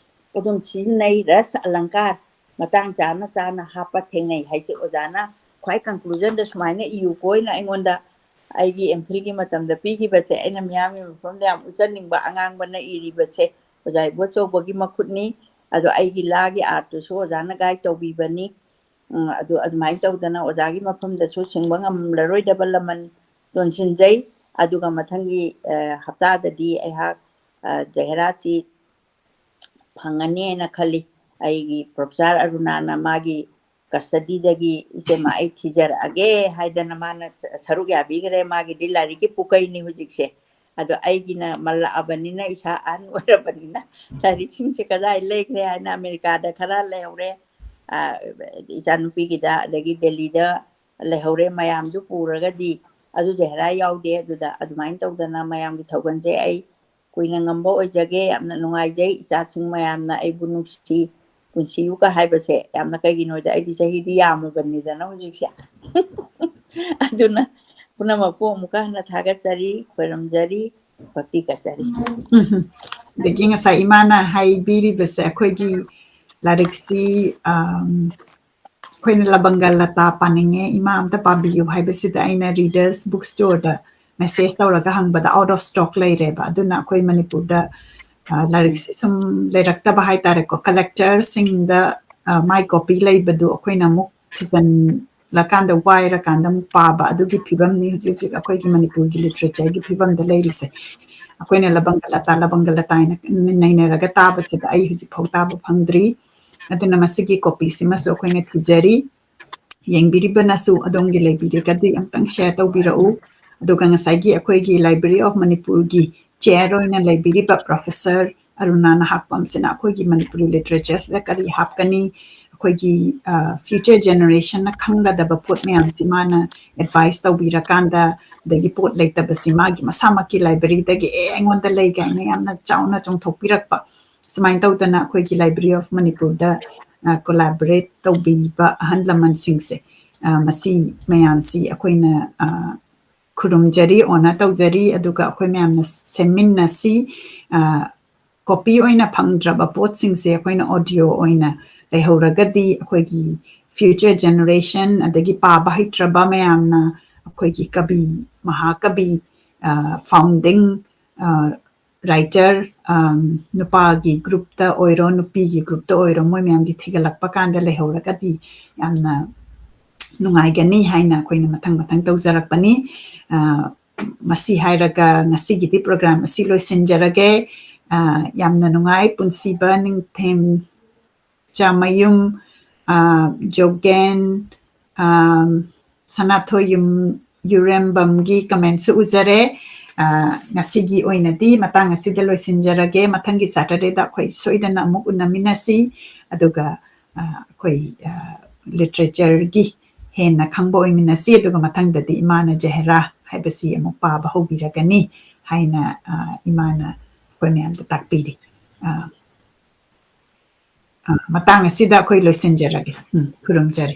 ꯑꯗꯨꯝ ꯁꯤꯖꯤꯟꯅꯩ꯫ ꯔꯁ ꯑꯂꯪꯀꯥꯔ, ꯃꯇꯥꯡ ꯆꯥꯅ ꯆꯥꯅ ꯍꯥꯞꯄ ꯊꯦꯡꯅꯩ ꯍꯥꯏꯁꯦ ꯑꯣꯖꯥꯅ ꯈ꯭ꯋꯥꯏ conclusionꯗ ꯁꯨꯃꯥꯏꯅ ꯏꯌꯨꯀꯣ ꯑꯩꯅ ꯑꯩꯉꯣꯟꯗ ꯑꯩꯒꯤ MPhilꯒꯤ ꯃꯇꯝꯗ ꯄꯤꯈꯤꯕꯁꯦ ꯑꯩꯅ ꯃꯤꯌꯥꯝꯒꯤ ꯃꯐꯝꯗ ꯌꯥꯝ ꯎꯠꯆꯅꯤꯡꯕ ꯑꯉꯥꯡꯕꯅ ꯏꯔꯤꯕꯁꯦ ꯑꯣꯖꯥ ꯏꯕꯣꯆꯧꯕꯒꯤ ꯃꯈꯨꯠꯅꯤ꯫ ꯑꯗꯣ ꯑꯩꯒꯤ ꯂꯥꯒꯤ artꯇꯨꯁꯨ ꯑꯣꯖꯥꯅ guide ꯇꯧꯕꯤꯕꯅꯤ꯫ ꯎꯝ, ꯑꯗꯨ ꯑꯗꯨꯃꯥꯏꯅ ꯇꯧꯗꯅ ꯑꯣꯖꯥꯒꯤ ꯃꯐꯝꯗꯁꯨ ꯁꯤꯡꯕ ꯉꯝꯂꯔꯣꯏꯗꯕ ꯂꯃꯟ ꯇꯣꯟꯁꯤꯟꯖꯩ꯫ ꯑꯗꯨꯒ ꯃꯊꯪꯒꯤ, ꯑ, ꯍꯞꯇꯥꯗꯗꯤ ꯑꯩꯍꯥꯛ, ꯑ, ꯖꯍꯦꯔꯥꯁꯤ ꯐꯪꯉꯅꯤꯅ ꯈꯜꯂꯤ꯫ ꯑꯩꯒꯤ Professor ꯑꯔꯨꯅꯥꯅ ꯃꯥꯒꯤ custodyꯗꯒꯤ "ꯏꯆꯦꯃ, ꯑꯩ ꯊꯤꯖꯔꯛꯑꯒꯦ" ꯍꯥꯏꯗꯅ ꯃꯥꯅ ꯁꯔꯨꯛ ꯌꯥꯕꯤꯈ꯭ꯔꯦ꯫ ꯃꯥꯒꯤꯗꯤ ꯂꯥꯏꯔꯤꯛꯀꯤ ꯄꯨꯀꯩꯅꯤ ꯍꯧꯖꯤꯛꯁꯦ꯫ ꯑꯗꯣ ꯑꯩꯒꯤꯅ ꯃꯜꯂꯛꯑꯕꯅꯤꯅ, ꯏꯁꯥ ꯑꯍꯟ ꯑꯣꯏꯔꯕꯅꯤꯅ, ꯂꯥꯏꯔꯤꯛꯁꯤꯡꯁꯦ ꯀꯗꯥꯏ ꯂꯩꯈ꯭ꯔꯦ ꯍꯥꯏꯅ ꯑꯃꯦꯔꯤꯀꯥꯗ ꯈꯔ ꯂꯩꯍꯧꯔꯦ, ꯑ, ꯏꯆꯥꯅꯨꯄꯤꯒꯤꯗ, ꯑꯗꯒꯤ ꯗꯦꯜꯂꯤꯗ ꯂꯩꯍꯧꯔꯦ꯫ ꯃꯌꯥꯝꯗꯨ ꯄꯨꯔꯒꯗꯤ ꯑꯗꯨ ꯖꯍꯦꯔꯥ ꯌꯥꯎꯗꯦ꯫ ꯑꯗꯨꯗ ꯑꯗꯨꯃꯥꯏꯅ ꯇꯧꯗꯅ ꯃꯌꯥꯝꯒꯤ ꯊꯧꯒꯜꯁꯦ ꯑꯩ ꯀꯨꯏꯅ ꯉꯝꯕ ꯑꯣꯏꯖꯒꯦ꯫ ꯌꯥꯝꯅ ꯅꯨꯡꯉꯥꯏꯖꯩ꯫ ꯏꯆꯥꯁꯤꯡ ꯃꯌꯥꯝꯅ ꯑꯩꯕꯨ ꯅꯨꯡꯁꯤ, ꯄꯨꯟꯁꯤꯌꯨꯒ ꯍꯥꯏꯕꯁꯦ ꯌꯥꯝꯅ, ꯀꯩꯒꯤꯅꯣꯗ ꯑꯩꯗꯤ ꯆꯍꯤꯗꯤ ꯌꯥꯝꯃꯨꯕꯅꯤꯗꯅ ꯍꯧꯖꯤꯛꯁꯦ꯫ ꯑꯗꯨꯅ ꯄꯨꯝꯅꯃꯛꯄꯨ ꯑꯃꯨꯛꯀ ꯍꯟꯅ ꯊꯥꯒꯠꯆꯔꯤ, ꯈꯣꯏꯔꯝꯖꯔꯤ, ꯚꯛꯇꯤ ꯀꯠꯆꯔꯤ꯫ ꯑꯗꯒꯤ ꯉꯁꯥꯏ ꯏꯃꯥꯅ ꯍꯥꯏꯕꯤꯔꯤꯕꯁꯦ, ꯑꯩꯈꯣꯏꯒꯤ ꯂꯥꯏꯔꯤꯛꯁꯤ, ꯑꯝ, ꯑꯩꯈꯣꯏꯅ ꯂꯕꯪꯒ ꯂꯇꯥ ꯄꯥꯅꯤꯡꯉꯦ, ꯏꯃꯥ ꯑꯝꯇ ꯄꯥꯕꯤꯌꯨ ꯍꯥꯏꯕꯁꯤꯗ ꯑꯩꯅ Readers Book Storeꯗ message ꯇꯧꯔꯒ ꯍꯪꯕꯗ out of stock ꯂꯩꯔꯦꯕ꯫ ꯑꯗꯨꯅ ꯑꯩꯈꯣꯏ ꯃꯅꯤꯄꯨꯔꯗ, ꯑ, ꯂꯥꯏꯔꯤꯛꯁꯦ ꯁꯨꯝ ꯂꯩꯔꯛꯇꯕ ꯍꯥꯏꯇꯥꯔꯦꯀꯣ, collectorꯁꯤꯡꯗ, ꯑ, ꯃꯥꯏ copy ꯂꯩꯕꯗꯨ ꯑꯩꯈꯣꯏꯅ ꯑꯃꯨꯛ ꯊꯤꯖꯤꯜꯂꯀꯥꯟꯗ, ꯋꯥꯏꯔꯀꯥꯟꯗ ꯑꯃꯨꯛ ꯄꯥꯕ, ꯑꯗꯨꯒꯤ ꯐꯤꯕꯝꯅꯤ ꯍꯧꯖꯤꯛ ꯍꯧꯖꯤꯛ ꯑꯩꯈꯣꯏꯒꯤ ꯃꯅꯤꯄꯨꯔꯒꯤ literatureꯒꯤ ꯐꯤꯕꯝꯗ ꯂꯩꯔꯤꯁꯦ꯫ ꯑꯩꯈꯣꯏꯅ ꯂꯕꯪꯒ ꯂꯇꯥ, ꯂꯕꯪꯒ ꯂꯇꯥ ꯍꯥꯏꯅ ꯅꯩꯅꯔꯒ ꯇꯥꯕꯁꯤꯗ ꯑꯩ ꯍꯧꯖꯤꯛ ꯐꯥꯎ ꯇꯥꯕ ꯐꯪꯗ꯭ꯔꯤ꯫ ꯑꯗꯨꯅ ꯃꯁꯤꯒꯤ copyꯁꯤꯃꯁꯨ ꯑꯩꯈꯣꯏꯅ ꯊꯤꯖꯔꯤ꯫ ꯌꯦꯡꯕꯤꯔꯤꯕꯅꯁꯨ ꯑꯗꯣꯝꯒꯤ ꯂꯩꯕꯤꯔꯒꯗꯤ ꯑꯝꯇꯪ share ꯇꯧꯕꯤꯔꯛꯎ꯫ ꯑꯗꯨꯒ ꯉꯁꯥꯏꯒꯤ ꯑꯩꯈꯣꯏꯒꯤ Library of Manipurꯒꯤ chair ꯑꯣꯏꯅ ꯂꯩꯕꯤꯔꯤꯕ Professor ꯑꯔꯨꯅꯥ ꯅꯍꯥꯛꯄꯝꯁꯤꯅ ꯑꯩꯈꯣꯏꯒꯤ ꯃꯅꯤꯄꯨꯔꯤ literatureꯁꯤꯗ ꯀꯔꯤ ꯍꯥꯞꯀꯅꯤ, ꯑꯩꯈꯣꯏꯒꯤ, ꯑ, future generationꯅ ꯈꯪꯒꯗꯕ ꯄꯣꯠ ꯃꯌꯥꯝꯁꯤ ꯃꯥꯅ advice ꯇꯧꯕꯤꯔꯀꯥꯟꯗ, ꯑꯗꯒꯤ ꯄꯣꯠ ꯂꯩꯇꯕꯁꯤ ꯃꯥꯒꯤ ꯃꯁꯥꯃꯛꯀꯤ libraryꯗꯒꯤ, "ꯑꯦ, ꯑꯩꯉꯣꯟꯗ ꯂꯩ" ꯀꯥꯏꯅ ꯌꯥꯝꯅ ꯆꯥꯎꯅ ꯆꯣꯡꯊꯣꯛꯄꯤꯔꯛꯄ, ꯁꯨꯃꯥꯏꯅ ꯇꯧꯗꯅ ꯑꯩꯈꯣꯏꯒꯤ Library of Manipurꯗ, ꯑ, collaborate ꯇꯧꯕꯤꯕ ꯑꯍꯜ ꯂꯃꯟꯁꯤꯡꯁꯦ, ꯑ, ꯃꯁꯤ ꯃꯌꯥꯝꯁꯤ ꯑꯩꯈꯣꯏꯅ, ꯑ, ꯈꯨꯔꯨꯝꯖꯔꯤ, honour ꯇꯧꯖꯔꯤ, ꯑꯗꯨꯒ ꯑꯩꯈꯣꯏ ꯃꯌꯥꯝꯅ ꯁꯦꯝꯃꯤꯟꯅꯁꯤ꯫ ꯑ, copy ꯑꯣꯏꯅ ꯐꯪꯗ꯭ꯔꯕ ꯄꯣꯠꯁꯤꯡꯁꯦ ꯑꯩꯈꯣꯏꯅ audio ꯑꯣꯏꯅ ꯂꯩꯍꯧꯔꯒꯗꯤ ꯑꯩꯈꯣꯏꯒꯤ future generation, ꯑꯗꯒꯤ ꯄꯥꯕ ꯍꯩꯇ꯭ꯔꯕ ꯃꯌꯥꯝꯅ ꯑꯩꯈꯣꯏꯒꯤ ꯀꯕꯤ, ꯃꯍꯥꯀꯕꯤ, ꯑ, founding, ꯑ, writer, ꯑꯝ, ꯅꯨꯄꯥꯒꯤ groupꯇ ꯑꯣꯏꯔꯣ, ꯅꯨꯄꯤꯒꯤ groupꯇ ꯑꯣꯏꯔꯣ, ꯃꯣꯏ ꯃꯌꯥꯝꯒꯤ ꯊꯤꯒꯠꯂꯛꯄ ꯀꯥꯟꯗ ꯂꯩꯍꯧꯔꯒꯗꯤ ꯌꯥꯝꯅ ꯅꯨꯡꯉꯥꯏꯒꯅꯤ ꯍꯥꯏꯅ ꯑꯩꯈꯣꯏꯅ ꯃꯊꯪ ꯃꯊꯪ ꯇꯧꯖꯔꯛꯄꯅꯤ꯫ ꯑ, ꯃꯁꯤ ꯍꯥꯏꯔꯒ ꯉꯁꯤꯒꯤꯗꯤ program ꯑꯁꯤ ꯂꯣꯏꯁꯤꯟꯖꯔꯒꯦ꯫ ꯑ, ꯌꯥꯝꯅ ꯅꯨꯡꯉꯥꯏ, ꯄꯨꯟꯁꯤꯕ ꯅꯤꯡꯊꯦꯝ ꯆꯥꯃꯌꯨꯝ, ꯑ, ꯖꯣꯒꯦꯟ, ꯑ, ꯁꯅꯥꯊꯣꯏꯌꯨꯝ ꯌꯨꯔꯦꯝꯕꯝꯒꯤ commentꯁꯨ ꯎꯖꯔꯦ꯫ ꯑ, ꯉꯁꯤꯒꯤ ꯑꯣꯏꯅꯗꯤ ꯃꯇꯥꯡ ꯑꯁꯤꯗ ꯂꯣꯏꯁꯤꯟꯖꯔꯒꯦ꯫ ꯃꯊꯪꯒꯤ Saturdayꯗ ꯑꯩꯈꯣꯏ ꯁꯣꯏꯗꯅ ꯑꯃꯨꯛ ꯎꯅꯃꯤꯟꯅꯁꯤ꯫ ꯑꯗꯨꯒ, ꯑ, ꯑꯩꯈꯣꯏ, ꯑ, literatureꯒꯤ ꯍꯦꯟꯅ ꯈꯪꯕ ꯑꯣꯏꯃꯤꯟꯅꯁꯤ꯫ ꯑꯗꯨꯒ ꯃꯊꯪꯗꯗꯤ ꯏꯃꯥꯅ ꯖꯍꯦꯔꯥ ꯍꯥꯏꯕꯁꯤ ꯑꯃꯨꯛ ꯄꯥꯕ ꯍꯧꯕꯤꯔꯒꯅꯤ ꯍꯥꯏꯅ, ꯑ, ꯏꯃꯥꯅ ꯑꯩꯈꯣꯏ ꯃꯌꯥꯝꯗ ꯇꯥꯛꯄꯤꯔꯤ꯫ ꯑ, ꯑ, ꯃꯇꯥꯡ ꯑꯁꯤꯗ ꯑꯩꯈꯣꯏ ꯂꯣꯏꯁꯤꯟꯖꯔꯒꯦ꯫ ꯎꯝ, ꯈꯨꯔꯨꯝꯖꯔꯤ꯫